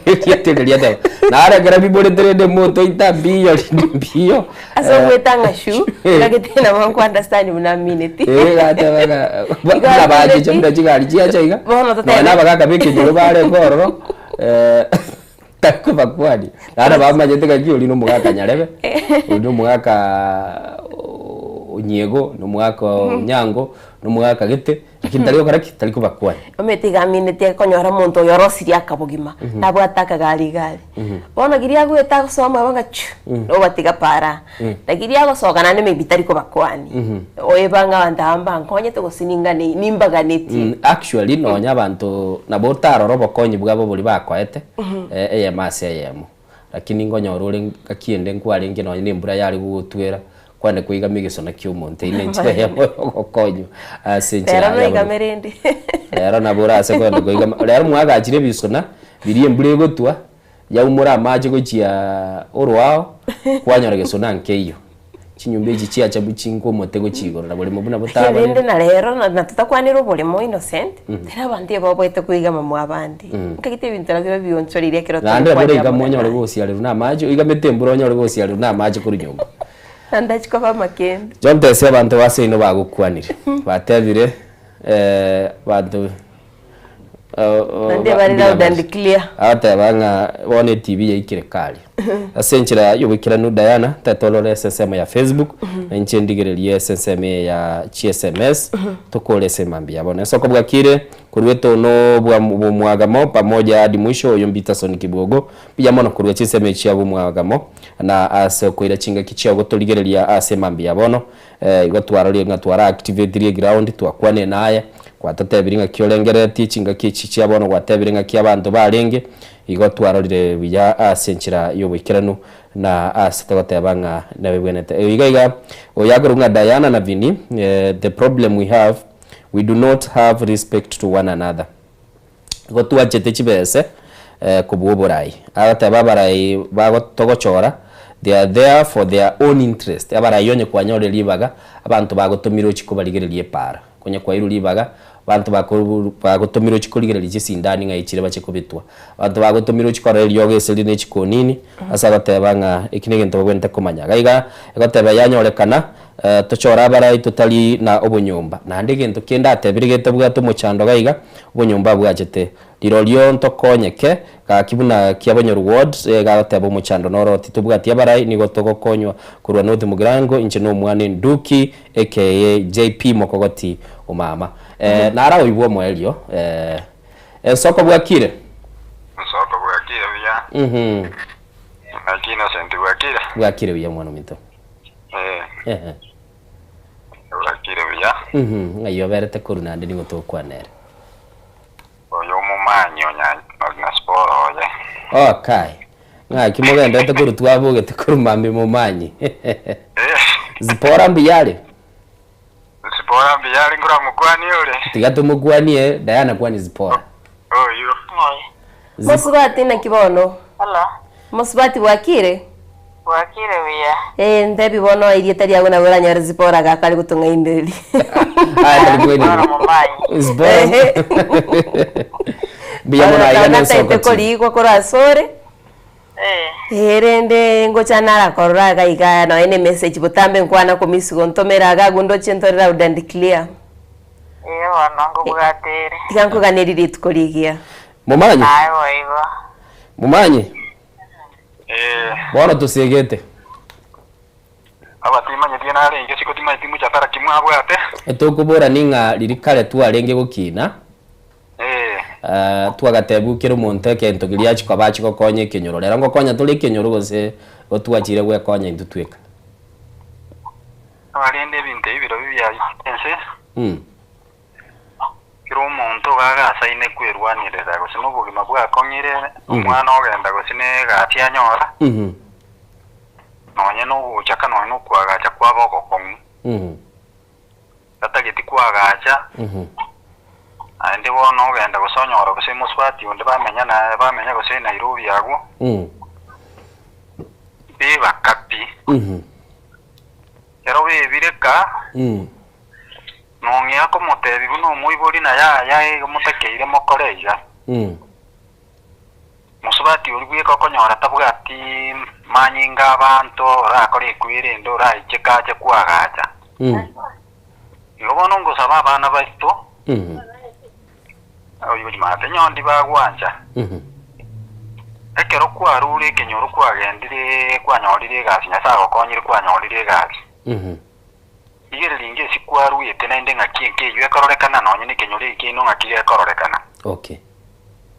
Erieta erio riateba. Naro ekero biborete rende motoita mbiyo rende mbiyo. Ase ogweta ng'a shuu, ngagete nabo nko understand buna amineti. Eh, gateba ng'a buna bachicha buna chigari chiacha iga, Bono totebe. nonya na abagaka ba ekenyoro barenge ororo, tari kobakwani. Naende bamanyete ng'aki oria na omogaka nyarebe, oria na omogaka onyiego, na omogaka onyango, na omogaka gete, lakini tari gokora ki? Tari kobakwani. Omanyete iga amineti ekonyora omonto oyo orosirie akabogima, nabwate akagari iga aria. Bono riria agoeta agosoma mwabo ng'a chuu, nobatiga para. Lakini riria agosoka naende maybe tari kobakwani. Oeba ng'a abanto aba mbankonyete gose ningane nimbaganetie. Actually nonya abanto nabo otarore obokonyi bwabo boria bakoete, eyemo ase eyemo. Lakini nkonyora ore ngaki ende nkwarenge nonya na embura yare gogotwera, kwande koigama egesona kia omonto eyio nenchera eyemo ya ogokonywa ase enchera Rero ya bono. noigame rende. Rero nabo orase kogenda koigama, rero mwagachire ebisona biria embura egotwa, yaumora amache gochia orwao, kwanyora gesona nkeiyo. Chinyomba echi chiacha bu chinkwa omote gochia igoro na boremo buna Lakini rende botabarire. na rero na na totakwanera oboremo Innocent, tari abanto ebaoboete koigama mwa abande. Nkagete ebinto nabio bionchoreire ekero Naende nabo togokwanera oraigame amang'ana onyore aya. gosiarerwa na amache, oigamete embura onyore gosiarerwa na amache korwa nyomba. Naende achia koba amakendu. John Tese abanto ba seino bagokwanire, batebire abanto Naende bare loud and clear. Agateba ng'a bono etibi yaikire karia. Ase enchera y'oboikeranu Diana, tete orore ase ensemo ya Facebook, na inche ndigererie ase ensemo eye ya chi sms, tokore ase mambia bono. Ase okobwakire, korwa etono bwa bw'omwagamo pamoja hadi mwisho, oyo Mbitason Kibwogo, mbuya mono korwa chinsemo echi chia bw'omwagamo, na ase okoira chingaki chiao gotorigereria ase mambia bono. Igo twarorire ng'a twara activetirie eground, twakwanire naye, gwatotebirie ng'aki orengereretie chingaki echi chia bono, gwatebire ng'aki abanto barenge, igo twarorire buya ase enchera y'oboikeranu na ase togoteba ng'a nabebwenerete. Iga iga oyo akorokwa ng'a Diana na Vinny, the problem we have, we do not have respect to one another. Igo twachete chibese kobua oborai. Agoteba abarai bago togochora they are there for their own interest. Abarai onye kwanyorire ribaga, abanto bagotomire ochie kobarigereria epaara. Onye kwairwe ribaga, abanto bako bagotomire ochie korigereria chisindani ng'a echire bache kobetwa. Abanto bagotomire ochie korora eriogo ase rire ne chikonini, ase agoteba ng'a eki negento babwenerete komanya. Iga iga, egoteba yanyorekana Tochore abarai totari na obonyomba. Naende egento kende atebire getabwate omochando gaiga, obonyomba abwachete. Rirorio ntokonyeke, gaki buna kiabonyoru ward, gagoteba omochando noro titobwati abarai nigo togokonywa korwa North Mugirango, inche nomwana Enduki aka JP Mokogoti omama. Nara oibwe omoerio Ensoko bwakire? Nsoko bwakire buya. Naki Innocent bwakire? Bwakire buya mwana ominto. Eh, Ehe. bwakire buya. Mhm, ng'ai oberete korwa naende nigo togokwana ere. Oyo omomanyi onya na sporo oye. Okay. Ng'aki mogenderete korwa twabogete korwa mambia momanyi. Zipora mbuya are? Zipora mbuya are nkoramokwanie ore. Tiga tomokwanie, Diana kwani Zipora. Oyo. Mosubati naki bono? Hello. Mosubati bwakire? Bwakire buya. Ee, ntebi bono erieta riago nabo oranyore Zipora gaka are gotong'ainereria. Aya tari Zipora momanyi. Zipora. Mbuya mono aiga ne Nataete ensoko ti. korigwa korwa asore. Eh. Ee rende ngocha narakorora iga iga nonya na emessage botambe nkwana komisigo ntomere iga agwo ndoche ntore loud and clear. Ee bono nkobwate ere. Tiga nkoganerie rituko rigiya. Momanyi? Naye boigo. Momanyi? Bono tosegete. Abatimanyeti narenge isiko timanyeti mochakara ki mwabwate. Etokobora ning'a riria kare twarenge gokina, twagatebiwa kera omonto egento keria achia koba achia gokonya ekenyoro. Rero ngokonya tore ekenyoro gose gotwachire gwekonya intwe tweka? Rende ebinto ebi birobio biaikire ense. Kera omonto iga agasaine kwerwanerera, gose nobogima bwakong'ire, omwana ogenda gose negasi anyora, nonye nogochaka nonye nokoagacha kwaba ogokong'u. Tatageti koagacha, naende bono ogenda gose onyora gose mosubati onde bamenya naye bamenya gose Nairobi agwo, bebaka pi. Ekero bebireka, Nong'ea komotebia buna omoibori na yaya iga motakeire mokore iga. Mosubati oria bweka okonyora tabwati manyinga abanto orakore ekwerende oraiche kache kwagacha. Igo bono ngosaba abana baito abaibori mate nyondi bagwancha. Ekero kwarure ekenyoro kwagendire kwanyorire egasi Nyasae agokonyire kwanyorire egasi. Rigereria inche ase kwaruete, naende ng'aki enka eyio ekororekana, nonya nekenyoro eke kiaino ng'aki gekororekana. Okay.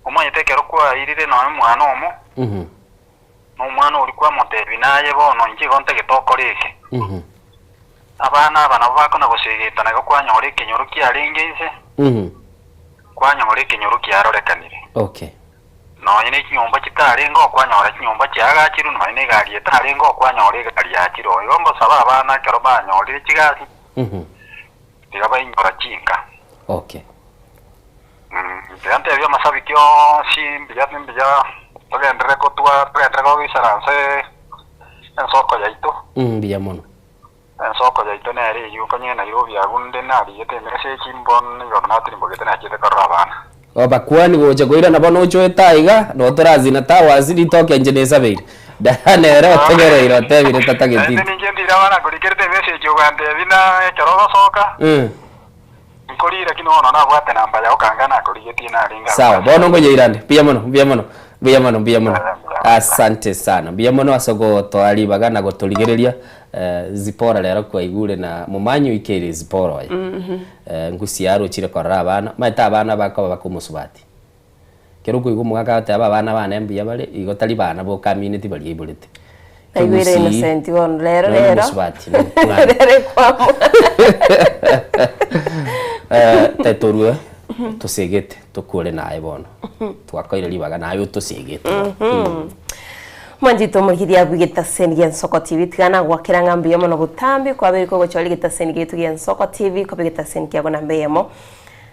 Omanyete ekero kwairire nonya omwana omo, na omwana oria kwamotebia, Naye bono inche igo ntagete okore eke. Abana aba nabo bakona gosegetana igo kwanyora ekenyoro kiarenge inse, kwanyora ekenyoro kiarorekanire. Okay. Nonya ne chinyomba chitarenge okwanyora chinyomba chiagachirwe, nonya negari etarenge okwanyora egari yachirwe. Igo ngosaba abana ekero banyorire chigasi, tiga bainyora chinka. Okay. Tiga ntebie amasabiki onsi mbuya mbuya togenderere kotwa togenderere goisaransa ensoko yaito. Mbuya mono. Ensoko yaito nere eyio nkonye Nairobi agwo nde narigete emessage mbon igoro natirimbogete nachete korora abana. Obakuani gocha koirana bono ochoete aiga, noo torazina towers ritoke inche nesabeire. Diana ere otegereire otebire tatageti Naende intwe. ninche ndire abana nkorikerete emessage ogantebia na ekero ogosoka nkorire lakini bono nabwate namba yao kanga nakorigetie narenge agwo Sawa, ase. bono nkonyeirane. Mbuya mono, mbuya mono, mbuya mono, mbuya mono. Asante sana. Mbuya mono ase ogotoa ribaga na gotorigereria. Zipora rero kwaigure na momanyi oikeire Zipora oye. Ngusia arochire korora abana, omanyete abana bakoba baka omosubati. Ekero okoigwa omogaka agoteba abana bane mbuya bare, igo tari bana boka amineti baria aiborete. Naigwere Ekegusii, Innocent bono rero nonya rero omosubati nomong'ina. rero ekwamua. Tetorue tosegete tokore naye bono, twakoire ribaga naye otosegete bono. Mwanchete omorigereria bw'egetaseni gia Ensoko TV, tiga nagwakera ng'a mbuya mono botambe kwabeire kogochora egetaseni giaito gia Ensoko TV koba egetaseni kiago namba eyemo.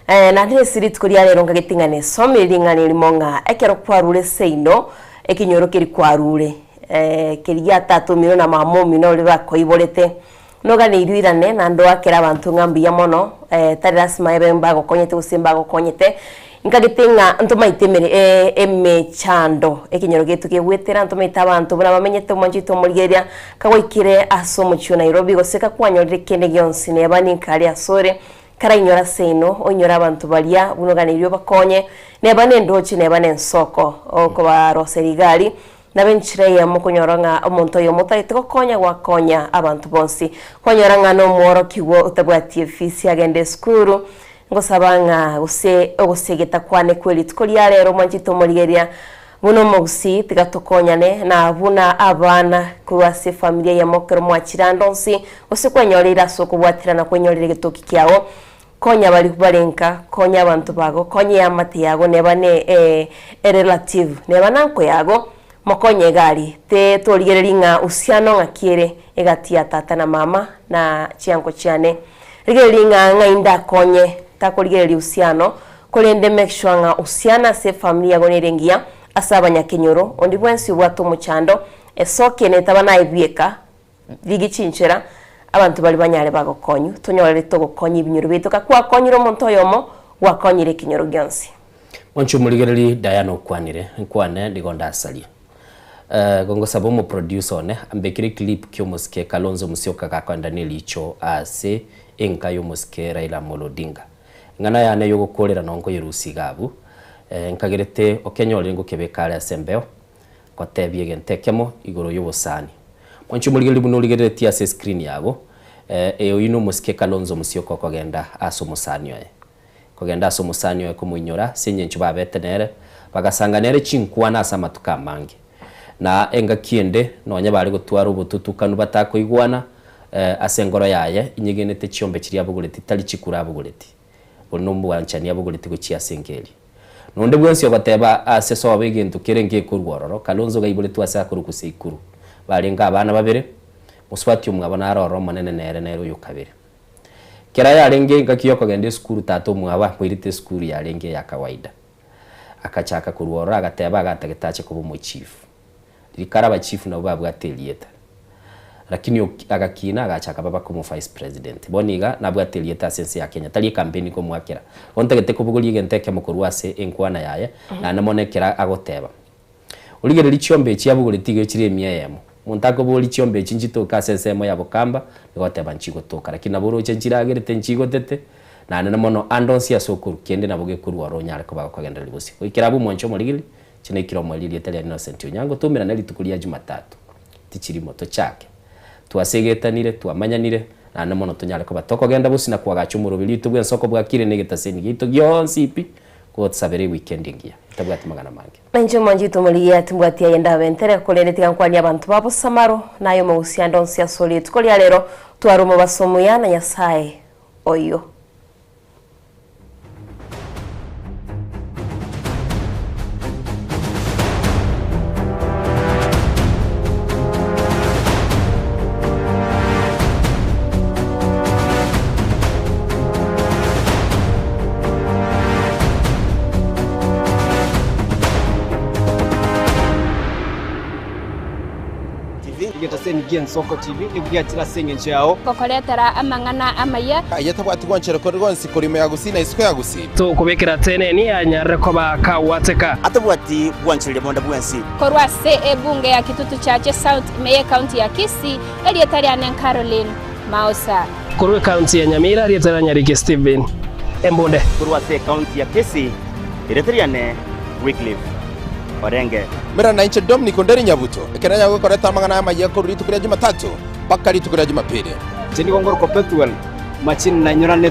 Eh, naende ase rituko ria rero nkagete ng'a nesomire ring'ana erimo ng'a ekero kwarure seino, ekenyoro keria kwarure, eh, keria gia tata omino na mama omino oria bakoiborete, noganeiri oirane naende oakere abanto ng'a mbuya mono, eh, tari lasima ebe mbagokonyete gose mbagokonyete, Nkagete ng'a ntomaete emere emechando ekenyoro giaito kegwetera, ntomaete abanto buna bamenyete omwancho oito omorigereria, kagwaikire ase omochie o Nairobi, gose kakwanyorire kende gionsi neba ninka aria asore, karainyore ase inwe, oinyore abanto baria buna oganeirie obakonye, neba nendoche neba nensoko, okobaroseria igari, Nabo enchera eyemo okonyora ng'a omonto oyomo otagete gokonya gwakonya abanto bonsi. Kwanyora ng'a nomworokigwa otabwati efisi agende esukuru, ngosaba ng'a gose ogosegeta kwane kwe rituko ria rero mwanchete omorigereria buna omogusii tiga tokonyane na buna abana korwa ase efamiri eyemo ekero mwachire ande onsi gose kwenyoreire ase okobwaterana kwenyorera egetoki kiago. Konya baria bare nka, konya abanto bago, konya eamate yago neba ne erelative, neba na nko yago, mokonye egari. Te torigereria ng'a uhusiano ng'aki ere egati ya tata na mama na chianko chiane. Rigereria ng'a ng'ai ndakonye, takorigereria uhusiano, korende make sure ng'a uhusiano ase efamiri yago nere engiya. ase abanyakenyoro, onde bwensi obwate omochando, esokie netaba naye bweka, rigia chinchera abanto baria banyare bagokonywa, tonyorere togokonya ebinyoro biaito, ka kwakonyire omonto oyomo, gwakonyire ekenyoro gionsi. Mwanche omorigererie Diana okwanire, nkwane nigo ndasarie. Igo ngosaba omoproducer one ambekere eclip kiomosike Kalonzo Musyoka gakoenda nericho ase enka yomosike Raila Amolo Odinga. Eng'ana yane yogokorera nonye nkoyerusia iga abwo, nkagerete okenyorire ngokebeka are ase embeo, gotebia egento ekemo igoro y'obosani. Mwanche omorigererie buna origereretie ase escreen yago, oyio nomosike Kalonzo Musyoka okogenda ase omosani oye. Kogenda ase omosani oye komoinyora ase engencho babete nere, bagasanga nere chinkwana ase amatuko amange. Na engaki ende nonya bare gotwara obotutukanu batakoigwana, ase engoro yaye inyegenete chiombe chiria abogoreti tari chikura abogoreti, bori nobwanchani abogoreti gochia ase enka eria. Na onde bwensi ogoteba ase sobo egento kere ngekorwa ororo, Kalonzo gaiboretwe ase akorokwa Seikuru. Barenge abana babere, mosubati omwabo naro ororo omonene nere nere oyo kabere. Kera yarenge engaki y'okogenda esukuru tata omwabo amoirete esukuru yarenge eya kawaida. Akachaka korwa ororo agateba agatagete ache koba omochifu. Riria kare abachifu nabwo babwate erieta. Lakini oki agakina agacha akaba baka omo vice president. Bono iga nabwate erieta ase ense ya Kenya tari ekampeni komoakera. Bono ntagete kobogoria egento ekemo korwa ase enkwana yaye naende mono ekero agoteba. Origererie chiombe echi abogoreti iga chire emia eyemo. Omonto akoboria chiombe echi nchitoke ase ensemo ya bokamba, nigo ogoteba nchigotoka. Lakini nabo oroche nchiragerete nchigotete, naende na mono ande onsi ase okorwa kende nabo gekorwa oro onyare koba gokogendereria bosio. Goikera abwo omwanche omorigereria, inche naikire omoerio erieta riane Innocent Onyango, toumerane rituko ria Jumatatu. Tichirimo, tochake. Twasegetanire, twamanyanire, naende mono tonyare koba tokogenda bosio na koagacha omoroberi oito bw'ensoko bwakire na egetaseni giaito gionsi pi, Gotsabera ewikendi engiya etabwati magana mange. Na inche omwanchete omorigia timbwati aye ndabe ntere, korende tiga nkwanie abanto ba bosamaro, na aye omogusia ande onsi asore rituko ria rero, tware omobaso omuya na Nyasae oyio. Egetaseni gi'Ensoko TV nigo giachire ase engencho yao. Gokoretera amang'ana amaya. Aye tabwati gwanchera kore gwonsi korwa ime ya Gusii na isiko ya Gusii. Tokobekera teneni anyarire koba kagwateka. Atabwati gwanchereria bonde bwensi. Korwa ase ebunge ya Kitutu Chache South ime y'Ekaunti ya Kisii, erieta riane Caroline Maosa. Korwa ekaunti ya Nyamira, erieta ria Nyariki Stephen Embunde. Korwa ase ekaunti ya Kisii, erieta riane Wycliffe Orenge. Mera nainche Dominic Onderi Nyabuto, ekero nyagokoreta amang'ana amayia korwa rituko ria Jumatatu mpaka rituko ria Jumapili. Inche nigo ngorokwa Pethuel, machini nainyoranete.